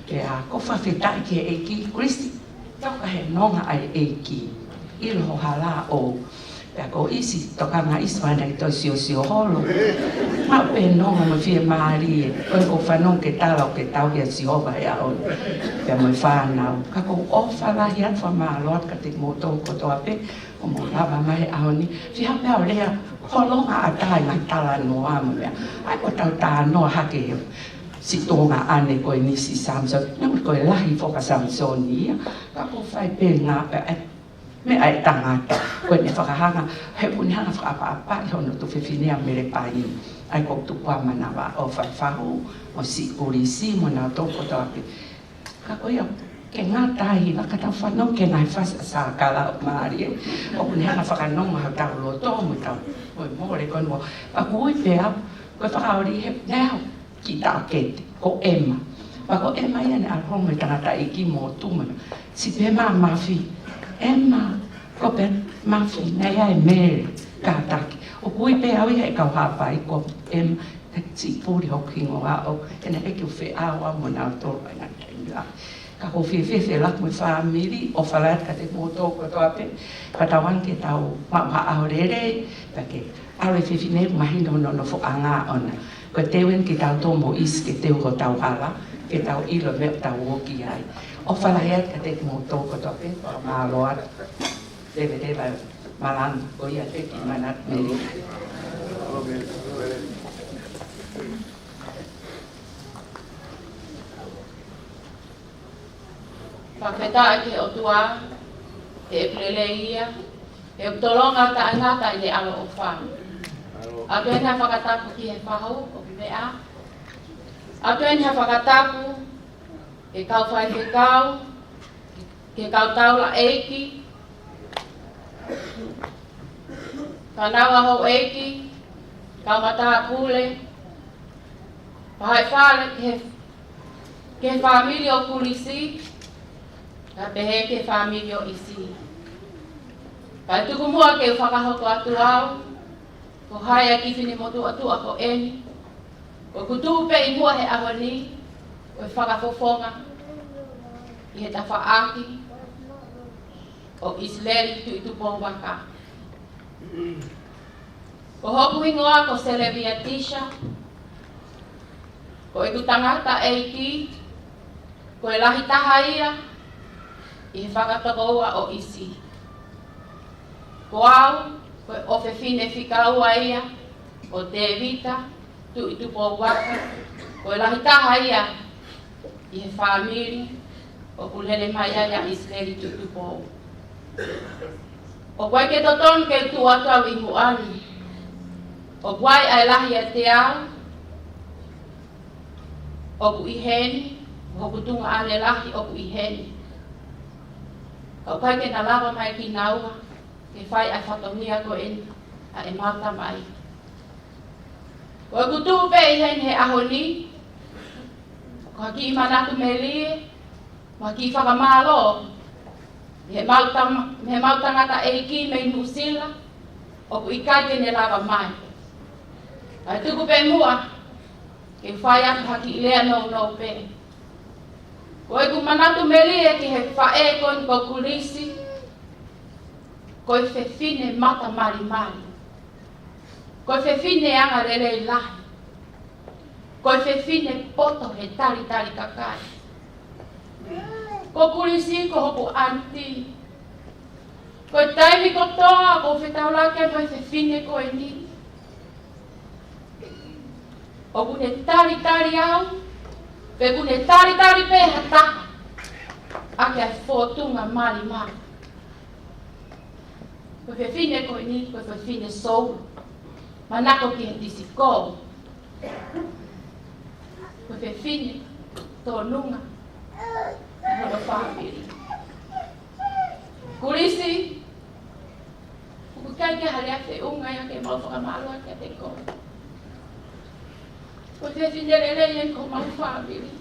Pea ʻoku ou fakafetaʻi ki he ʻEiki Kulisi. Toka he nonga ʻa e ʻEiki. ʻIlo ho hala ʻo. Pea ko ʻIsi, tokanga ʻIsi ʻoku ʻikai toe siosio holo. Maʻu pē nonga mo fiemālie. ʻOku ou fanongo ki he tala ʻoku ke tauhi ʻa Sihova he ʻaho ni. Pea mo e fānau. Ka ʻoku ou ʻofa lahi atu fakamālō atu kiate kimoutolu kotoa pē. ʻOku mou lava mai he ʻaho ni. Fiha pē ʻa e lea holonga ʻatā ʻi he ngaahi talanoa mo e meʻa. ʻAi ko ʻetau talanoa hake he siʻi tuongaʻane ko eni siʻi Samisoni. Naʻa ko e lahi foki ʻa Samisoni ia. Ka ʻoku ou fai pē ngā pē ʻa e meʻa ʻa e tangata. Ko ʻene fakahanga, he ʻoku ne hanga fakaʻapaʻapaʻi hono tuofefine ʻa Melepaini. ʻAi ko e tupu ʻa Manava ʻo fai fahu, mo siʻi Kulisi, mo nautolu kotoa pē. Ka ko ia, ke ngata ai, ka tau fanongo ki he ngaahi fasi ʻa Sakala ʻoku mālie. ʻOku ne hanga fakanonga hotau loto, mo tau, mo e mole ko eni mo. Ka ʻoku ui pē au, ko e fakaoli he, ne au, kiʻi taʻokete, ko ʻEma. Pea ko ʻEma ia ne ʻalu holo mo e tangataʻeiki mo Tuma. Siʻi pehē mai ʻa Mafi, ʻEma, ko pē Mafi, naʻe ʻi ai e mele, kātaki. ʻOku ui pē au ia he kau Haʻapai ko ʻEma, siʻi puli hoku hingoa ʻo, ʻe naʻe ʻikai ke u feʻao au mo nautolu ʻa e ngaahi taimi lahi. Ka ʻoku ou fiefia he laku mo e fāmili, ʻofa lahi atu kiate kimoutolu kotoa pē, ka tauange ke tau maʻu ha ʻaho lelei, pea ke ʻalu e fefine mahino hono nofoʻanga ʻoʻona. Ko e teu eni kitautolu mo ʻIsi ke teu hotau hala, ke tau ʻilo e meʻa ʻoku tau ō ki ai. ʻOfa lahi atu kiate kimoutolu kotoa pē, fakamālō atu. Leveleva malanga, ko ia te ki mana mele. Fakafetaʻi ki he ʻOtua, he ʻoku lelei ia, he ʻoku tolonga taʻengata ʻene ʻaloʻofa. ʻOatu eni ha fakatapu ki he fahu ʻoku meʻa. ʻOatu eni ha fakatapu ki he kau faifekau, ki he kau taulaʻeiki, fānau ʻa houʻeiki, kau matāpule, pea ʻi he fale, ki he, ki he fāmili ʻo Kulisi, kae pehē ki he fāmili ʻo ʻIsi. Kae tuku muʻa ke u fakahoko atu au, ko hai ʻa e kiʻi finemotuʻa tuʻa ko eni, ʻoku tuʻu pē ʻi muʻa he ʻaho ni, ko e fakafofonga ʻi he tafaʻaki ʻo ʻIsileli Tuʻitupouvaka. Ko hoku hingoa ko Selevia Tisha, ko ʻeku tangataʻeiki, ko e lahi taha ia ʻi he fakatokoua ʻo ʻIsi. Ko au, ko e ʻofefine fika ua ia ʻo Tēvita Tuʻitupouvaka, ko e lahi taha ia ʻi he fāmili ʻoku lele mai ai ʻa ʻIsileli Tuʻitupou. ʻOku ʻikai ke totonu ke u tuʻu atu au ʻi muʻa ni. ʻOku ʻi ai ʻa e lahi ʻiate au ʻoku ʻi heni, hoku tuongaʻane lahi ʻoku ʻi heni. ʻOku ʻikai ke na lava mai kinaua ke fai ʻa e fatongia ko eni ʻa ʻemau tamai. Ko ʻeku tuʻu pē ʻi heni he ʻaho ni, ko ha kiʻi manatu melie, mo ha kiʻi fakamālō, he mau tama-, he mau tangataʻeiki mei Nuʻusila, ʻoku ʻikai ke ne lava mai. Kae tuku pē muʻa, ke fai atu ha kiʻi lea nounou pē. Ko ʻeku manatu melie ki he faʻē ko eni ko Kulisi, ko e fefine mata malimali. Ko e fefine angalelei lahi. Ko e fefine poto he talitali kakai. Ko Kulisi ko hoku ʻanti. Ko e taimi kotoa ʻoku ou fetaulaki mo e fefine ko eni, ʻoku ne talitali au, pe ʻoku ne talitali pē ha taha ʻaki ʻa e fōtunga malimali. Ko e fefine ko eni, ko e fefine soul. Manako ki he tisikō. Ko e fefine tōnunga ʻi hono fāmili. Kulisi, ʻoku ʻikai ke ʻi ai ha lea feʻunga ia ke mau fakamālō kiate koe. Ko e fefine lelei eni ki homau fāmili.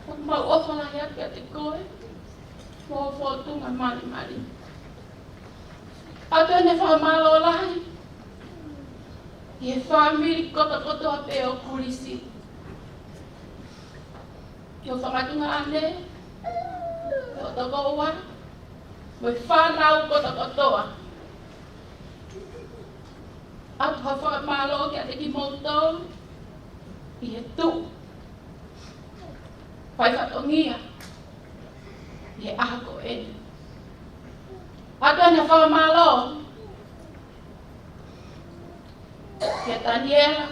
ʻOku mau ʻofa lahi atu kiate koe mo ho fōtunga malimali. ʻOatu ʻeni e fakamālō lahi ki he fāmili kotokotoa pē ʻo Kulisi. Ki hoʻo fanga tuongaʻane, ki hoʻo tokoua, mo e fānau kotokotoa. ʻOatu ha fakamālō kiate kimoutolu ʻi he tuʻu fai fatongia ʻi he ʻaho ko eni. ʻOatu ʻeni ha fakamālō kia Taniela,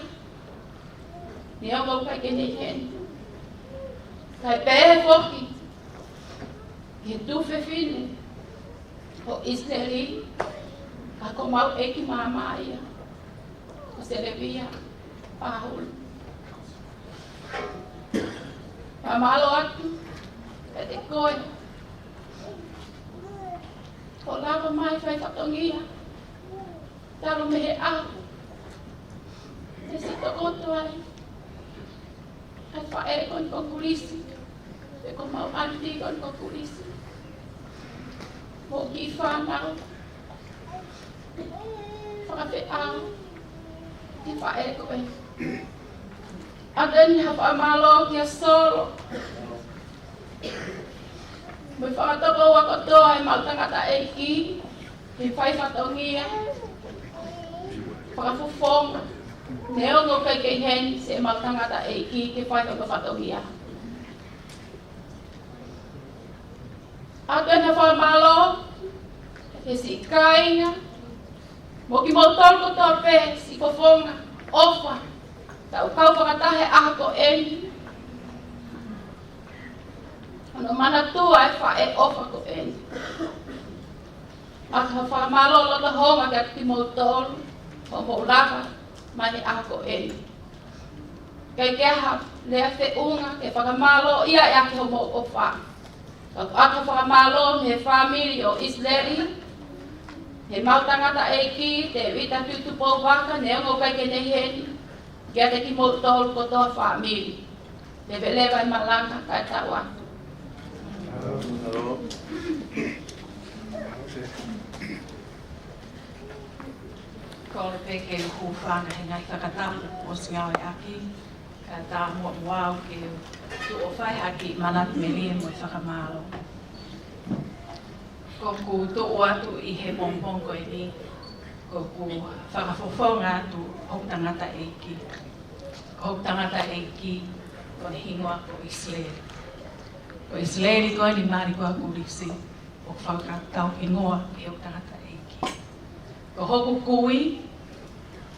neongo ʻoku ʻikai ke ne ʻi heni. Kae pehē foki ki he tuofefine ʻo ʻIsileli, ka ko homau ʻeiki māmā ia, ko Selevia Pahulu. Fakamālō atu kiate koe hoʻo lava mai fai fatongia talu mei he ʻaho ne siʻi tokoto ai ʻa e faʻē ko eni ko Kulisi, pe ko homau ʻanti ko eni ko Kulisi, mo e kiʻi fānau. Fakafeʻao ki he faʻē ko eni. ʻOatu ʻeni ha fakamālō kia Solo mo e fanga tokoua kotoa ʻemau tangataʻeiki, he fai fatongia fakafofonga, neongo ʻoku ʻikai ke ʻi heni siʻemau tangataʻeiki ke fai fakafofonga. ʻOatu ʻeni ha fakamālō ki he siʻi kāinga, mo kimoutolu kotoa pē siʻi fofonga ʻofa, tau kau fakataha he ʻaho ko eni, hono manatua e faʻē ʻofa ko eni. ʻOatu ha fakamālō loto hounga kiate kimoutolu hoʻomou lava mai he ʻaho ko eni. ʻIkai ke ʻi ai ha lea feʻunga ke fakamālōʻia ʻaki hoʻomou ʻofa. Ka ʻoku ʻoatu ha fakamālō mei he fāmili ʻo ʻIsileli, heʻemau tangataʻeiki Tēvita Tuʻitupou Vaka, neongo ʻoku ʻikai ke ne ʻi heni, kiate kimoutolu kotoa fāmili. Leveleva e malanga kae tau atu. Kole pē ke u hūfanga he ngaahi fakatapu kuo ʻosi ngāueʻaki, kae ʻatā muʻa mo au ke u tuʻu ʻo fai ha kiʻi manatu melie mo e fakamālō. ʻOku ou tuʻu atu ʻi he pongipongi ko eni, ʻoku ou fakafofonga atu hoku tangataʻeiki. Ko hoku tangataʻeiki, ko hono hingoa ko ʻIsileli. Ko ʻIsileli ko eni mali ko ē ʻa Kulisi, ʻoku fakatauhingoa ki hoku tangataʻeiki. Ko hoku kui,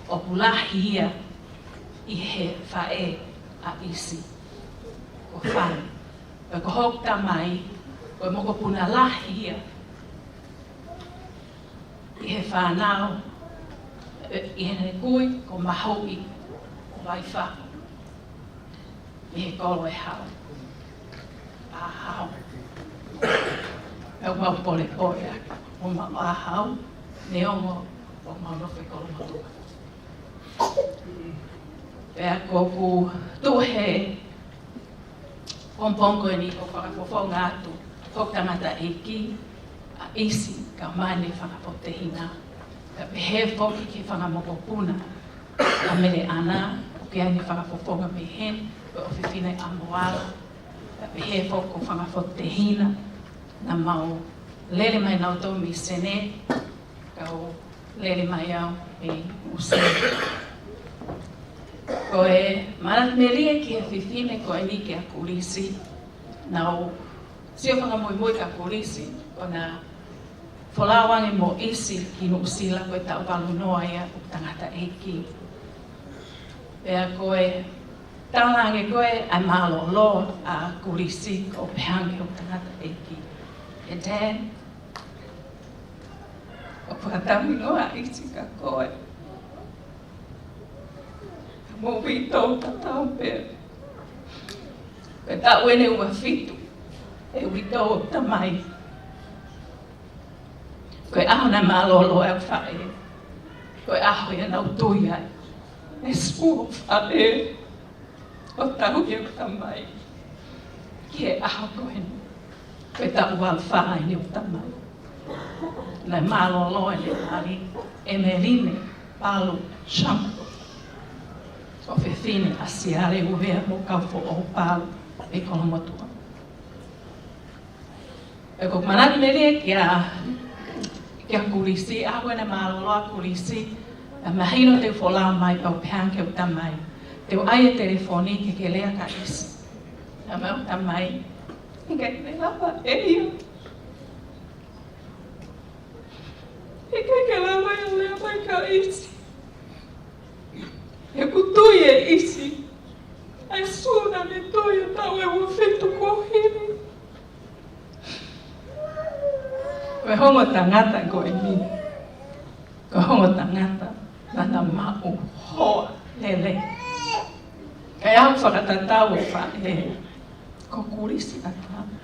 ʻoku lahi ia ʻi he faʻē ʻa ʻIsi, ko Fani. Pea ko hoku tamai, ko e mokopuna lahi ia ʻi he fānau, ʻi heʻene kui ko Mahuʻi Vaifahu, mei he kolo ʻo Hau. ʻA Hau. Pea ʻoku mau polepole ʻaki, ʻoku mau ʻa Hau, neongo ʻoku mau nofo ʻi Kolomotuʻa. Pea ʻoku ou tuʻu he pongipongi ko eni ʻo fakafofonga atu hoku tangataʻeiki ʻa ʻIsi, kae ʻumaʻā ʻene fanga fokotehina. Kae pehē foki ki he fanga mokopuna ʻa Meleʻana, ʻoku ʻi ai ʻene fanga fofonga mei heni, ko e ʻofefine ʻa Moala. Kae pehē foki ki he fanga fokotehina naʻa mau lele mai nautolu mei Senē, kau lele mai au ʻi Nuʻusila. Ko e manatu melie ki he fefine ko eni kia Kulisi, naʻá ku sio fakamuimui kia Kulisi, ko ʻena folau ange mo ʻIsi ki Nuʻusila ko e taʻu valu noa ia ʻoku tangataʻeiki. Pea ko e tala ange ko ē ʻa e mālōlō ʻa Kulisi ʻo pehē ange ʻoku tangataʻeiki. ʻE Dad, ʻoku fakatauange ʻa ʻIsi kia koe. Mou uitou tatau pē. Ko e taʻu eni ʻe uofitu ʻe uitou ʻo Tamai. Ko e ʻaho naʻe mālōlō ai ʻa e faʻē, ko e ʻaho ia naʻá ku tui ai ʻe sio ʻa e faʻē ʻo tauhi ʻa e Tamai ki he ʻaho ko eni. Ko e taʻu valu fā eni ʻo Tamai. Naʻe mālōlō ʻene mali, ʻEmeline Palu Shamko, ko e fefine ʻa Siale Uvea mo Kaufoʻou Palu ʻi Kolomotuʻa. Pea ko e manatu melie kia, kia Kulisi, ʻa ʻene mālōlō ʻa Kulisi, ʻa mahino te u folau mai pea u pehē ange ki hoku tamai, te u ʻai e telefoni ke ke lea kia ʻIsi. Pea ʻomai hoku tamai, ʻikai ke ne lava ʻe ia. ʻIkai ke lava ia ʻo lea mai kia ʻIsi. He ʻoku tui ʻe ʻIsi ʻa e sio naʻá ne tui ʻi he taʻu ʻe uofitu kuo hili. Ko e ongo tangata ko eni, ko e ongo tangata naʻá na maʻu hoa lelei. Kae ʻoua fakatatau e faʻē, ko Kulisi ʻa Tamai.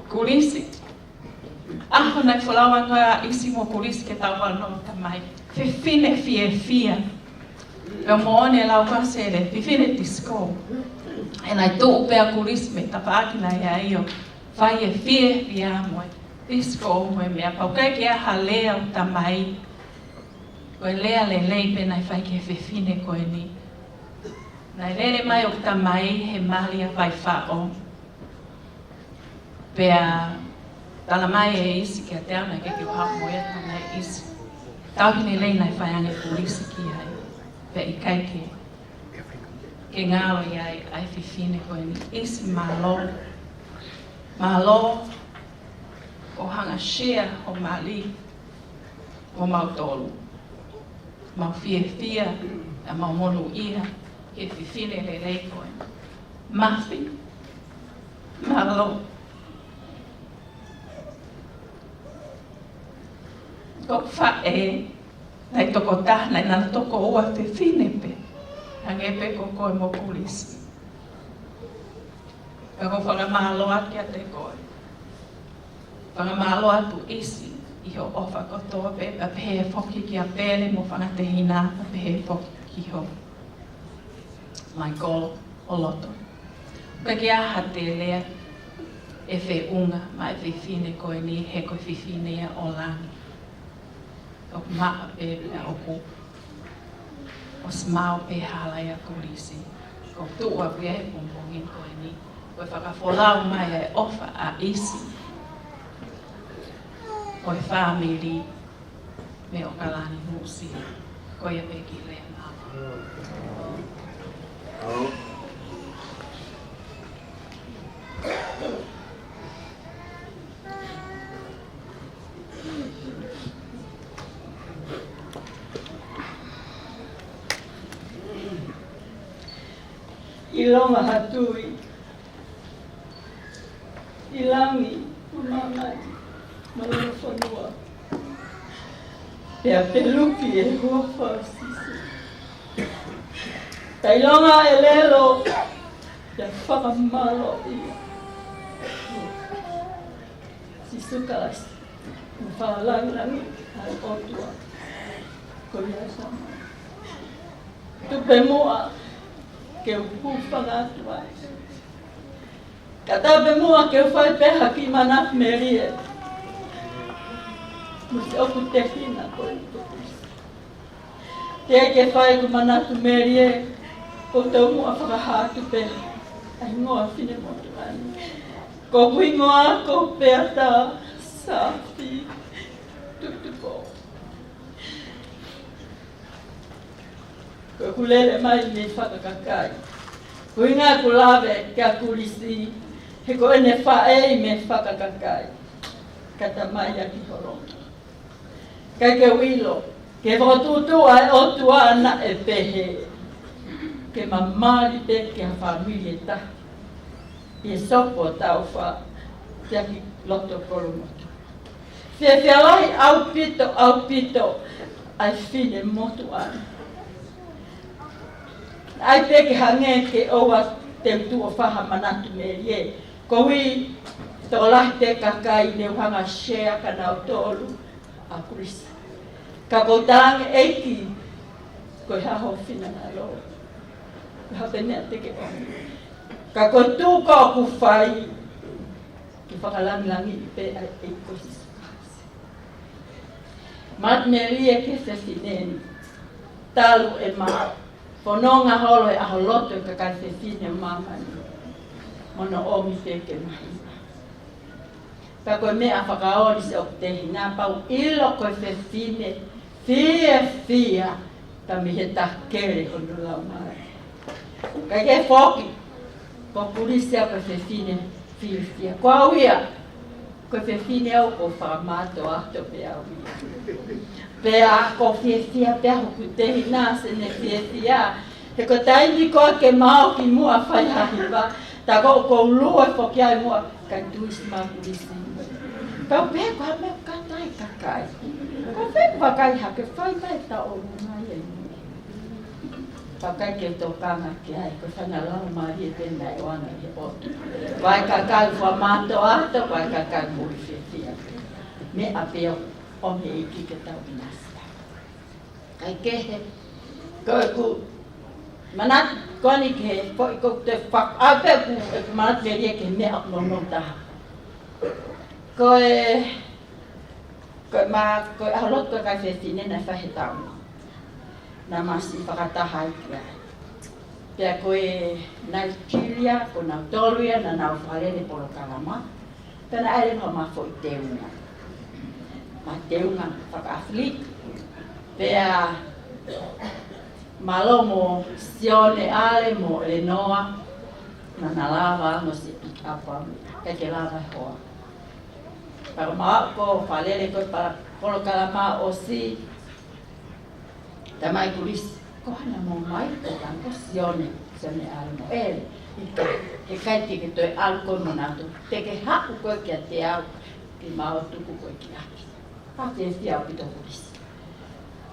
Kulisi, ʻaho naʻe folau ange ʻa ʻIsi mo Kulisi ki he taʻu valu noa ʻo Tamai, fefine fiefia. Pea moʻoni e lau ko ē ʻa Sele, fefine disco. Pea naʻe tuʻu pē ʻa Kulisi mei he tafaʻaki naʻe ʻi ai ʻo fai e fiefia mo e disco mo e meʻa, pea ʻoku ʻikai ke ʻi ai ha lea ʻo Tamai. Ko e lea lelei pē naʻe fai ki he fefine ko eni. Naʻe lele mai ʻa hoku tamai he mali ʻa Vaifaʻo. Pea tala mai ʻe ʻIsi kiate au naʻe ʻikai ke u haʻu mo ia, tala mai ʻe ʻIsi, tauhi lelei naʻe fai ange ʻe Kulisi ki ai. Pea ʻikai ke, ke ngalo ʻi ai ʻa e fefine ko eni. ʻIsi, mālō. Mālō ʻo hanga ʻo share hoʻo mali mo mautolu. Mau fiefia, ʻa mau monūʻia ki he fefine lelei ko ē. Mafi, mālō. Ko e faʻē, naʻe toko taha, naʻe, naʻá na toko ua, fefine pē. Hangē pē ko koe mo Kulisi. Ka ʻoku ou fakamālō atu kiate koe. Fakamālō atu ʻIsi ʻi hoʻo ʻofa kotoa pē, pea pehē foki kia Pele mo e fanga tehina, pea pehē foki ki ho Michael ʻo loto. ʻOku ʻikai ke ʻi ai ha toe lea ʻe feʻunga maʻá e fefine ko eni, he ko e fefine ia ʻo langi. ʻOku maʻa pē pea ʻoku ʻosi maʻu pē hala ia ʻa Kulisi. Ko e tuʻu ʻa ia he pongipongi ko eni, ko e fakafolau mai ʻa e ʻofa ʻa ʻIsi mo e fāmili mei ʻAokalani, Nuʻusila. Ko ia pē, kiʻi lea mālō. ʻIlonga ha tui ʻi langi, ʻi māmani, mo lolofonua. Pea peluki e huafa ʻo Sīsū. Kae ʻilonga e ʻelelo, pea fakamālō ia. Sīsū Kalaisi, mo e fakalangilangi ʻa e ʻOtua, ko ia ʻa e Tamai. Tuku pē muʻa ke u hūfanga atu ai. Ka tapu pē muʻa ke u fai pē ha kiʻi manatu melie. Mo siʻoku tehina ko ē. Teʻeki ke fai ʻeku manatu melie, ko e tomuʻa fakahā atu pē ʻa e hingoa ʻo e finemotuʻa ni. Ko hoku hingoa ko Peata Safi. Tutuko. Ko ʻeku lele mai mei Fakakakai. Ko e ʻuhinga ʻeku lave kia Kulisi, he ko ʻene faʻē mei Fakakakai. Ka tamai ʻa ki Holonga. Ka ke u ʻilo, ke fakatuʻutuʻu ʻa e ʻOtua naʻe pehē. Ke ma mali pē ki ha fāmili ʻe taha. ʻI he sopo taufa, ki ʻapi loto Kolomotuʻa. Fiefia lahi ʻaupito, ʻaupito, ʻa e fefine motuʻa. ʻAi pē ke hangē ke ʻoua te u tuʻo faha manatu melie. Ko e tokolahi pē kakai ne u hanga share kia nautolu ʻa Kulisi. Ka ko e talaange ʻEiki, ko e hā ho finangalo. Ko e hā pē meʻa te ke ʻomi. Ka ko e tuʻu ko ʻeku fai, ke fakalangilangiʻi pē ʻa e ʻEiki ko Sīsū Kalaisi. Manatu melie ki he fefine ni. Talu ʻema fononga holo he ʻaho lotu ʻa e kakai fefine ʻo māmani. Mo hono ʻomi pē ke ma hiva. Pea ko e meʻa fakaoli siʻoku tehina pea u ʻilo ko e fefine fiefia pea mei he takele hono laumālie. Kae kehe foki, ko Kulisi ia ko e fefine fiefia. Ko au ia, ko e fefine au ʻoku fakamātoato pē au ia. Pea ʻoku fiefia pē hoku tehina, ʻoku ne fiefia. He ko e taimi ko ē ke ma ō ki muʻa fai ha hiva, tā ko ʻeku lue foki ai muʻa, kae tuʻusi mai ʻa Kulisi. Pea u pehē ko e hā e meʻa ʻoku kātaki ai e kakai. Ko e fē ʻoku vakai hake, fai mai e tau ʻo mai ai. Pea ʻikai ke u tokanga ki ai, ko e fanga laumālie pē naʻe ʻoange ʻe he ʻOtua. Ko e kakai fakamātoato, ko e kakai muli fiefia. Meʻa pē ʻoku ʻomi ʻe he ʻEiki ke tau ʻinasi ai. Kae kehe, ko ʻeku manatu ko eni ki he foʻi ko te fak-, ʻa pē ʻeku, ʻeku manatu melie ki he meʻa ʻoku nounou taha. Ko e, ko e ma-, ko e ʻaho lotu ʻa e kakai fefine naʻe fai he taʻu ni. Naʻa ma siʻi fakataha ai ki ai. Pea ko e Nigeria, ko nautolu ia naʻa nau fakalele polokalama. Pea naʻe ʻi ai leva homa foʻi teunga. Homa teunga fakaʻAfilika. Pea mālō mo Sione ʻAle mo ʻElenoa, naʻa na lava mo siʻi pick up, ʻikai ke lava e hoa. Pea ko e maʻu ko e fakalele ko e pala-, polokalama ʻosi, talamai ʻe Kulisi, ko hai naʻa mou ʻomai? Ko e tangi ko Sione, Sione ʻAle mo ʻEle. ʻIkai, heʻikai te ke toe ʻalu koe mo nautolu. Te ke haʻu koe kiate au, ke ma ō tuku koe ki ʻapi. Pea fiefia ʻaupito Kulisi.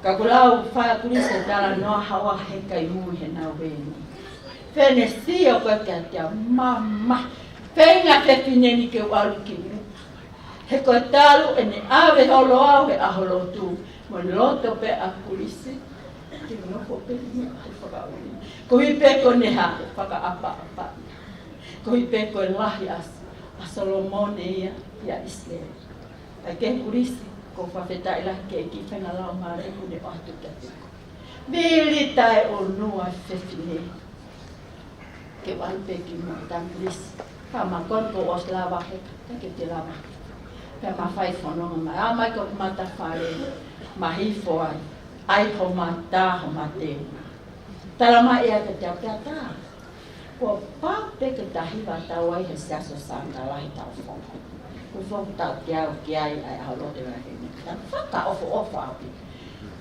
Ka ʻoku lau fai ʻa Kulisi e talanoa, haʻu ʻa e kakai mui he nau veni. Pea ne sio koe kiate au, mama. Feinga e fefine ni ke u ʻalu ki muʻa. He ko e talu ʻene ʻave holo au he ʻaho lotu, mo e loto pē ʻa Kulisi, ke nofo pē ʻi muʻa he fakaʻuli. Koeʻuhi pē ko ʻene hā, fakaʻapaʻapa. Koeʻuhi pē ko e lahi ʻa, ʻa Solomone ia, ʻia ʻIsileli. Kae kehe Kulisi, ʻoku ou fakafetaʻi lahi ki he ʻEiki, fanga laumālie kuo ne ʻoatu kiate koe. Vili taʻeʻunua e fefine. Ke u ʻalu pē ki muʻa, talaange ʻe Kulisi. Ka ma kona kuo ʻosi lava heka, ʻikai ke te lava. Pea ma fai fononga mai, aʻu mai ki hoku matafale, ma hifo ai, ʻai homa tā, homa teunga. Talamai ʻe ia kiate au, pea tā, kuo pau pē ke ta hiva tau ai he Siasi ʻo Sāngalahi tau fononga. Kuo foki tau ki au ki ai ʻa e ʻaho lotu ʻa e heni. Ta fakaʻofoʻofa ʻaupito.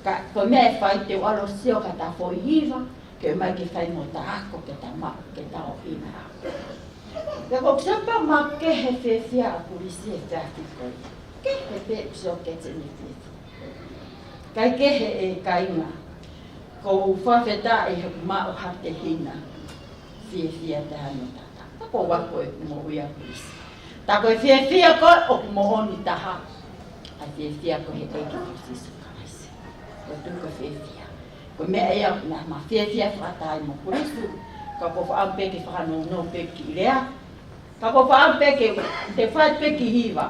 Ka ko e meʻa ʻe fai, te u ʻalu ʻo sio ki ha foʻi hiva, ke mai ke fai mo ta ako ke ta maʻu, ke ta ʻohina. Pea ko e sio pē au makehe fiefia ʻa Kulisi he efiafi ko ia. Kehe pē ʻeku sio ki heʻene fiefia. Kae kehe ʻe kāinga, ʻoku ou fakafetaʻi he kuo maʻu ha tehina fiefia taha no tata. Tā ko e ako ʻeku moʻui ʻa Kulisi. Tā ko e fiefia ko ē ʻoku moʻoni taha, ʻa e fiefia ko ē he ʻEiki ko Sīsū Kalaisi. Ko e tuʻu ko e fiefia. Ko e meʻa ia naʻa ma fiefia fakataha ai mo Kulisi. Ka ʻoku ou fakaʻamu pē ke fakanounou pē kiʻi lea. Ka ʻoku ou fakaʻamu pē ke, te u fai pē kiʻi hiva.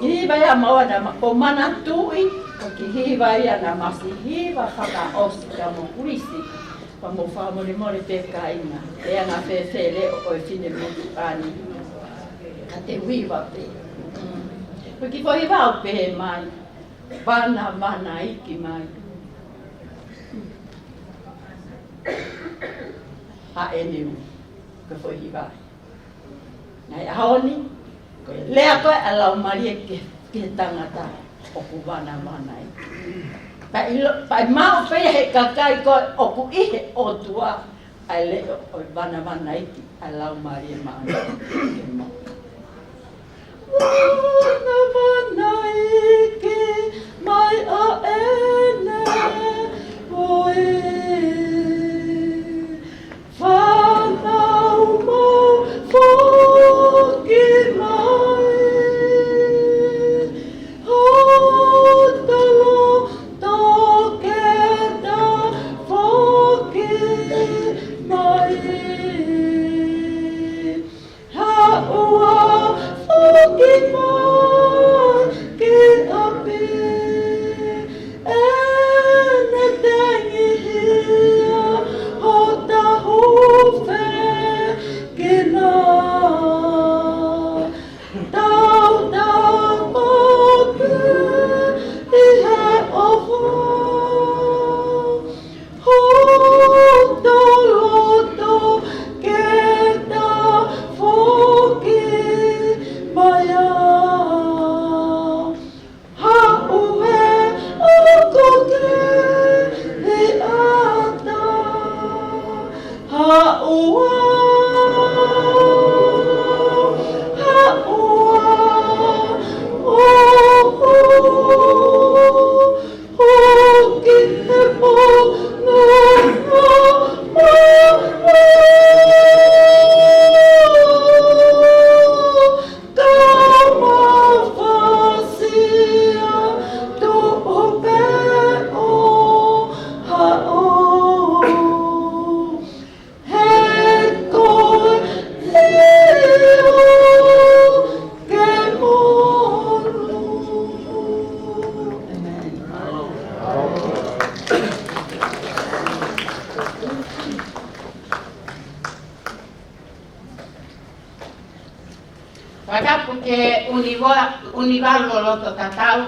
Kiʻi hiva ia maua naʻa ma, ʻoku ou manatuʻi, ko e kiʻi hiva ia naʻa ma siʻi hiva fakaʻosi kia mo Kulisi. Pea mou fakamolemole pē kāinga. ʻE anga fēfē e leʻo ʻo e fefine motuʻa ni. Ka te u hiva pē. Ko e kiʻi foʻi hiva ʻoku pehē mai. Vanavanaiki mai. Haʻele ʻo ka foʻi hiva. Naʻe ʻaho ni, ko e lea ko ē ʻa e Laumālie ki he, ki he tangata ʻoku vanavanaiki. Pea ʻilo, pea maʻu pē ia he kakai ko ē ʻoku ʻi he ʻOtua, ʻa e leʻo ʻo e vanavanaiki ʻa e Laumālie Māʻoniʻoni ke mo. Vanavanaiki mai ʻa ʻene ʻoi. Fānau mau foki mai. Hotolo toketa foki mai. Haʻu ā foki mai ki ʻapi. ʻEne tengihia hota hufekina. Tautapa pē ʻi he ʻofa. Hotolo toketa foki mai ā. Haʻu ē ʻoku ke ʻi ʻata. Haʻu ā, haʻu ā, ʻo, ʻo, ʻo ki he mono ʻo, ʻo, ʻo. Ka mafasia tuʻu pē ʻo haʻu. He ko e ʻio ke molu. ʻĒmeni. Fakatapu ki he ʻuniva-, ʻunivalu loloto tatau,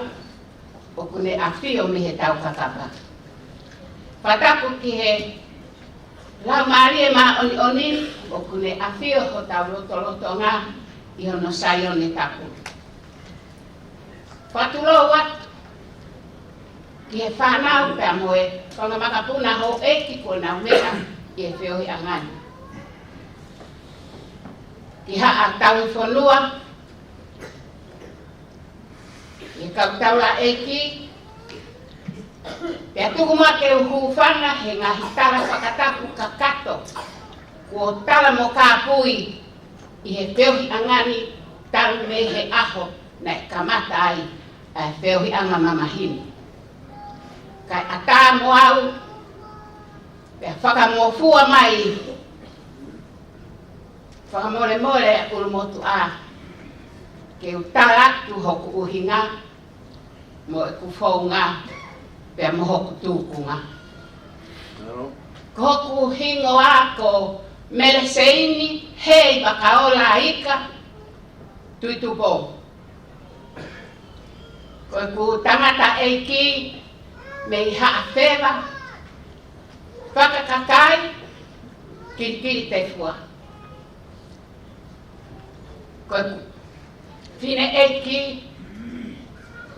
ʻoku ne ʻafio mei he taukakapa. Fakatapu ki he Laumālie Māʻoniʻoni, ʻoku ne ʻafio hotau lotolotonga ʻi hono Saione tapu. Fakatulou atu ki he fānau pea mo e fanga makapuna houʻeiki kuo nau meʻa ʻi he feohiʻanga ni. Ki Haʻa Tauhi Fonua, ki he kau taulaʻeiki, pea tuku muʻa ke u hūfanga he ngaahi tala fakatapu kakato kuo tala mo kāpui ʻi he feohiʻanga ni talu mei he ʻaho naʻe kamata ai ʻa e feohiʻanga mamahi ni. Kae ʻatā mo au, pea fakangofua mai, fakamolemole ʻulumotuʻa, ke u tala atu hoku ʻuhinga, mo ʻeku founga, pea mo hoku tūkunga. Ko hoku hingoa ko Meleseini Hei Vakaola Ika Tuʻitupo. Ko ʻeku tangataʻeiki mei Haʻafeva, Fakakakai, Kilikilitefua. Ko ʻeku fineʻeiki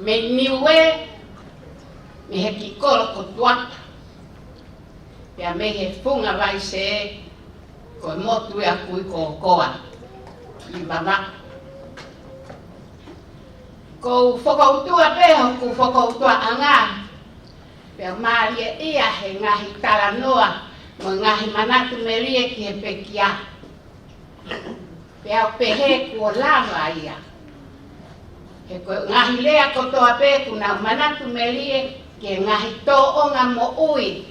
mei Niue, mei he kiʻi kolo ko Tuapa, pea mei he funga vaise, ko e motu ia ʻoku ui ko Okoa, ʻi Vavaʻu. ʻOku ou fokoutua pē hoku fokoutuaʻanga, pea mālieʻia he ngaahi talanoa mo e ngaahi manatu melie ki he pekia. Pea u pehē kuo lava ia. He ko e ngaahi lea kotoa pē ʻoku nau manatu melie ki he ngaahi tōʻonga moʻui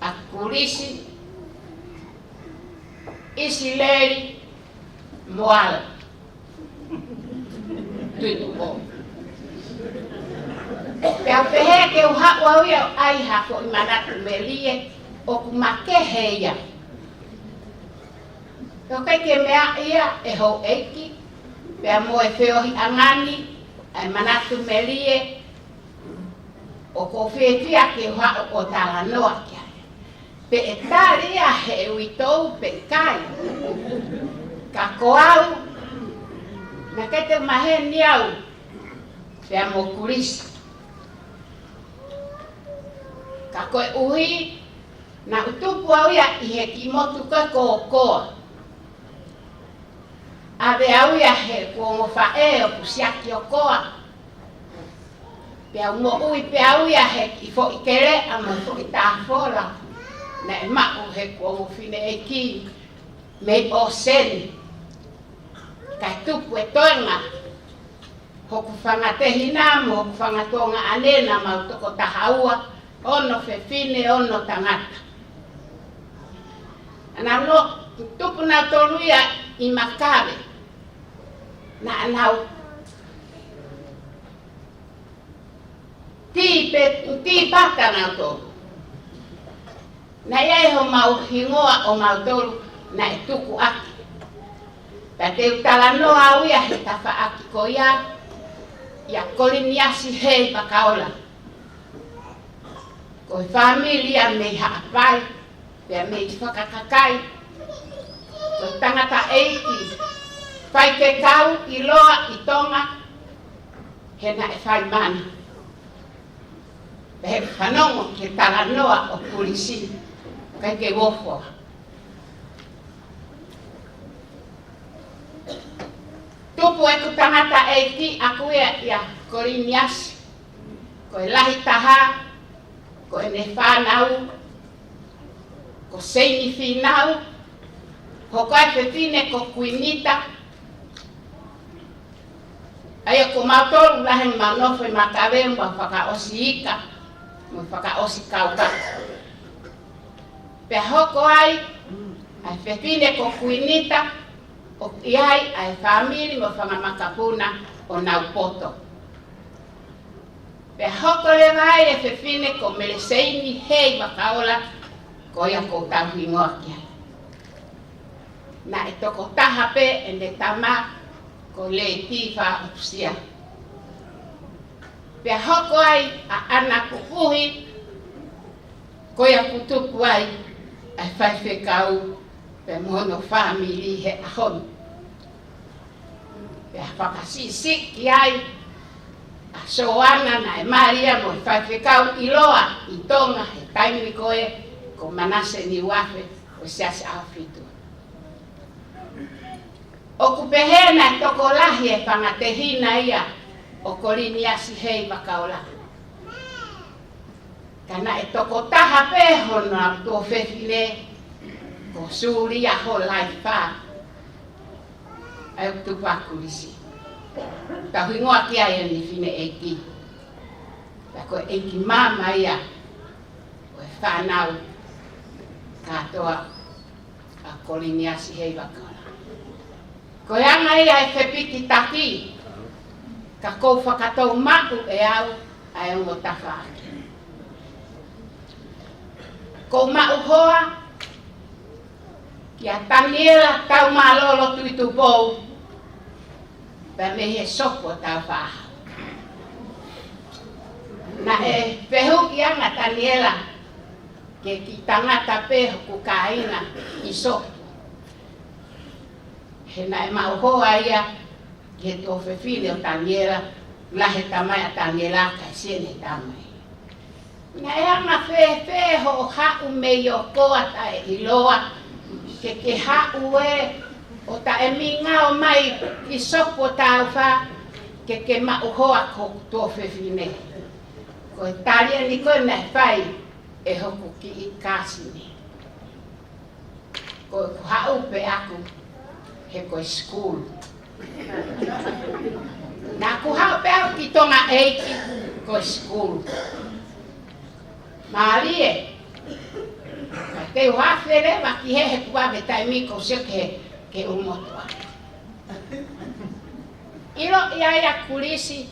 ʻa Kulisi, ʻIsileli, Moala Tuʻitupo. Pea u pehē ke u haʻu au ia ʻo ʻai ha foʻi manatu melie ʻoku makehe ia. Ka ʻoku ʻikai ke meaʻi ia ʻe houʻeiki, pea mo e feohiʻanga ni, Naʻe manatu melie, ʻoku ou fiefia ke u haʻu ʻo talanoa ki ai. Pe ʻe tali ia he uitou pe ʻikai. Ka ko au, naʻe ʻikai te u maheni au pea mo Kulisi. Ka koeʻuhi naʻa ku tupu au ia ʻi he kiʻi motu ko ē ko ʻOkoa. ʻAve au ia he kuonga faʻē ʻoku siaki ʻOkoa. Pea u moʻui pē au ia he kiʻi foʻi keleʻa mo e foʻi tāfola naʻe maʻu he kuonga fineʻeiki mei ʻōseni. Kae tupu e toenga hoku fanga tehina mo hoku fanga tuongaʻane, naʻa mau toko taha ua, ono fefine, ono tangata. Naʻa nau tupu nautolu ia ʻi Makave. Naʻa nau tī pe, tī pata nautolu. Naʻe ʻi ai homau hingoa ʻomautolu naʻe tuku ʻaki. Pea te u talanoa au ia he tafaʻaki ko ia, ʻia Koliniasi Hei Vakaola. Ko e fāmili ia mei Haʻapai, pea mei Fakakakai. Ko e tangataʻeiki faifekau ʻiloa ʻi Tonga, he naʻe fai mana. Pea he fanongo ki he talanoa ʻo Kulisi, ʻikai ke u ofo. Tupu ʻeku tangataʻeiki ʻaku ia ʻia Koliniasi, ko e lahi taha, ko ʻene fānau, ko Seini Fīnau, hoko ai e fefine ko Kuinita. ʻA ia ko mautolu lahi ʻemau nofo ʻi Makave mo fakaʻosi ika, mo fakaʻosi kaukau. Pea hoko ai ʻa e fefine ko Kuinita, ʻoku ʻi ai ʻa e fāmili mo e fanga makapuna ʻo Naupoto. Pea hoko leva ai e fefine ko Meleseini Hei Vakaola, ko ia ʻoku ou tauhingoa ki ai. Naʻe toko taha pē ʻene tama ko Leti Faʻusia. Pea hoko ai ʻa ʻAna Kupuhi, ko ia ʻoku tupu ai ʻa e faifekau pea mo hono fāmili he ʻaho ni. Pea fakasiʻisiʻi ai ʻa Soana, naʻe mali ia mo e faifekau ʻiloa ʻi Tonga he taimi ko ē, ko Manase Niuafe ʻo e Siasi ʻAhofitu. ʻOku pehē naʻe tokolahi e fanga tehina ia ʻo Koliniasi Hei Vakaola. Ka naʻe toko taha pē hono tuofefine ko Sulia Holaifa, ʻa ia ʻoku tupu ʻa Kulisi. Tauhingoa ki ai ʻene fineʻeiki. Pea ko e ʻeiki mama ia ʻo e fānau kātoa ʻa Koliniasi Hei Vakaola. Ko e anga ia e fepikitaki, ka ʻoku ou fakatou maʻu ʻe au ʻa e ongo tafaʻaki. ʻOku ou maʻu hoa kia Taniela Taumālolo Tuʻitupou, pea mei he Sopu ʻo Tāufaʻāhau. Naʻe fehuʻi ange ʻa Taniela ki he kiʻi tangata pē hoku kāinga ʻi Sopu. He naʻe maʻu hoa ia ki he tuofefine ʻo Taniela, lahi e tamai ʻa Taniela kae siʻi ʻene tamai. Naʻe anga fēfē hoʻo haʻu mei ʻOkoa taʻeʻiloa, ke ke haʻu ē ʻo taʻemingao mai ki Sopu ʻo Tāufa, ke ke maʻu hoa ko hoku tuofefine? Ko e tali eni ko ē naʻe fai ʻe hoku kiʻi kāsini. Ko ʻeku haʻu pē ʻaku, he ko e sikulu. Naʻa ku haʻu pē ʻaku ki Tonga ʻEiki, ko e sikulu. Mālie, ka te u afe leva ki he, he kuo ʻave taimi ko sio ki he, ki he ʻulumotuʻa. ʻIloʻi ai ʻa Kulisi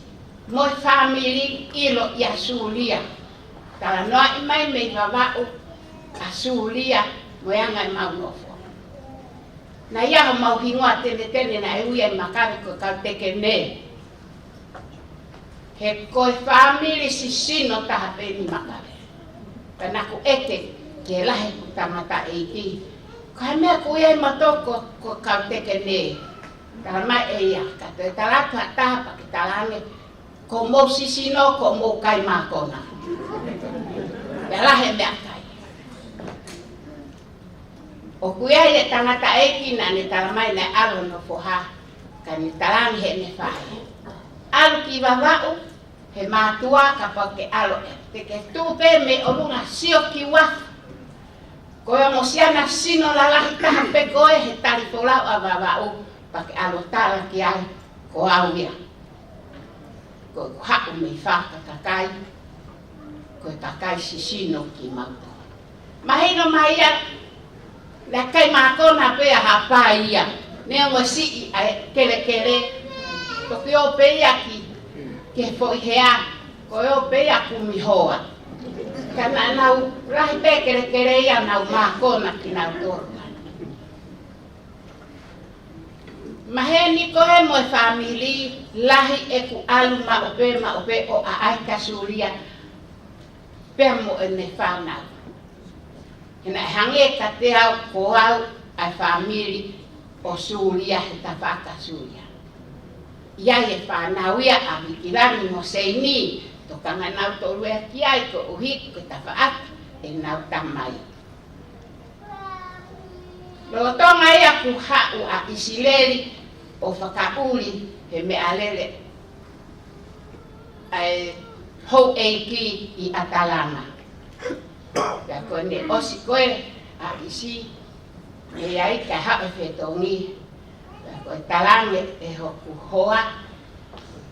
mo e fāmili, ʻiloʻi ʻa Sulia. Talanoaʻi mai mei Vavaʻu ʻa Sulia mo e anga ʻemau nofo. Naʻe ʻi ai homau hingoa tenetene naʻe ui ai ʻi Makave ko e kau tekene. He ko e fāmili sisino taha pē ʻeni Makalele. Ka naʻá ku ʻeke ki he lahi ʻeku tangataʻeiki, ko e hā e meʻa ʻoku ʻi ai mautolu ko, ko e kau teke nei? Talamai ʻe ia, ka toe tala atu ha taha pea ke talaange, ko hoʻomou sisino, ko hoʻomou kai mākona. Pea lahi e meʻakai. ʻOku ʻi ai e tangataʻeiki naʻá ne talamai naʻe ʻalu hono foha, ka ne talaange heʻene faʻē, ʻalu ki Vavaʻu he mātuʻa, kapau ʻokú ke ʻalu ē, te ke tuʻu pē mei ʻolunga sio ki uafu. Ko e ongo siana sino lalahi taha pē ko ē he tali folau ʻa Vavaʻu, pea ke ʻalu ʻo tala ki ai, ko au ia. Ko ʻeku haʻu mei faka kakai, ko e kakai sisino kimautolu. Mahino mai ia, naʻe kai mākona pē ʻa Haʻapai ia. Neongo e siʻi ʻa e kelekele, toki ō pē ia ki, ki he foʻi hea, ko e ō pē ia kumi hoa. Ka naʻa nau lahi pē kelekele ia, nau mākona kinautolu. Maheni ko ē mo e fāmili, lahi ʻeku ʻalu maʻu pē, maʻu pē ʻo ʻaʻahi kia Sulia pea mo ʻene fānau. He naʻe hangē kiate au ko au ʻa e fāmili ʻo Sulia he tafaʻaki ʻa Sulia. ʻI ai e fānau ia ʻa Vikilani mo Seini, tokanga nautolu ia ki ai koeʻuhi ko e tafaʻaki ʻenau tamai. Lolotonga ia ʻeku haʻu ʻa ʻIsileli ʻo fakaʻuli he meʻalele ʻa e houʻeiki ʻi ʻAtalana. Pea ko ʻene ʻosi ko ē ʻa ʻIsi, ʻe ʻai ke haʻu e fetongi. Pea ko e talaange ʻe hoku hoa,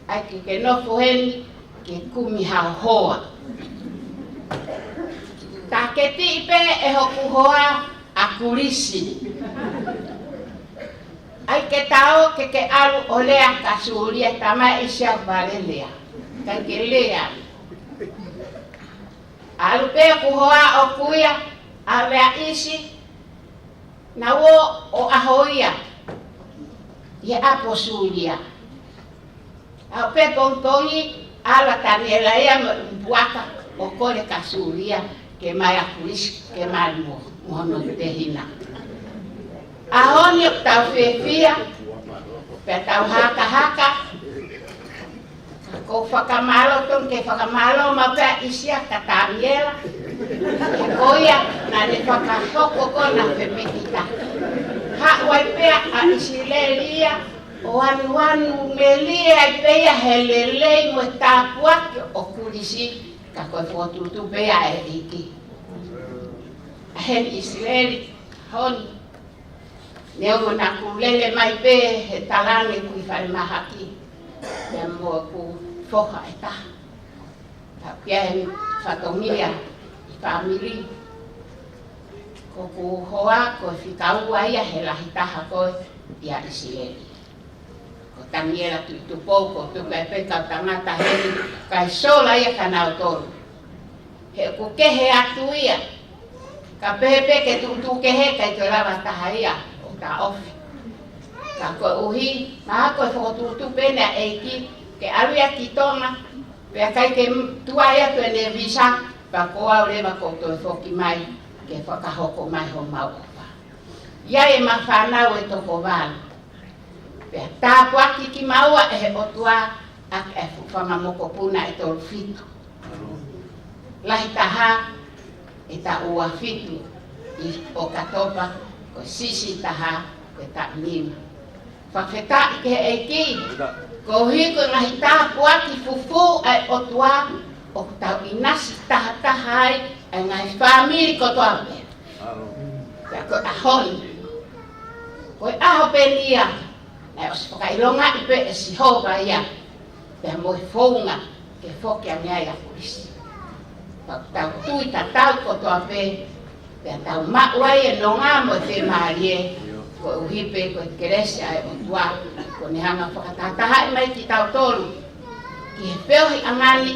ʻai ke ke nofo heni ke kumi hao hoa. Taketiʻi pē ʻe hoku hoa ʻa Kulisi. ʻAi ke ta ō ke ke ʻalu ʻo lea kia Sulia, talamai ʻe ʻIsi ʻoku vale lea. ʻIkai ke lea. ʻAlu pē hoku hoa ʻoku ʻi ai, ʻave ʻa ʻIsi, nau ō ʻo ʻaho ia ʻi he ʻapi ʻo Sulia. Aʻu pē pongipongi, ʻalu ʻa Taniela ia mo e ʻulupuaka ʻo kole kia Sulia ke ʻomai ʻa Kulisi ke mali mo, mo hono tehina. ʻAho ni ʻoku tau fiefia, pea tau hakahaka. Ko e fakamālō, tonu ke fakamālō maʻu pē ʻa ʻIsi kia Taniela. He ko ia naʻá ne fakahoko ko ē ʻa e fepikita. Haʻu ai pē ʻa ʻIsileli ia ʻo anuanu melie ai pē ia he lelei mo e tāpuaki ʻo Kulisi, ka ko e fokotuʻutuʻu pē ia ʻa e ʻEiki. Heni ʻIsileli, honi. Neongo naʻá ku lele mai pē he talaange ʻeku ʻi falemahaki, pea mo ʻeku foha ʻe taha. Ka ʻoku ʻi ai e fatongia ʻi he fāmili. Ko hoku hoa, ko e fika ua ia he lahi taha ko ē ʻia ʻIsileli. Ko Taniela Tuʻitupou, ko Tuka e pē kau tangata heni, kae sola ia kia nautolu. He ʻoku kehe atu ia. Ka pehē pē ke tuʻutuʻu kehe, ʻikai toe lava taha ia ʻo taʻofi. Ka koeʻuhi, mahalo ko e fokotuʻutuʻu pē eni ʻa e ʻEiki, ke ʻalu ia ki Tonga, pea ʻikai ke tuai atu ʻene visa, pea ko au leva kuo u toe foki mai, ke fakahoko mai homau ʻofa. ʻI ai ʻema fānau ʻe toko valu. Pea tāpuaki kimaua ʻe he ʻOtua ʻaki e fuʻu fanga mokopuna ʻe tolu fitu. Lahi taha ʻe taʻu ua fitu ʻi ʻOkatopa, ko e siʻisiʻi taha ko e taʻu nima. Fakafetaʻi ki he ʻEiki, koeʻuhi ko e ngaahi tāpuaki fufū ʻa e ʻOtua ʻoku tau ʻinasi tahataha ai ʻa e ngaahi fāmili kotoa pē. Pea ko e ʻaho ni, ko e ʻaho pē eni ia naʻe ʻosi fakaʻilongaʻi pē ʻe Sihova ia, pea mo e founga ke foki ange ai ʻa Kulisi. Pea tau tui tatau kotoa pē, pea tau maʻu ai e nonga mo e fiemālie, koeʻuhi pē ko e kelesi ʻa e ʻOtua, kuo ne hanga ʻo fakatahatahaʻi mai kitautolu ki he feohiʻanga ni,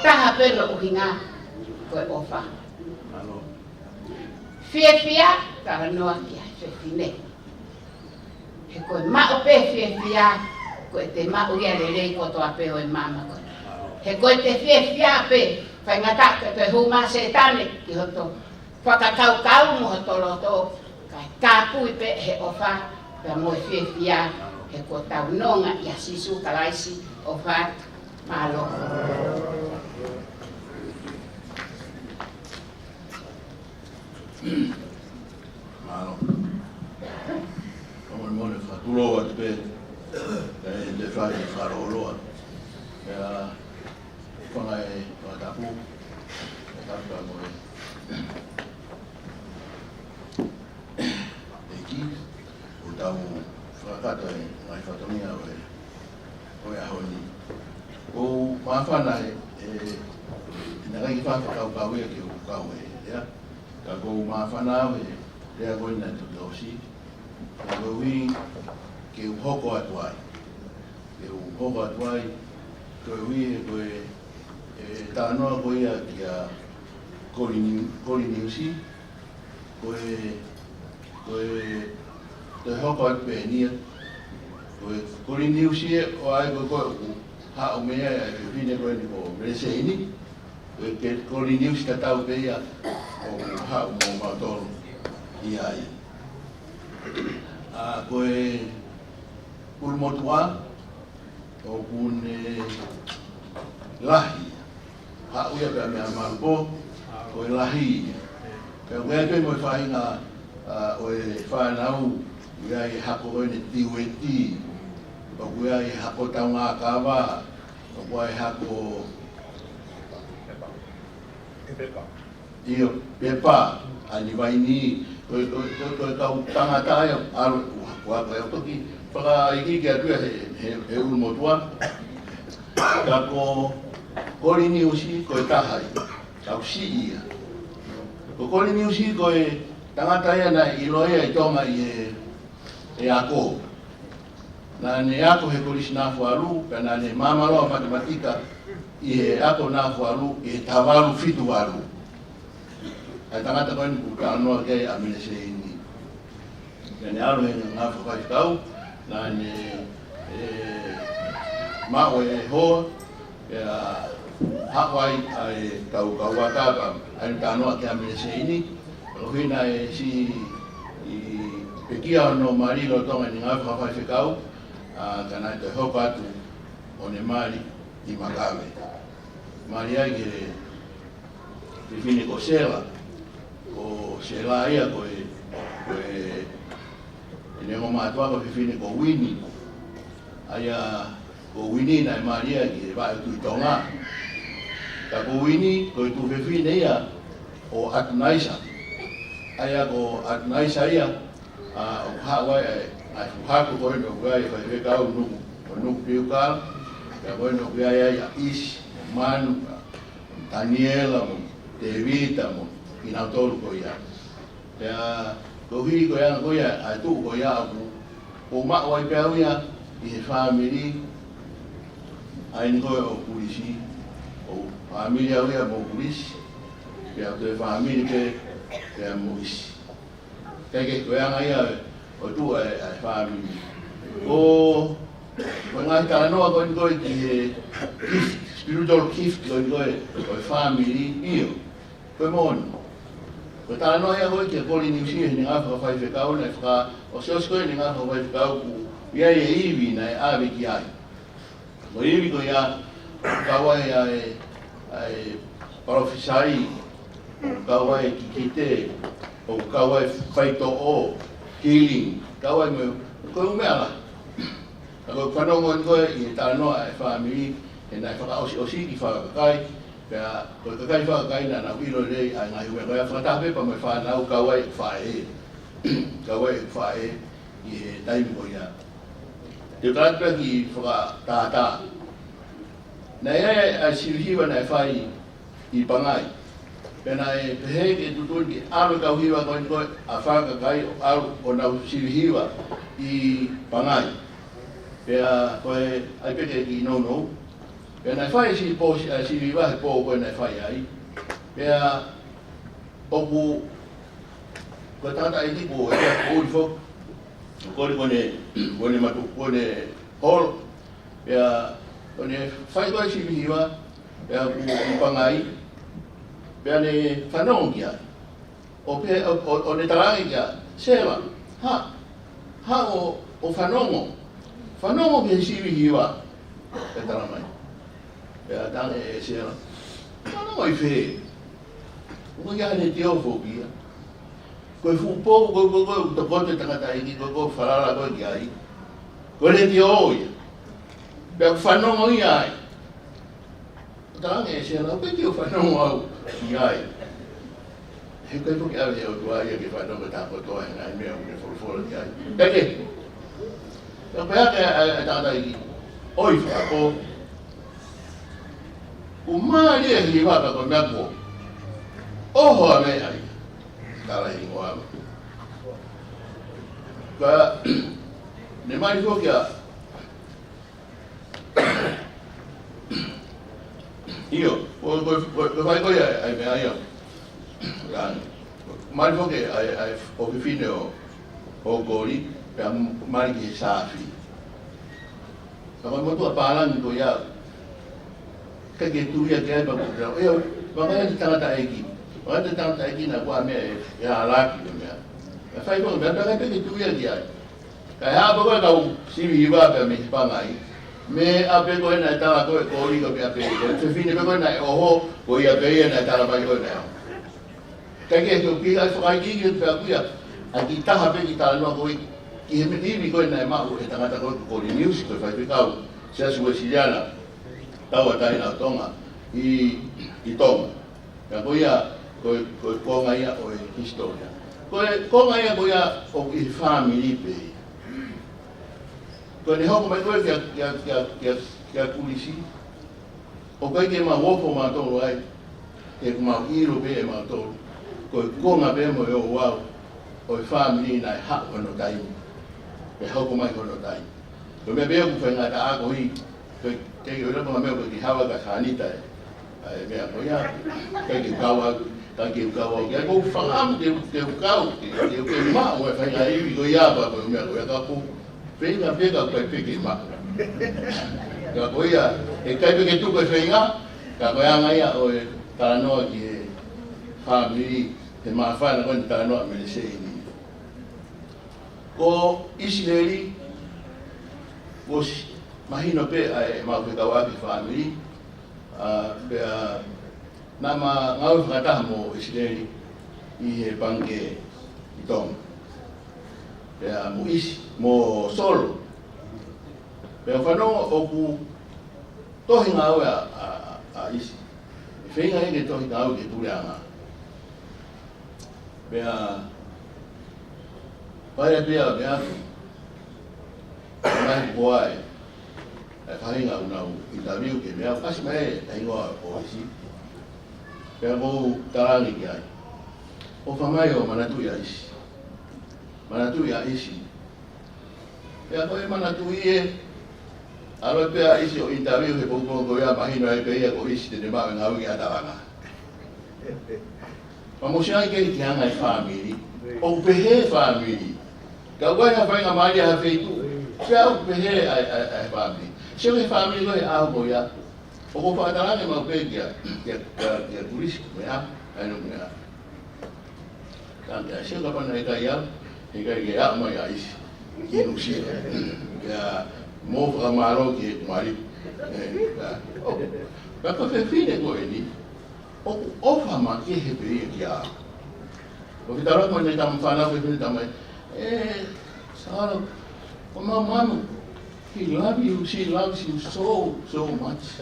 taha pē hono ʻuhinga, ko e ʻofa. Fiefia, talanoa ki he fefine. He ko e maʻu pē fiefia, ko ʻete maʻu ia e lelei kotoa pē ʻo e maama ko eni. He ko e fiefia pē, faingataʻa pē, pē hū mai ʻa Sētane ki hoto fakakaukau mo hoto loto, kae kāpui pē he ʻofa, pea mo e fiefia, he kuo tau nonga ʻia Sīsū Kalaisi. ʻOfa atu, mālō. Mālō. Ka molemole fakatulou atu pē, kae ʻai e fai fakalōloa. Pea fanga e fakatapu, e tapu ka mo e ʻEiki, ʻo tau fakakakato e ngaahi fatongia ʻo e, ʻo e ʻaho ni. ʻOku ou māfana e, e, naʻe ʻikai ke fakakaukau ia ke u kau he, ia. Ka ʻoku ou māfana au he lea ko ena ʻa e toki ʻosi. Ka koeʻuhi ke u hoko atu ai. Ke u hoko atu ai, koeʻuhi he ko e, e talanoa ko ia kia Kolini-, Koliniusi, ko e, ko e, ko e hoko atu pē eni ia. Ko e Koliniusi ē, ʻo ʻai ko ē ʻoku haʻu mei ai ʻa e fefine ko eni ko Meleseini, ko e Koliniusi tatau pē ia ʻoku haʻu mo mautolu ʻi ai. ʻA, ko e ʻulumotuʻa, ʻoku ne lahi. Haʻu ia pea mei Malupo, ko e lahi ia. Pea ʻoku ʻi ai pē mo e faʻahinga, ʻa, ʻo e fānau, ʻoku ʻi ai e hako ko eni Tiueti, ʻoku ʻi ai e hako Taungakava, ʻoku ʻi ai e hako ʻIo, Pepa, ʻa Nivaini, ko e, ko e, ko e, ko e kau tangata ia, ʻalu, ua, ua, ko e toki fakaikiiki atu ia he, he, he ʻulumotuʻa. Ka ko Koliniusi, ko e taha ia, kau siʻi ia. Ko Koliniusi, ko e tangata ia naʻe ʻiloa ia ʻi Tonga ʻi he, he ako. Naʻa ne ako he Kolisi Nafualu, pea naʻa ne māmālohi matematika ʻi he ako Nafualu, ʻi he taha valu fitu valu. ʻA e tangata ko eni ʻoku talanoa ki ai ʻa Meleseini. Naʻa ne ʻalu he ngāue fakafaifekau, naʻa ne, e, maʻu e hoa, pea haʻu ai ʻa e kau, kau ʻakapa, ʻa e talanoa kia Meleseini, ko e hina e siʻi pekia hono mali lolotonga ʻene ngāue fakafaifekau, ʻa, ka naʻe toe hoko atu hono mali ʻi Makave. Mali ai ki he fefine ko Sela, ko Sela ia ko e, ko e, ʻene ongo mātuʻa ko e fefine ko Uini. ʻA ia ko Uini naʻe mali ia ki he vaʻe ʻo Tuʻi Tonga. Ka ko Uini ko e tuofefine ia ʻo ʻAtunaisa. ʻA ia ko ʻAtunaisa ia, ʻa, ʻoku haʻu ai ʻa e, ʻa e fuʻu hako ko eni ʻoku ʻi ai e faifekau Nuku, ko Nuku Piukala, pea ko eni ʻoku ʻi ai ʻa ʻIsi, Manu, Taniela mo Tēvita mo kinautolu ko ia. Pea koeʻuhi ko e anga ko ia ʻa e tuʻu ko ia ʻoku, ʻoku ou maʻu ai pē au ia ʻi he fāmili ʻa eni ko ē ʻo Kulisi, ʻoku fāmili au ia mo Kulisi, pea ko e fāmili pē, pea mo ʻIsi. Kae kehe ko e anga ia ʻo e tuʻu ʻa e, ʻa e fāmili. Ko, ko e ngaahi talanoa ko eni ko ē ki he gift, spiritual gift ko eni ko ē ʻo e fāmili, ʻio. Ko e moʻoni. Ko e talanoa ia ko ē kia Koliniusi heʻene ngāue fakafaifekau, naʻe fakaʻosiʻosi ko ē ʻene ngāue fakafaifekau ʻoku ʻi ai e ivi naʻe ʻave ki ai. Ko e ivi ko ia, kau ai ʻa e, ʻa e palōfisai, kau ai e kikite, ʻo kau ai e faitoʻo, healing, kau ai mo e, ko e ʻū meʻa lahi. Ka ko e fanongo eni ko ē ʻi he talanoa ʻa e fāmili, he naʻe fakaʻosiʻosi ki he fanga kakai, pea ko e kakai fakakai naʻa nau ʻilo lelei ʻa e ngaahi meʻa ko ia, fakataha pē pea mo e fānau kau ai e faʻē, kau ai e faʻē ʻi he taimi ko ia. Te u tala atu pē ha kiʻi fakatātā. Naʻe ʻi ai ʻa e sivi hiva naʻe fai ʻi Pangai. Pea naʻe pehē ke tuʻutuʻuni ke ʻalu e kau hiva ko eni ko ē ʻa e fanga kakai ʻo ʻalu ʻo nau sivi hiva ʻi Pangai. Pea ko e ʻai pē ke kiʻi nounou. Pea naʻe fai e sivi pō, ʻa e sivi hiva he pō ko ē naʻe fai ai. Pea ʻoku, ko e tangataʻeiki ko ē, ko ʻUlifoki. Ko eni ko ʻene, ko ʻene matu, ko ʻene holo. Pea ko ʻene fai ko ē sivi hiva, Pea ʻoku ʻi Pangai, pea ne fanongo ki ai. ʻO pehē, ʻo, ʻo, ʻo ne talaange kia Sela, haʻu, haʻu ʻo, ʻo fanongo. Fanongo ki he sivi hiva. Pea tala mai. Pea talaange ʻe Sela, fanongo ʻi fē? ʻOku ʻikai ha letiō foki ia. Ko e fuʻu pou ko ē, ko ē, ko ē, ʻoku tokoto e tangataʻeiki ko ē, ko ē, falala ko ē ki ai, ko e letiō ia. Pea ʻoku fanongo ia ai. Talaange ʻe Sela, ʻoku ʻikai ke u fanongo au ki ai. He ʻikai foki ʻave ʻe he ʻOtua ia ke fanongo e taha kotoa he ngaahi meʻa ʻoku ne folofola ki ai. Pea ke, pea pehē ʻe he, ʻe he tangataʻeiki, ʻoi fakapō. Kuo mālie e hiva ka ko e meʻa kuo ʻoho ʻa meʻa ia. Tala hingoa. Ka ne mali foki ʻa ʻIo, ko, ko, ko, ko e fai ko ia ʻa e meʻa ia. Ka, mali foki ʻa e, ʻa e ʻofefine ʻo, ʻo Koli, pea mali ki he sāfi. Ka ko e motuʻa pālangi ko ia, ʻikai ke tui ia ki ai pea ko ia, ʻio, vakai atu e tangataʻeiki. Vakai atu e tangataʻeiki naʻa kuo meʻa ʻe, ʻe ʻAlaki ko e meʻa. Ka fai ko e meʻa, pea ʻikai ke tui ia ki ai. Kae haʻu pē ko e kau sivi hiva pē mei Pangai. Meʻa pē ko ē naʻe tala ko ē ʻe Koli ko e meʻa pē ko ē. Fefine pē ko ē naʻe ʻoho, ko ia pē ia naʻe tala mai ko ē naʻe ʻoho. Kae kehe, ke u pehē ʻa e fakaikiiki pē ʻaku ia. ʻA e kiʻi taha pē kiʻi talanoa ko ē ki he meʻa ivi ko ē naʻe maʻu ʻe he tangata ko ē ko Koli Niusi ko e faifekau Siasi Uēsiliana Tauʻatāina ʻo Tonga ʻi, ʻi Tonga. Ka ko ia, ko e, ko e konga ia ʻo e hisitōlia. Ko e konga ia ko ia ʻoku ʻi he fāmili pē ia. Ko ʻene hoko mai ko ē kia, kia, kia, kia, kia Kulisi. ʻOku ʻikai ke mau ofo mautolu ai, he ʻoku mau ʻilo pē ʻe mautolu ko e konga pē mo e ouau ʻo e fāmili naʻe haʻu hono taimi, pea hoko mai hono taimi. Ko e meʻa pē ʻoku faingataʻa ko ē, ko e, ke ʻilo ko e meʻa ko e kiʻi hava ka hanita e, ʻa e meʻa ko ia, ʻikai ke u kau au, ʻikai ke u kau au, ʻikai ke u fakaʻamu ke u, ke u kau, ke, ke, ke maʻu e faʻahinga ivi ko ia pea ko e meʻa ko ia ka ko e feinga pē ka ʻikai pē ke maʻu. Ka ko ia, ʻikai pē ke tuku e feinga, ka ko e anga ia ʻo e talanoa ki he fāmili, he māfana ko eni talanoa Mele Seini. Ko ʻIsileli, kuo ʻosi mahino pē ʻa e mau fekauʻaki fāmili, ʻa, pea naʻa ma ngāue fakataha mo ʻIsileli ʻi he pangikē ʻi Tonga. Pea mo ʻIsi, mo Solo. Pea fanongo ʻoku tohi ngāue ʻa, ʻa, ʻa, ʻa ʻIsi. ʻE feinga ia ke tohi ngāue ki he puleʻanga. Pea, pea pea pea atu. Mai ko ai. ʻE faʻahinga ʻenau interview ki he meʻa, kasi mai e hingoa ʻo ʻIsi. Pea ko u talaange ki ai, ʻofa mai ʻo manatuʻi ʻa ʻIsi. Manatuʻi ʻa ʻIsi. Pea ko e manatuʻi ē, ʻalu pē ʻa ʻIsi ʻo interview he poupou ko ia mahino ai pē ia ko ʻIsi te ne maʻu e ngāue ki ʻAtalanga. Pea mou sio ai ki he anga e fāmili. ʻOku pehē e fāmili. Ka ʻoku ʻikai ha faingamālie ha feituʻu. Pea ʻoku pehē ʻa e, ʻa e, ʻa e fāmili. Sio ki he fāmili ko ē he ʻaho ko ia. ʻOku ou fakatalange maʻu pē kia, kia, kia, kia Kulisi ko e meʻa, ʻa ʻene meʻa. Ka kia sio kapau naʻe ʻikai au, heʻikai ke aʻu mai ʻa ʻIsi ki Nuʻusila. Pea mou fakamālō ki he kumali. ʻE, ka, ʻo, ka ko e fefine ko eni, ʻoku ʻofa makehe pē ia kia au. ʻOku ou fetaulaki mo ʻene tama fānau fefine tama ē, ʻe, Salo, ko Mamaʻo, he love you, she loves you so, so much.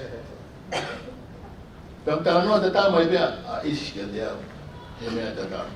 Pea talanoa tatau mai pē ʻa ʻIsi kiate au he meʻa tatau.